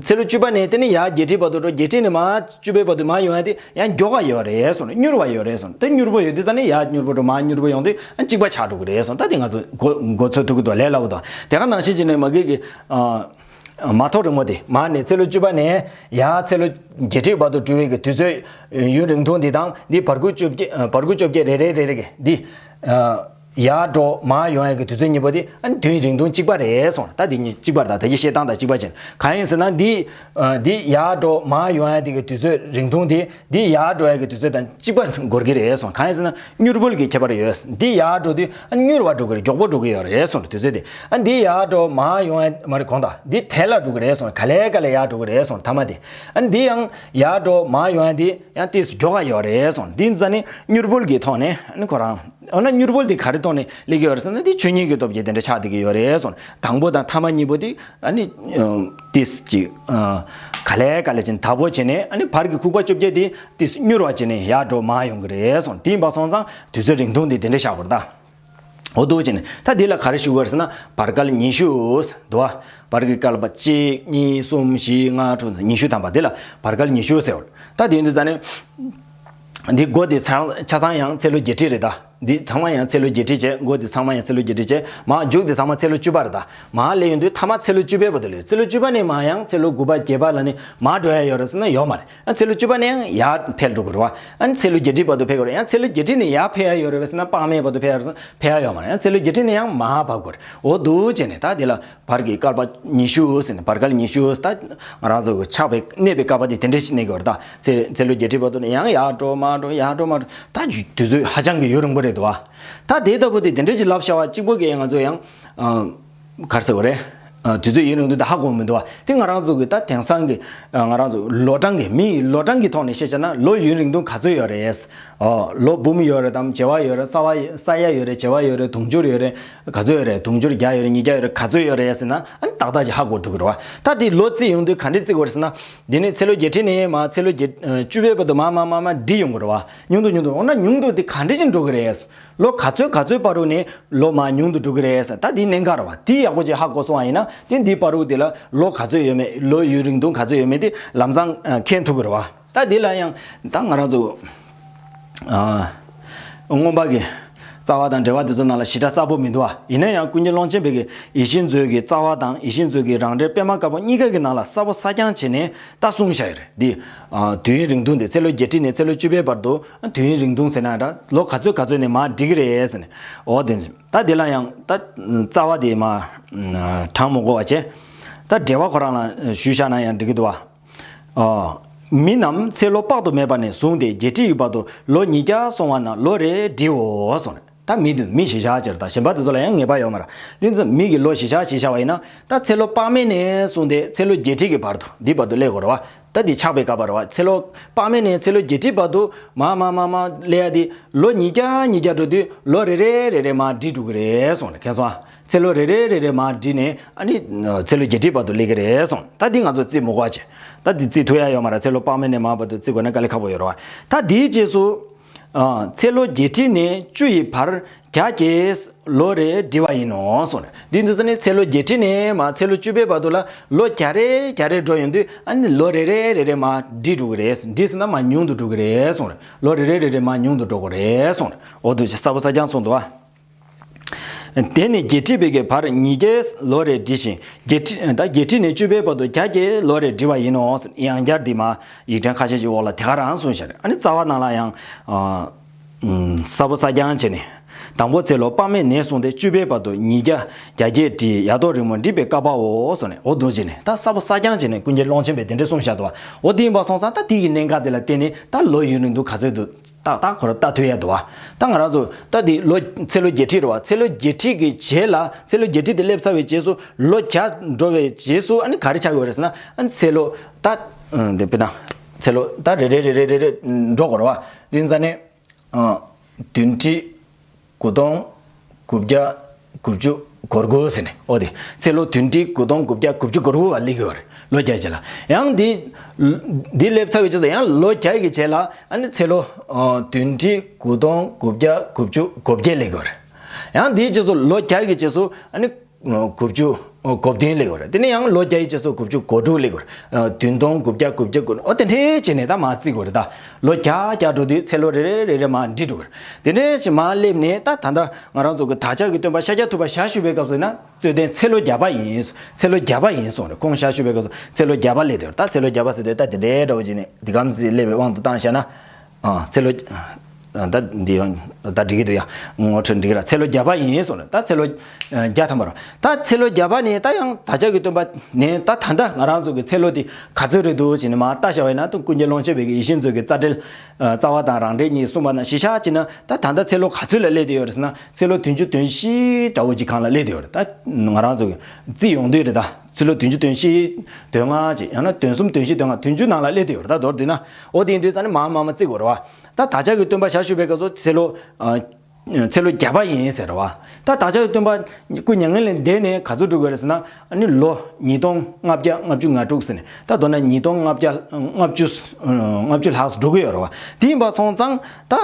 ཚེ་ལོ་བཅུ་པ་ནས་དེ་ནི་ཡར་བརྒྱད་ཁྲི་བར་དུ་འགྲོ། བརྒྱད་ཁྲི་ནས་མར་བཅུ་པའི་བར་དུ་མར་ཡོང་ཡ་དེ་ཡང་མགྱོགས་པ་ཡོད་རེད་གསུངས། མྱུར་བ་ཡོད་རེད་གསུངས། དེ་མྱུར་པོ་ཡོད་དུས་ཙང་ནས་ཡར་མྱུར་པོ་འགྲོ་མར་མྱུར་པོ་ཡོང་དུས་ཨ་གཅིག་པ་ཆགས་འགྲོ་གི་རེད་གསུངས། ད་དེ་ང་ཚོ་གོ་གོ་ཚོད་ཐུབ་ཀྱི་འདུག་ལས་སླ་པོ་འདུག་དེ་ག་ནང་བཞིན་བྱས་ནས་མ་གི་གི་ཨ། མ་ཐོག་རིང་མོ་དེ་མར་ནས་ཚེ་ལོ་བཅུ་པ་ནས་ཡར་ཚེ་ལོ་བརྒྱད་ཁྲི་བར་དུ་འགྲོ་བའི་གི་དུས་ཚོད་ཡུན་རིང་ཐུང་འདི་དང་། འདི་བར་ཁུག་བཅོ་བརྒྱད། བར་ཁུག་བཅོ་བརྒྱད་རེ་རེ་རེ་རེ་གི་འདི། ཡར་འགྲོ་མར་ཡོང་ཡ་གི་དུས་ཚོད་གཉིས་པོ་དེ་ཨ་ནི་དུས་རིང་ཐུང་གཅིག་པ་རེད་གསུངས། ད་འདི་གཉིས་གཅིག་པ་རེད་ད། ད་གི་བཤད་སྟངས་དང་གཅིག་པ་བྱས། གང་ཡིན་ཟེར་ན་འདི། འདི་ཡར་འགྲོ་མར་ཡོང་ཡ་དེ་གི་དུས་ཚོད་རིང་ཐུང་དེ། འདི་ཡར་འགྲོ་ཡ་གི་དུས་ཚོད་དང་གཅིག་པ་འགོར་གི་རེད་གསུངས། གང་ཡིན་ཟེར་ན་མྱུར་བུལ་གྱི་ཁྱད་པར་ཡོད། འདི་ཡར་འགྲོ་དུས་ཨ་མྱུར་བ་འགྲོ་གི་རེད། མགྱོགས་པོ་འགྲོ་གི་ཡོད་རེད་གསུངས་རེད། དུས་ཚོད་དེ། ཨ་འདི་ཡར་འགྲོ་མར་ཡོང་ཡ་མ་རེད་གོང་དང་འདི་དལ་ལ་འགྲོ་གི་རེད་གསུངས། ག་ལེ་ག་ལེ་ཡར་འགྲོ་གི་རེད་གསུངས། ཐ་མ་དེ། ཨ་འདི་ཡང་ཡར་འགྲོ་མར་ཡོང་ཡ་འདི་ཡང་ཏིས་མགྱོགས་ག་ཡོད་རེད་གསུངས། འདི་ཙ་ནི་མྱུར་བུལ་གྱི་ཐོག་ནས་ཨ་ནི་ཁོ་རང་། འོ་ན་མྱུར་བུལ་དེ་ག་རེ་ཐོག་ནས་སླེབས་ཀྱི་ཡོད་རེད་ཟེར་ན། འདི་ཆོས་ཉིད་ཀྱི་སྟོབས་ཀྱིས་དེ་འདྲ་ཆགས་བསྡད་ཀྱི་ཡོད་རེད་གསུངས། དང་པོ་དང་ཐ་མ་གཉིས་པོ་དེ། ཨ་ནི། ཏིས་ཅིག་ག་ལེ་ག་ལེ་ཅན་དག་པོ་བྱས་ནས་ཨ་ནི་བར་གྱི་ཁུག་པ་བཅོ་བརྒྱད་དེ་ཏིས་མྱུར་བ་བྱས་ནས་ཡར་འགྲོ་མར་ཡོང་གི་རེད་གསུངས། དེ་ཡིན་པ་སོང་ཙང་དུས་ཚོད་རིང་ཐུང་དེ་དེ་འདྲ་བཞག་པ་རེད་ད། འོ་འདུག་བྱས་ནས་ད་དེ་ལ་ག་རེ་ཞུ་དགོས་རེད་ཟེར་ན་བར་བསྐལ་ཉི་ཤུ་འདུག་བ། བར་གྱི་བསྐལ་པ་གཅིག་གཉིས་གསུམ་བཞི་ལྔ་དྲུག་ཉི་ཤུ་ཐམ་པ་དེ་ལ་བར་བསྐལ་ཉི་ཤུ་ཟེར་བ་རེད། ད་དེ་ཡིན་དུས་ཙ་ནས། འདི་སྒོ་དེ་ཆ་ཆ་ཚང་ཡང་ཚེ་ལོ་བརྒྱད་ཁྲི་རེད་ད། འདི་ཚང་མ་ཡང་ཚེ་ལོ་བརྒྱད་ཁྲི་བྱས། སྒོ་དེ་ཚང་མ་ཡང་ཚེ་ལོ་བརྒྱད་ཁྲི་བྱས། མར་མཇུག་དེ་ཚང་མ་ཚེ་ལོ་བཅུ་པ་རེད་ད། མར་སླེབས་ཡོང་དུས་ཐ་མ་ཚེ་ལོ་བཅུ་པའི་བར་དུ་སླེབས། ཚེ་ལོ་བཅུ་པ་ནས་མར་ཡང་ཚེ་ལོ་དགུ་པ་བརྒྱད་པ་ལ་ནི་མར་འགྲོ་ཡ་ཡོད་རེད་ཟེར་ན་ཡོད་མ་རེད། ཨ་ཚེ་ལོ་བཅུ་པ་ནས་ཡང་ཡར་འཕེལ་འགྲོ་དགོས་རེད་བ། ཨ་ནི་ཚེ་ལོ་བརྒྱད་ཁྲི་བར་དུ་འཕེལ་དགོས་རེད། ཡང་ཚེ་ལོ་བརྒྱད་ཁྲི་ནས་ཡར་འཕེལ་ཡ་ཡོད་རེད་བས་ཟེར་ན་དཔག་མེད་བར་དུ་འཕེལ་ཡ་ཡོད་ཟེར་ན་འཕེལ་ཡ་ཡོད་མ་རེད། ཡང་ཚེ་ལོ་བརྒྱད་ཁྲི་ནས་ཡང་མར་བབས་དགོས་རེད། འོ་འདུག་བྱས་ནས་ད་དེ་ལ་བར་གྱི་བསྐལ་པ་ཉི་ཤུ་ཟེར་ནས་བར་བསྐལ་ཉི་ཤུ་ད་ང་རང་ཚོ་གི་ཆགས་པའི་གནས་པའི་བསྐལ་པ་དེ་དེ་འདྲ་ཞིག་གནས་ཀྱི་ཡོད་རེད་ད། ཚེ་ཚེ་ལོ་བརྒྱད་ཁྲི་བར་དུ་ནས་ཡང་ཡར་འགྲོ་མར་འགྲོ་ཡར་འགྲོ་མར་འགྲོ། ད་དུས་ཚོད་ཧ་ཅང་གི་ཡུན་རིང་པོ་རེད་འདུག་བ། ད་དེ་ལྟ་བུ་དེ་དེ་འདྲ་ཞིག་ལབ་བཞག་པ་གཅིག་པོ་གིས་ང་ཚོ་ཡང་ག་རེ་ཟེར་དགོས་རེད། ཨ། དུས་ཚོད་ཡུན་རིང་དུས་དེ་ཧ་གོ་མི་འདུག་བ། དེ་ང་རང་ཚོ་གི་ད་དེང་སང་གི་ཨ། ང་རང་ཚོ་ལོ་གྲངས་ཀྱི་མི་ཡི་ལོ་གྲངས་ཀྱི་ཐོག་ནས་བཤད་བྱས་ན་ལོ་ཡུན་རིང་ཐུང་ག་ཚོད་ཡོད་རེད། ཨོ། ལོ་འབུམ་ཡོད་རེད་དམ། བྱེ་བ་ཡོད་རེད། ས་བ་ས་ཡ་ཡོད་རེད། བྱེ་བ་ཡོད་རེད། དུང་ཕྱུར་ཡོད་རེད། ག་ཚོད་ཡོད་རེད། དུང་ཕྱུར་བརྒྱ་ཡོད་རེད། ཉིས་བརྒྱ་ཡོད་རེད། ག་ཚོད་ཡོད་རེད་ཟེར་ན། ཨ་ནི་ཏག་ཏག་ཅིག་ཧ་གོ་ཐུབ་ཀྱི་རེད་བ། ད་དེ་ལོ་རྩིས་ཡོང་དུས་ག་འདྲས་རྩིས་དགོས་རེད་ཟེར་ན། འདི་ནི་ཚེ་ལོ་བརྒྱད་ཁྲི་ནས་མར་ཚེ་ལོ་བརྒྱད་ཨ། བཅུ་པའི་བར་དུ་མར་མར་མར་མར་འགྲིབ་ཡོང་གི་རེད་བ། ཉུང་དུ་ཉུང་དུ། འོ་ན་ཉུང་དུ་དེ་ག་འདྲས་ཅིག་འགྲོ་གི་རེད། ལོ་ག་ཚོད་ག་ཚོད་བར་དུ་ནས་ལོ་མར་ཉུང་དུ་འགྲོ་གི་རེད་ཟེར། ད་དེའི་གནད་འགག་རེད་བ། དེ་ཡག་པོ་ཅིག་ཧ་གོ་སོང་བ་ཡིན་ན། དེ་འདིའི་བར་དུ་དེ་ལ་ལོ་ག་ཚོད་ཡོད་མེད། ལོ་ཡུན་རིང་ཐུང་ག་ཚོད་ཡོད་མེད་དེ་ལམ་སང་ཨ། མཁྱེན་ཐུབ་ཀྱི་རེད་བ། ད་དེ་ལ་ཡང་ད་ང་རང་ཚོ་ཨ། མངོན་པ་གི་རྩ་བ་དང་འགྲེལ་པ་དེ་ཚོ་ནང་ལ་ཞེ་དྲག་གསལ་པོ་མི་འདུག་བ། ཡིན་ན་ཡང་ཀུན་མཁྱེན་ཀློང་ཆེན་པའི་གི་ཡིད་བཞིན་མཛོད་ཀྱི་རྩ་བ་དང་ཡིད་བཞིན་མཛོད་ཀྱི་རང་འགྲེལ་པད་མ་དཀར་པོ་གཉིས་ཀ་གི་ནང་ལ་གསལ་པོ་གསལ་རྐྱང་བྱས་ནས་ད་གསུངས་བཞག་ཡོད་རེད། འདི་ཨ། དུས་ཡུན་རིང་ཐུང་དེ་ཚེ་ལོ་བརྒྱད་ཁྲི་ནས་ཚེ་ལོ་བཅུ་པའི་བར་དུ། ཨ། དུས་ཡུན་རིང་ཐུང་ཟེར་ན་འདྲ། ལོ་ག་ཚོད་ག་ཚོད་ནས་མར་འགྲིབ་ཀྱི་རེད་ཟེར་ནས། འོ་དེ་ད་དེ་ལ་ཡང་ད་རྩ་བ་དེ་མར་དྲངས་མི་དགོས་པ་བྱས། ད་འགྲེལ་པ་ཁོ་རང་ལ་ཞུས་བཞག་ན་ཡང་འགྲིག་གི་འདུག་བ། ཨ། མི་རྣམས་ཚེ་ལོ་དཔག་ཏུ་མེད་པ་ནས་བཟུང་སྟེ་བརྒྱད་ཁྲི་ཡི་བར་དུ་ལོ་ཉིས་བརྒྱ་སོང་བ་ན་ལོ་རེ་འགྲིབ་བོ་གསུངས་རེད། ད་མི་དེ་མི་གཞིས་ཆགས་ཅིག་རེད། ད་གཞན་པ་དེ་ཚོ་ལ་ཡང་ངེས་པ་ཡོད་མ་རེད། དེ་ཚོ་མི་གི་ལོ་གཞིས་ཆགས་གཞིས་ཆགས་པ་ཡིན་ན། ད་ཚེ་ལོ་དཔག་མེད་ནས་བཟུང་སྟེ་ཚེ་ལོ་བརྒྱད་ཁྲི་གི་བར་དུ་འདིའི་བར་དུ་སླེབས་དགོས་རེད་བ། ད་འདི་ཆགས་པའི་སྐབས་པ་རེད་བ། ཚེ་ལོ་དཔག་མེད་ནས་ཚེ་ལོ་བརྒྱད་ཁྲི་བར་དུ་མར་མར་མར་མར་སླེབས་ཡ་དེ་ལོ་ཉིས་བརྒྱ་ཉིས་བརྒྱ་འགྲོ་དུས་ལོ་རེ་རེ་རེ་རེ་མར་འགྲིབ་འགྲོ་གི་རེད་གསུངས་རེད། མཁྱེན་སོང་ཨ། ཚེ་ལོ་རེ་རེ་རེ་རེ་མར་འགྲིབ་ནས། ཨ་ནི་ཚེ་ལོ་བརྒྱད་ཁྲི་བར་དུ་སླེབས་ཀྱི་རེད་གསུངས། ད་འདི་ང་ཚོ་རྩིས་མི་དགོས་པ་བྱས། ད་འདི་རྩིས་ཐུབ་ཡ་ཡོད་མ་རེད། ཚེ་ལོ་དཔག་མེད་ནས་མར་བར་དུ་རྩིས་དགོས་ན་དཀའ་ལས་ཁག་པོ་ཡོད་རེད་བ། ད་འདིའི་རྗེས་སུ། ཨ། ཚེ་ལོ་བརྒྱད་ཁྲི་ནས་བཅུ་ཡི་བར་བརྒྱ་བརྒྱས་ལོ་རེ་འགྲིབ་པ་ཡིན་ནོ་གསུངས་རེད། འདི་འདི་ཚོ་ནི་ཚེ་ལོ་བརྒྱད་ཁྲི་ནས་མར་ཚེ་ལོ་བཅུ་པའི་བར་དུ་ལ་ལོ་བརྒྱ་རེ་བརྒྱ་རེ་འགྲོ་ཡོང་དུས། ཨ་ནི་ལོ་རེ་རེ་རེ་རེ་མར་འགྲིབ་འགྲོ་གི་རེད། འགྲིབ་ཟེར་ན་མར་ཉུང་དུ་འགྲོ་གི་རེད་གསུངས་རེད། ལོ་རེ་རེ་རེ་རེ་མར་ཉུང་དུ་འགྲོ་གི་རེད་གསུངས་རེད། འོ་འདུག་སེ་གསལ་པོ་གསལ་རྐྱང་གསུངས་འདུག་ཨ། དེ་ནི་བརྒྱད་ཁྲི་པའི་གི་བར་ཉིས་བརྒྱས་ལོ་རེ་འགྲིབ་ཅིང་། བརྒྱད་ཁྲི། ད་བརྒྱད་ཁྲི་ནས་བཅུ་པའི་བར་དུ་བརྒྱ་བརྒྱས་ལོ་རེ་འགྲིབ་པ་ཡིན་ནོ། ཡང་བསྐྱར་འདི་མར་ཡིག་ཕྲེང་ཁ་ཤས་ཤིག་འོག་ལ་དེ་ག་རང་གསུངས་བཞག་རེད། ཨ་ནི་རྩ་བ་ནང་ལ་ཡང་ཨ། ཨུམ། གསལ་པོ་གསལ་རྐྱང་བྱས་ནས། དང་པོ་ཚེ་ལོ་དཔག་མེད་ནས་བཟུང་སྟེ་བཅུ་པའི་བར་དུ་ཉིས་བརྒྱ་བརྒྱ་བརྒྱས་འགྲིབ། ཡ་ཏོག་རིང་མོ་འགྲིབ་པའི་བསྐལ་པའོ་གསུངས་ནས། འོ་འདུག་བྱས་ནས་ད་གསལ་པོ་གསལ་རྐྱང་བྱས་ནས་ཀུན་མཁྱེན་ཀློང་ཆེན་པས་དེ་འདྲ་གསུངས་བཞག་འདུག་བ། འོ་དེ་ཡིན་པ་སོང་ཙང་ད་དེ་གི་གནད་འགག་དེ་ལ་བརྟེན་ནས་ད་ལོ་ཡུན་རིང་ཐུང་ག་ཚོད་འདུག་ཏག་ཏག་ཁོ་རང་ལྟ་ཐུབ་ཡ་འདུག་བ། ད་ང་རང་ཚོ་ད་དེ་ལོ་ཚེ་ལོ་བརྒྱད་ཁྲི་རེད་བ། ཚེ་ལོ་བརྒྱད་ཁྲི་གི་རྗེས་ལ། ཚེ་ལོ་བརྒྱད་ཁྲི་དེ་སླེབས་ཚར་བའི་རྗེས་སུ་ལོ་བརྒྱ་འགྲོ་བའི་རྗེས་སུ་ཨ་ནི་ག་རེ་ཆགས་ཡོད་རེད་ཟེར་ན། ཨ་ནི་ཚེ་ལོ་ད་དེ་དཔེར་ན་ཚེ་ལོ་ད་རེ་རེ་རེ་རེ་རེ་རེ་འགྲོ་དགོས་རེད་བ། དེ་ཡིན་ཙང་ནས། ཨ། བདུན་ཁྲི་དགུ་སྟོང་དགུ་བརྒྱ་དགུ་བཅུ་གོ་དགུ་ཟེར་ནས། འོ་དེ་ཚེ་ལོ་བདུན་ཁྲི་དགུ་སྟོང་དགུ་བརྒྱ་དགུ་བཅུ་གོ་དགུ་བ་སླེབས་ཀྱི་ཡོད་རེད། ལོ་བརྒྱ་རྗེས་ལ། ཡང་འདི་འདི་སླེབས་ཚར་བའི་རྗེས་སུ་ཡང་ལོ་བརྒྱ་གི་རྗེས་ལ་ཨ་ནི་ཚེ་ལོ་ཨ། བདུན་ཁྲི་དགུ་སྟོང་དགུ་བརྒྱ་དགུ་བཅུ་གོ་བརྒྱད་སླེབས་ཀྱི་ཡོད་རེད། ཡང་འདིའི་རྗེས་སུ་ལོ་བརྒྱ་གི་རྗེས་སུ་ཨ་ནི་དགུ་བཅུ་གོ་བདུན་སླེབས་ཀྱི་ཡོད་རེད། དེ་ནས་ཡང་ལོ་བརྒྱ་ཡི་རྗེས་སུ་དགུ་བཅུ་གོ་དྲུག་སླེབས་ཀྱི་ཡོད་རེད། བདུན་སྟོང་དགུ་བརྒྱ་དགུ་བཅུ་གོ། འོ་དེ་འདྲའི་བྱས་ནས་ད་མར་བརྩི་དགོས་རེད། ད་ལོ་བརྒྱ་བརྒྱ་འགྲོ་དུས་ཚེ་ལོ་རེ་རེ་རེ་རེ་མར་འགྲིབ་འགྲོ་གི་རེད། དེ་འདྲའི་བྱས་མར་སླེབས་ནས། ད་ད་ལྟ་ང་རང་ཚོ་གི་བདག་ཅག་གི་སྟོན་པ་ཤཱཀྱ་ཐུབ་པ་ཞལ་བཞུགས་པའི་སྐབས་སུ་ཡིན་ན་རྩོད་ལྡན་ཚེ་ལོ་བརྒྱ་པ་ཡིན། ཚེ་ལོ་བརྒྱ་པ་ཡིན་གསུངས་རེད། ཁོང་ཞལ་བཞུགས་པའི་སྐབས་སུ་ཚེ་ལོ་བརྒྱ་པ་སླེབས་དེ། ད་ཚེ་ལོ་བརྒྱ་པ་ཟེར་དུས་ད་དེ་འདྲའི་འདྲ་བོ་བྱས་ནས་འདི་གམ་ཟིག་སླེབས་པའི་དབང་དུ་བཏང་བཞག་ན། ཨ། ཚེ་ལོ། ཨ། ད་འདི་ཡང་ད་འགྲིག་གི་འདུག་ཡ། ངོ་འཕྲོད་འགྲིག་གི་ར། ཚེ་ལོ་བརྒྱ་པ་ཡིན་གསུངས་ནས། ད་ཚེ་ལོ་བརྒྱ་ཐམ་པ་ར། ད་ཚེ་ལོ་བརྒྱ་པ་ནས་ད་ཡང་བདག་ཅག་གི་སྟོན་པ་ནས་ད་ད་ལྟ་ང་རང་ཚོ་གི་ཚེ་ལོ་དེ་ག་ཚོད་རེད་འདུག་ཅེས་ནས་མར་ལྟ་བཞག་པ་ཡིན་ན། ད་ཀུན་མཁྱེན་ཀློང་ཆེན་པའི་གི་ཡིད་བཞིན་མཛོད་ཀྱི་རྩ་འགྲེལ། ཨ། རྩ་བ་དང་རང་འགྲེལ་གཉིས་གསུངས་པ་ན་གཞི་བཞག་བྱས་ན། ད་ད་ལྟ་ཚེ་ལོ་ག་ཚོད་ལ་སླེབས་བསྡད་ཡོད་རེད་ཟེར་ན། ཚེ་ལོ་བདུན་ཅུ་དོན་བཞི་འདྲ་བོ་ཅིག་སྒང་ལ་སླེབས་བསྡད་ཡོད་རེད། ད་ང་རང་ཚོ་གི་རྩིས་ཡོང་དུས་རེད། ད་ཚེ་ལོ་བདུན་ཅུ་དོན་བཞི་དོན་ལྔ་ཅིག་ཡང་ན་དོན་གསུམ་དོན་བཞི་དོན་ལྔ། བདུན་ཅུ་ནང་ལ་སླེབས་བསྡད་ཡོད་རེད། ད་མདོར་བསྡུས་ན། འོ་དེ་ཡིན་དུས་ཙང་ནི་མར་མར་མར་བརྩི་དགོས་རེད་བ། ད་བདག་ཅག་གི་སྟོན་པ་ཞལ་བཞུགས་པའི་སྐབས་སུ་ཚེ་ལོ། ཨ། ཚེ་ལོ་བརྒྱ་པ་ཡིན་ཟེར་བ། ད་བདག་ཅག་གི་སྟོན་པ་སྐུ་མྱ་ངན་ལས་འདས་ནས་ག་ཚོད་འགྲོ་དགོས་རེད་ཟེར་ན། ཨ་ནི་ལོ་ཉིས་སྟོང་ལྔ་བརྒྱ་ལྔ་བཅུ་ང་དྲུག་ཟེར་ནས། ད་མདོར་ན་ཉིས་སྟོང་ལྔ་བརྒྱ་ལྔ་བཅུ་ལྔ་བཅུ་ལྷག་འགྲོ་གི་ཡོད་རེད་བ། དེ་ཡིན་པ་སོང་ཙང་ད་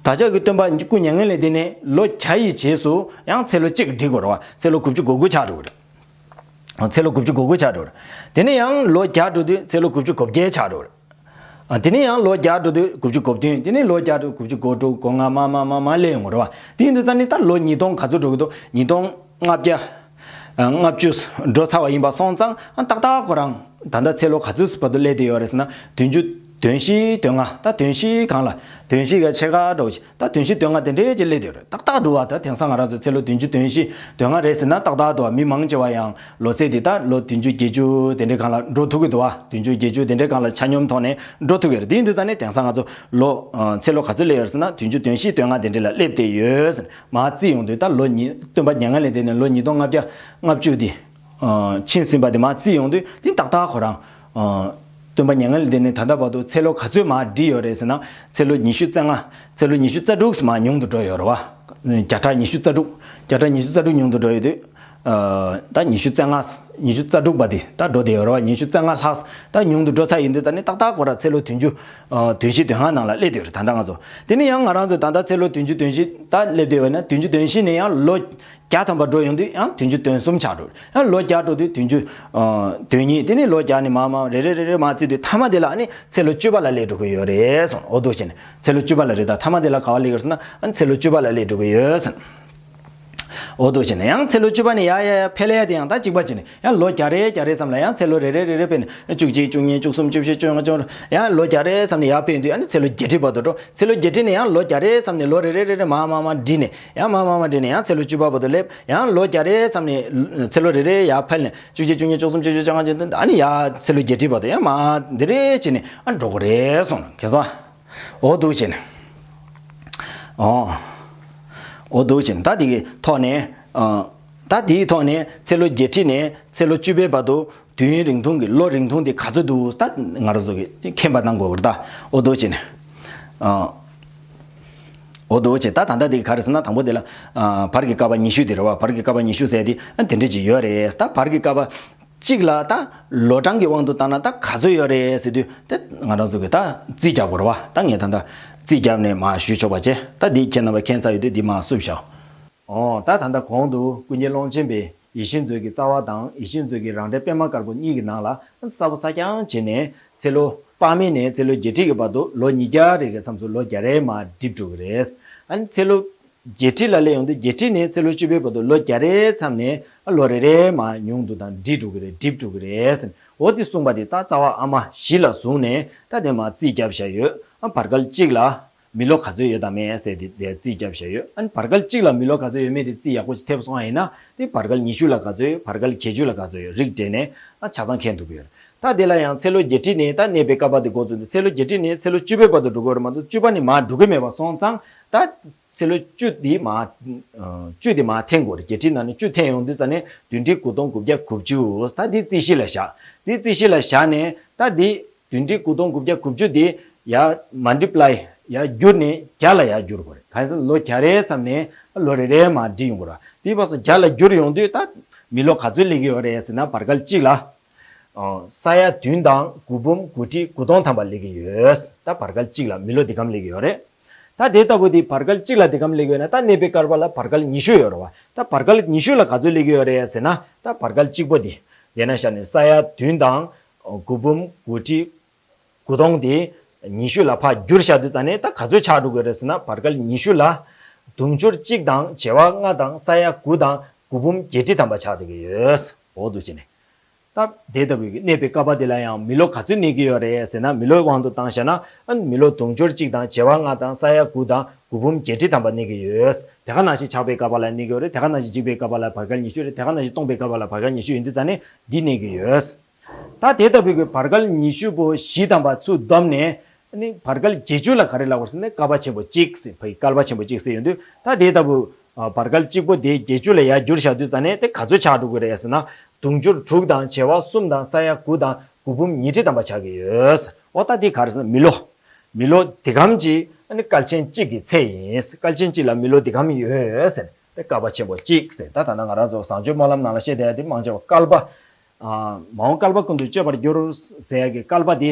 བདག་ཅག་གི་སྟོན་པ་སྐུ་མྱ་ངན་ལས་འདས་ནས་ལོ་བརྒྱ་ཡི་རྗེས་སུ་ཡང་ཚེ་ལོ་གཅིག་འགྲིབ་དགོས་རེད་བ། ཚེ་ལོ་དགུ་བཅུ་གོ་དགུ་ཆགས་འགྲོ་གི་རེད། ཚེ་ལོ་དགུ་བཅུ་གོ་དགུ་ཆགས་འགྲོ་གི་རེད། དེ་ནས་ཡང་ལོ་བརྒྱ་འགྲོ་དུས་ཚེ་ལོ་དགུ་བཅུ་གོ་བརྒྱད་ཆགས་འགྲོ་གི་རེད། ཨ། དེ་ནས་ཡང་ལོ་བརྒྱ་འགྲོ་དུས་དགུ་བཅུ་གོ་བདུན། དེ་ནས་ལོ་བརྒྱ་འགྲོ་དུས་དགུ་བཅུ་གོ་དྲུག་གོ་ལྔ། མར་མར་མར་མར་སླེབས་ཡོང་གི་རེད་བ། དེ་ཡིན་དུས་ཙང་ནི་ད་ལོ་ཉིས་སྟོང་ག་ཚོད་འགྲོ་གི་འདུག་ཉིས་སྟོང་ལྔ་བརྒྱ་ལྔ་བཅུ་འགྲོ་ཚར་བ་ཡིན་པ་སོང་ཙང་། ཨ། ཏག་ཏག་ཁོ་རང་ད་ལྟ་ཚེ་ལོ་ག་ཚོད་བར་དུ་སླེབས་བསྡད་ཡོད་རེད་ཟེར་ན། བདུན་ཅུ་དོན་བཞི་དོན་ལྔ། ད་དོན་བཞི་སྒང་ལ། དོན་བཞི་ག་ཕྱེད་ཀ་འདྲ་བོ་ཅིག་ད་དོན་བཞི་དོན་ལྔ་དེ་འདྲའི་ཅིག་སླེབས་བསྡད་ཡོད་རེད། ཏག་ཏག་འདུག་བ། ད་དེང་སང་ང་རང་ཚོ་ཚེ་ལོ་བདུན་ཅུ་དོན་བཞི་དོན་ལྔ་རེད་ཟེར་ན་ཏག་ཏག་འདུག་བ། མི་མང་ཆེ་བ་ཡང་ལོ་ཚད་དེ་ད་ལོ་བདུན་ཅུ་བརྒྱད་ཅུ་དེ་འདྲའི་སྒང་ལ་འགྲོ་ཐུབ་ཀྱི་འདུག་བ། བདུན་ཅུ་བརྒྱད་ཅུ་དེ་འདྲའི་སྒང་ལ་ཆ་སྙོམས་ཐོག་ནས་འགྲོ་ཐུབ་ཀྱི་རེད། དེ་ཡིན་དུས་ཙང་ནས་དེང་སང་ང་ཚོ་ལོ། ཨ། ཚེ་ལོ་ག་ཚོད་སླེབས་ཡོད་ཟེར་ན། བདུན་ཅུ་དོན་བཞི་དོན་ལྔ་དེ་འདྲ་ལ་སླེབས་བསྡད་ཡོད་ཟེར་ནས་མར་བརྩིས་ཡོང་དུས། ད་ལོ་ཉིས། སྟོན་པ་མྱ་ངན་ལས་འདས་ནས་ལོ་ཉིས་སྟོང་ལྔ་བརྒྱ་ལྔ་བཅུ་དེ། ཕྱིན་ཟིན་པ་དེ་མར་བརྩིས་ཡོང་དུས་དེ་ཏག་ཏག་ཁོ་རང་། སྟོན་པ་མྱ་ངན་ལས་འདས་ནས་ད་ལྟ་བར་དུ་ཚེ་ལོ་ག་ཚོད་མར་འགྲིབ་ཡོད་རེད་ཟེར་ན། ཚེ་ལོ་ཉི་ཤུ་རྩ་ལྔ། ཚེ་ལོ་ཉི་ཤུ་རྩ་དྲུག་མར་ཉུང་དུ་འགྲོ་ཡོད་རེད་བ། བརྒྱ་ཕྲག་ཉི་ཤུ་རྩ་དྲུག་བརྒྱ་ཕྲག་ཉི་ཤུ་རྩ་དྲུག་ཉུང་དུ་འགྲོ་ཡོད་དུས། ད་ཉི་ཤུ་རྩ་ལྔ། ཉི་ཤུ་རྩ་དྲུག་པ་དེ་ད་འགྲོ་བསྡད་ཡོད་རེད་བ། ཉི་ཤུ་རྩ་ལྔ་ལྷག་ད་ཉུང་དུ་འགྲོ་ཚར་ཡིན་དུས་ད་ནི་ཏག་ཏག་ཁོ་རང་ཚེ་ལོ་བདུན་ཅུ། བདུན་བཞི་བདུན་ལྔ་ནང་ལ་སླེབས་བསྡད་ཡོད་རེད་ད་ལྟ་ང་ཚོ། དེ་ནི་ཡང་ང་རང་ཚོ་ད་ལྟ་ཚེ་ལོ་བདུན་ཅུ་དོན་བཞི་ད་སླེབས་བསྡད་ཡོད་ན་བདུན་ཅུ་དོན་བཞི་ནས་ཡང་ལོ་བརྒྱ་ཐམ་པ་འགྲོ་ཡོང་དུས་ཡང་བདུན་ཅུ་དོན་གསུམ་ཆགས་འགྲོ། ཡང་ལོ་བརྒྱ་འགྲོ་དུས་བདུན་ཅུ་དོན་གཉིས། དེ་ནི་ལོ་བརྒྱ་ནས་མར་མར་རེ་རེ་རེ་རེ་མར་བརྩིས་དུས་མཐའ་མ་དེ་ལ་ཨ་ནི་ཚེ་ལོ་བཅུ་པ་ལ་སླེབས་འགྲོ་གི་ཡོད་རེད་གསུངས། འོ་འདུག་བྱས་ནས་ཚེ་ལོ་བཅུ་པ་ལ་རེད། ད་མཐའ་མ་དེ་ལ་ག་པར་སླེབས་ཀྱི་རེད་ཟེར་ན་ཨ་ནི་ཚེ་ལོ་བཅུ་པ་ལ་སླེབས་འགྲོ་གི་ཡོད་ཟེར། འོ་འདུག་བྱས་ནས་ཡང་ཚེ་ལོ་བཅུ་པ་ནས་ཡར་ཡར་ཡར་འཕེལ་ཡ་དེ་ཡང་ད་གཅིག་པ་བྱས་ནས་ཡང་ལོ་བརྒྱ་རེ་བརྒྱ་རེ་ཙམ་ལ་ཡང་ཚེ་ལོ་རེ་རེ་རེ་རེ་འཕེལ་ནས་བཅུ་གཅིག་བཅུ་གཉིས་བཅུ་གསུམ་བཅུ་བཞི་བཅུ་ལྔ་བཅུ་ཡང་ལོ་བརྒྱ་རེ་ཙམ་ནས་ཡར་འཕེལ་ཡོང་དུས་ཨ་ནི་ཚེ་ལོ་བརྒྱད་ཁྲི་བར་དུ་འགྲོ། ཚེ་ལོ་བརྒྱད་ཁྲི་ནས་ཡང་ལོ་བརྒྱ་རེ་ཙམ་ནས་ལོ་རེ་རེ་རེ་རེ་མར་མར་མར་འགྲིབ་ནས་ཡང་མར་མར་མར་འགྲིབ་ནས་ཡང་ཚེ་ལོ་བཅུ་པ་བར་དུ་སླེབས། ཡང་ལོ་བརྒྱ་རེ་ཙམ་ནས་ཚེ་ལོ་རེ་རེ་ཡར་འཕེལ་ནས་བཅུ་གཅིག་བཅུ་གཉིས་བཅུ་གསུམ་བཅུ་བཞི་བཅུ་ལྔ་བཅུ་བདུན་ཨ་ནི་ཡར་ཚེ་ལོ་བརྒྱད་ཁྲི་བར་དུ་ཡང་མར་འདི་རེ་བྱས་ནས་ཨ་འགྲོ་གི་རེད་གསུངས་ནས་ཁྱེད་ཚོ། འོ་འདུག་བྱས་ནས། ཨོ། འོ་འདུག་བྱས་ནས་ད་དེ་གི་ཐོག་ནས། ཨ། ད་དེའི་ཐོག་ནས་ཚེ་ལོ་བརྒྱད་ཁྲི་ནས་ཚེ་ལོ་བཅུ་པའི་བར་དུ་དུས་ཡུན་རིང་ཐུང་གི་ལོ་རིང་ཐུང་དེ་ག་ཚོད་འདུག་ད་ང་རང་ཚོ་གི་མཁྱེན་པ་གནང་དགོས་པ་རེད་ད། འོ་འདུག་བྱས་ནས། ཨ། འོ་འདུག་བྱས་ད་ད་ལྟ་དེ་ག་རེ་ཟེར་ན་དང་པོ་དེ་ལ། ཨ། བར་གྱི་བསྐལ་པ་ཉི་ཤུ་དེ་རེད་བ། བར་གྱི་བསྐལ་པ་ཉི་ཤུ་ཟེར་དེ་ཨ་དེ་འདྲ་ཅིག་ཡོད་རེད། ད་བར་གྱི་བསྐལ་པ་གཅིག་ལ་ད་ལོ་གྲངས་ཀྱི་དབང་དུ་བཏང་ན་ད་ག་ཚོད་ཡོད་རེད་ཟེར་དུས་ད་ང་རང་ཚོ་གི་ད་རྩིས་རྒྱག་དགོས་རེད་བ། ད་ངས་ད་ད་རྩིས་རྒྱབ་ནས་མར་ཞུ་ཆོག་པ་བྱས། ད་འདི་ཁྱེད་རྣམ་པ་མཁྱེན་ཚར་ཡོད་དུས་འདི་མར་བསུབ་བཞག། ཨོ། ད་ད་ལྟ་གོང་དུ་ཀུན་མཁྱེན་ཀློང་ཆེན་པས་ཡིད་བཞིན་མཛོད་ཀྱི་རྩ་བ་དང་ཡིད་བཞིན་མཛོད་ཀྱི་རང་འགྲེལ་པད་མ་དཀར་པོ་གཉིས་ཀྱི་ནང་ལ་གསལ་པོ་གསལ་རྐྱང་བྱས་ནས་ཚེ་ལོ་དཔག་མེད་ནས་ཚེ་ལོ་བརྒྱད་ཁྲི་གི་བར་དུ་ལོ་ཉིས་བརྒྱ་རེ་གི་མཚམས་སུ་ལོ་བརྒྱ་རེ་མར་འགྲིབ་འགྲོ་གི་རེད། ཨ་ནི་ཚེ་ལོ་བརྒྱད་ཁྲི་ལ་སླེབས་ཡོང་དུས་བརྒྱད་ཁྲི་ནས་ཚེ་ལོ་བཅུ་པའི་བར་དུ་ལོ་བརྒྱ་རེའི་མཚམས་ནས་ལོ་རེ་རེ་མར་ཉུང་དུ་དང་འགྲིབ་འགྲོ་གི་རེད། འགྲིབ་འགྲོ་གི་རེད་ཟེར། འོ་དེ་གསུངས་པ་དེ་ད་རྩ་བ་ཨ་མ་བཞི་ལ་བཟུང་ནས་ད་དེ་མར་རྩིས་བརྒྱབ་བཞག་ཡོད། ཨ་བར་བསྐལ་གཅིག་ལ་མི་ལོ་ག་ཚོད་ཡོད་དམ་མེད་ཟེར་དེ་དེ་རྩིས་བརྒྱབ་བཞག་ཡོད། ཨ་ནི་བར་བསྐལ་གཅིག་ལ་མི་ལོ་ག་ཚོད་ཡོད་མེད་དེ་རྩིས་ཡག་པོ་ཞིག་ཐེབས་སོང་བ་ཡིན་ན་དེ་བར་བསྐལ་ཉི་ཤུ་ལ་ག་ཚོད་ཡོད། བར་བསྐལ་བརྒྱད་ཅུ་ལ་ག་ཚོད་ཡོད་རིགས་འགྲེ་ནས་ཨ་ཆ་ཚང་མཁྱེན་ཐུབ་ཀྱི་ཡོད་རེད། ད་དེ་ལ་ཡང་ཚེ་ལོ་བརྒྱད་ཁྲི་ནས་ད་གནས་པའི་བསྐལ་པ་དེ་འགོ་བཙུགས་ནས་ཚེ་ལོ་བརྒྱད་ཁྲི་ནས་ཚེ་ལོ་བཅུ་པའི་བར་དུ་འགྲོ་དགོས་རེད་མ་གཏོགས་བཅུ་པ་ནས་མར་འགྲོ་གི་མེད་པ་སོང་ཙང་ད། ཚེ་ལོ་བཅུ་དེ་མར། ཨ་བཅུ་དེ་མར་འཐེན་དགོས་རེད། བརྒྱད་ཁྲི་ནང་ནས་བཅུ་འཐེན་ཡོང་དུས་ཙ་ནས་བདུན་ཁྲི་དགུ་སྟོང་དགུ་བརྒྱ་དགུ་བཅུ། ད་འདི་རྩིས་གཞི་ལ་བཞག་འདི་རྩིས་གཞི་ལ་བཞག་ནས་ད་འདི་བདུན་ཁྲི་དགུ་སྟོང་དགུ་བརྒྱ་དགུ་བཅུ་དེ་ཡར་མལ་ཊི་པི་ལའི་ཡར་བསྒྱུར་ནས་བརྒྱ་ལ་ཡར་བསྒྱུར་དགོས་རེད། གང་ཡིན་ཟེར་ན་ལོ་བརྒྱ་རེའི་མཚམས་ནས་ལོ་རེ་རེ་མར་འགྲིབ་ཡོང་དགོས་རེད། དེའི་བར་སོ་བརྒྱ་ལ་བསྒྱུར་ཡོང་དུས་ད་མི་ལོ་ག་ཚོད་སླེབས་ཀྱི་ཡོད་རེད་ཟེར་ན་བར་བསྐལ་གཅིག་ལ། ཨ་ས་ཡ་བདུན་དང་དགུ་འབུམ་དགུ་ཁྲི་དགུ་སྟོང་ཐམ་པ་སླེབས་ཀྱི་ཡོད། ད་བར་བསྐལ་གཅིག་ལ་མི་ལོ་འདི་གམ་སླེབས་ཀྱི་ཡོད་རེད། ད་དེ་ལྟ་བུ་དེ་བར་བསྐལ་གཅིག་ལ་འདི་གམ་སླེབས་ཀྱི་ཡོད་ན་ད་གནས་པའི་བསྐལ་པ་ལ་བར་བསྐལ་ཉི་ཤུ་ཡོད་རེད་བ། ད་བར་བསྐལ་ཉི་ཤུ་ལ་ག་ཚོད་སླེབས་ཀྱི་ཡོད་རེད་ཟེར་ན་ད་བར་བསྐལ་གཅིག་པོ་དེ་དེ་ན་བཞག་ནས་ས་ཡ་བདུན་དང་དགུ་འབུམ་དགུ་ཁྲི་དགུ་སྟོང་དེ་ཉི་ཤུ་ལ་ཕར་བསྒྱུར་བཞག་དུས་ཙ་ནས་ད་ག་ཚོད་ཆགས་འགྲོ་གི་རེད་ཟེར་ན་བར་བསྐལ་ཉི་ཤུ་ལ་དུང་ཕྱུར་གཅིག་དང་བྱེ་བ་ལྔ་དང་ས་ཡ་དགུ་དང་དགུ་འབུམ་བརྒྱད་ཁྲི་ཐམ་པ་ཆགས་བསྡད་ཀྱི་ཡོད། འོ་འདུག་བྱས་ནས། ད་དེ་ལྟ་བུའི་གནས་པའི་བསྐལ་པ་དེ་ལ་ཡང་མི་ལོ་ག་ཚོད་གནས་ཀྱི་ཡོད་རེད་ཟེར་ན་མི་ལོའི་དབང་དུ་བཏང་བཞག་ན་ཨ་མི་ལོ་དུང་ཕྱུར་གཅིག་དང་བྱེ་བ་ལྔ་དང་ས་ཡ་དགུ་དང་དགུ་འབུམ་བརྒྱད་ཁྲི་ཐམ་པ་གནས་ཀྱི་ཡོད། དེ་ག་ནང་བཞིན་ཆགས་པའི་བསྐལ་པ་ལ་གནས་ཀྱི་ཡོད་རེད། དེ་ག་ནང་བཞིན་འཇིག་པའི་བསྐལ་པ་ལ་བར་བསྐལ་ཉི་ཤུ་རེད། དེ་ག་ནང་བཞིན་སྟོང་པའི་བསྐལ་པ་ལ་བར་བསྐལ་ཉི་ཤུ་ཡིན་དུས་ཙ་ནས་འདི་གནས་ཀྱི་ཡོད། ད་དེ་ལྟ་བུའི་གི་བར་བསྐལ་ཉི་ཤུ་པོ་བཞི་ཐམ་པ་ཚུར་བསྡོམས་ནས་ཨ་ནི་བར་བསྐལ་བརྒྱད་ཅུ་ལ་ག་རེ་ལབ་དགོས་ཟེར་ན་བསྐལ་པ་ཆེན་པོ་གཅིག་ཟེར་བ་ཡི་བསྐལ་པ་ཆེན་པོ་གཅིག་ཟེར་ཡོང་དུས་ད་དེ་ལྟ་བུ། ཨ་བར་བསྐལ་གཅིག་པོ་དེ་བརྒྱད་ཅུ་ལ་ཡར་བསྒྱུར་བཞག་དུས་ཙ་ནས་དེ་ག་ཚོད་ཆགས་འགྲོ་གི་རེད་ཟེར་ན། དུང་ཕྱུར་དྲུག་དང་བྱེ་བ་གསུམ་དང་ས་ཡ་དགུ་དང་དགུ་འབུམ་ཉི་ཁྲི་ཐམ་པ་ཆགས་ཀྱི་ཡོད། འོ་ད་དེ་ག་རེ་ཟེར་ན་མི་ལོ། མི་ལོ་འདི་གམ་གྱི་ཨ་ནི་བསྐལ་ཆེན་གཅིག་གི་ཚད་ཡིན། བསྐལ་ཆེན་གཅིག་ལ་མི་ལོ་འདི་གམ་ཡོད་ཟེར་དེ་བསྐལ་པ་ཆེན་པོ་གཅིག་ཟེར། ད་ད་ནང་ང་རང་ཚོ་བཟང་སྤྱོད་སྨོན་ལམ་ནང་ལ་བཤད་བསྡད་ཡ་དེ་མང་ཆེ་བ་བསྐལ་པ། ཨ་མ་འོངས་བསྐལ་པ་ཀུན་ཏུ་སྤྱོད་པར་འགྱུར་ཟེར་ཡ་གི་བསྐལ་པ་འདི།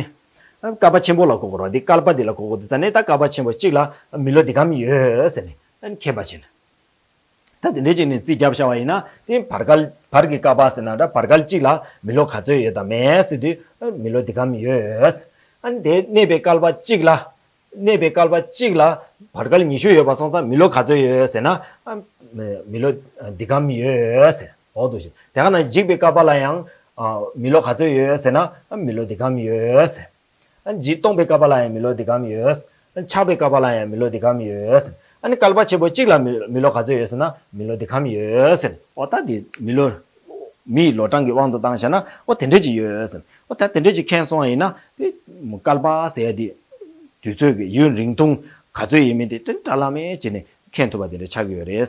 ཨ་བསྐལ་པ་ཆེན་པོ་ལ་གོ་དགོས་རེད། འདི་བསྐལ་པ་འདི་ལ་གོ་དགོས་དུས་ཙ་ནས་ད་བསྐལ་པ་ཆེན་པོ་གཅིག་ལ་མི་ལོ་འདི་གམ་ཡོད་ཟེར་ནས་ཨ་ནི་མཁྱེན་པ་བྱས་ནས། ད་དེ་འདྲའི་ཅིག་ནས་རྩིས་བརྒྱབ་བཞག་པ་ཡིན་ན་དེ་བར་བསྐལ་བར་གྱི་བསྐལ་པ་ཟེར་ན་འདྲ་བར་བསྐལ་གཅིག་ལ་མི་ལོ་ག་ཚོད་ཡོད་དམ་མེད་ཟེར་དུས་ཨ་མི་ལོ་འདི་གམ་ཡོད། ཨ་ནི་དེ་གནས་པའི་བསྐལ་པ་གཅིག་ལ། གནས་པའི་བསྐལ་པ་གཅིག་ལ་བར་བསྐལ་ཉི་ཤུ་ཡོད་པ་སོང་ཙང་མི་ལོ་ག་ཚོད་ཡོད་ཟེར་ན། ཨ་མི་ལོ་འདི་གམ་ཡོད་ཟེར། འོ་འདུག་བྱས། དེ་ག་ནང་འཇིག་པའི་བསྐལ་པ་ལ་ཡང་ཨ་མི་ལོ་ག་ཚོད་ཡོད་ཟེར་ན། ཨ་མི་ལོ་འདི་གམ་ཡོད་ཟེར། ཨ་འཇིག་སྟོང་པའི་བསྐལ་པ་ལ་ཡང་མི་ལོ་འདི་གམ་ཡོད། ཨ་ཆགས་པའི་བསྐལ་པ་ལ་ཡང་མི་ལོ་འདི་གམ་ཡོད་ཟེར། ཨ་ནི་བསྐལ་པ་ཆེན་པོ་གཅིག་ལ་མི་མི་ལོ་ག་ཚོད་ཡོད་ཟེར་ན་མི་ལོ་འདི་གམ་ཡོད་ཟེར། འོ་ད་འདི་མི་ལོ། མིའི་ལོ་གྲངས་ཀྱི་དབང་དུ་བཏང་བཞག་ན་འོ་དེ་འདྲས་ཅིག་ཡོད་ཟེར། འོ་ད་དེ་འདྲས་ཅིག་མཁྱེན་སོང་བ་ཡིན་ན་དེ་བསྐལ་པ་ཟེར་ཡ་དེ་དུས་ཚོད་ཀྱི་ཡུན་རིང་ཐུང་ག་ཚོད་ཡིན་མིན་དེ་དེ་འདྲ་ལ་མེད་བྱས་ནས་མཁྱེན་ཐུབ་པ་དེ་འདྲ་ཆགས་ཀྱི་ཡོད་རེད།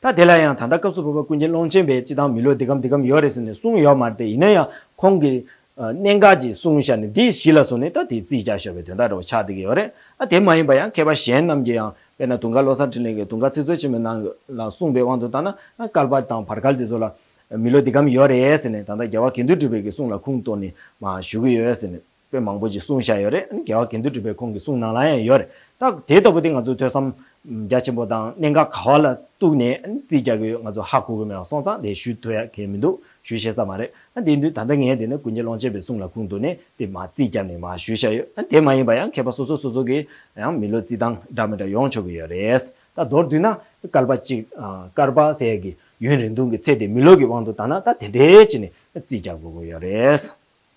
ད་དེ་ལ་ཡང་ད་ལྟ་སྐབས་སུ་བབ་པ་ཀུན་མཁྱེན་ཀློང་ཆེན་པས་སྤྱིར་བཏང་མི་ལོ་འདི་གམ་འདི་གམ་ཡོད་རེད་ཟེར་ནས་གསུངས་ཡོད་མ་རེད་དེ། ཡིན་ན་ཡང་ཁོང་གིས་ཨ་གནད་འགག་ཅིག་གསུངས་བཞག་ནས་འདི་གཞི་ལ་བཟུང་ནས་ད་དེ་རྩིས་རྒྱག་བཞག་པའི་དོན་དག་འདྲ་བོ་ཆགས་བསྡད་ཀྱི་ཡོད་རེད། ཨ་དེ་མ་ཡིན་པ་ཡང་མཁས་པ་གཞན་རྣམས་ཀྱིས་ཡང་དཔེར་ན་དུང་དཀར་བློ་བཟང་འཕྲིན་ལས་ཀྱིས་དུང་དཀར་ཚིག་མཛོད་ཆེན་མོའི་ནང་ལ་གསུངས་པའི་དབང་དུ་བཏང་ན། ཨ་བསྐལ་པ་དང་བར་བསྐལ་དེ་ཚོ་ལ་མི་ལོ་འདི་གམ་ཡོད་རེད་ཟེར་ནས་ད་ལྟ་རྒྱལ་བ་དགེ་འདུན་གྲུབ་པའི་གི་གསུང་ལ་ཁུངས་གཏུགས་ནས་མ་ཞུ་གི་ཡོད་ཟེར་ནས། དཔེ་མང་པོ་ཅིག་གསུངས་བཞག་ཡོད་རེད། ཨ་ནི་རྒྱལ་བ་དགེ་འདུན་གྲུབ་པའི་ཁོང་གི་གསུང་ནང་ལ་ཡང་ཡོད་རེད། ད་དེ་ལྟ་བུ་དེ་ང་ཚོས་ཐོས་བསམ་རྒྱ་ཆེན་པོ་དང་གནད་འགག་ག་བ་ལ་གཏུགས་ནས་ཨ་ནི་རྩིས་རྒྱག་གི་ཡོད་ང་ཚོ་ཧ་གོ་གི་མེད་པ་སོང་ཙང་དེ་ཞུ་ཐུབ་ཡ་གང་ཡང་མི་འདུག་ཞུ་ཤེས་ས་མ་རེད། ཨ་དེ་དུས་ད་ལྟ་ངས་དེ་ནི་ཀུན་མཁྱེན་ཀློང་ཆེན་པའི་གསུང་ལ་ཁུངས་གཏུགས་ནས་དེ་མ་རྩིས་རྒྱབ་ནས་མ་ཞུས་བཞག་ཡོད། ཨ་དེ་མ་ཡིན་པ་ཡང་མཁས་པ་སོ་སོ་སོ་སོ་གིས་ཡང་མི་ལོ་རྩིས་སྟངས་འདྲ་མི་འདྲ་ཡོང་ཆོག་གི་ཡོད་རེད། ད་མདོར་བསྡུས་ན་བསྐལ་པ་གཅིག་ཨ་བསྐལ་པ་ཟེར་ཡ་གི་ཡུན་རིང་ཐུང་གི་ཚད་དེ་མི་ལོ་གི་དབང་དུ་བཏང་ན་ད་དེ་འདྲའི་བྱས་ནས་རྩིས་རྒྱག་དགོས་ཀྱི་ཡོད་རེད།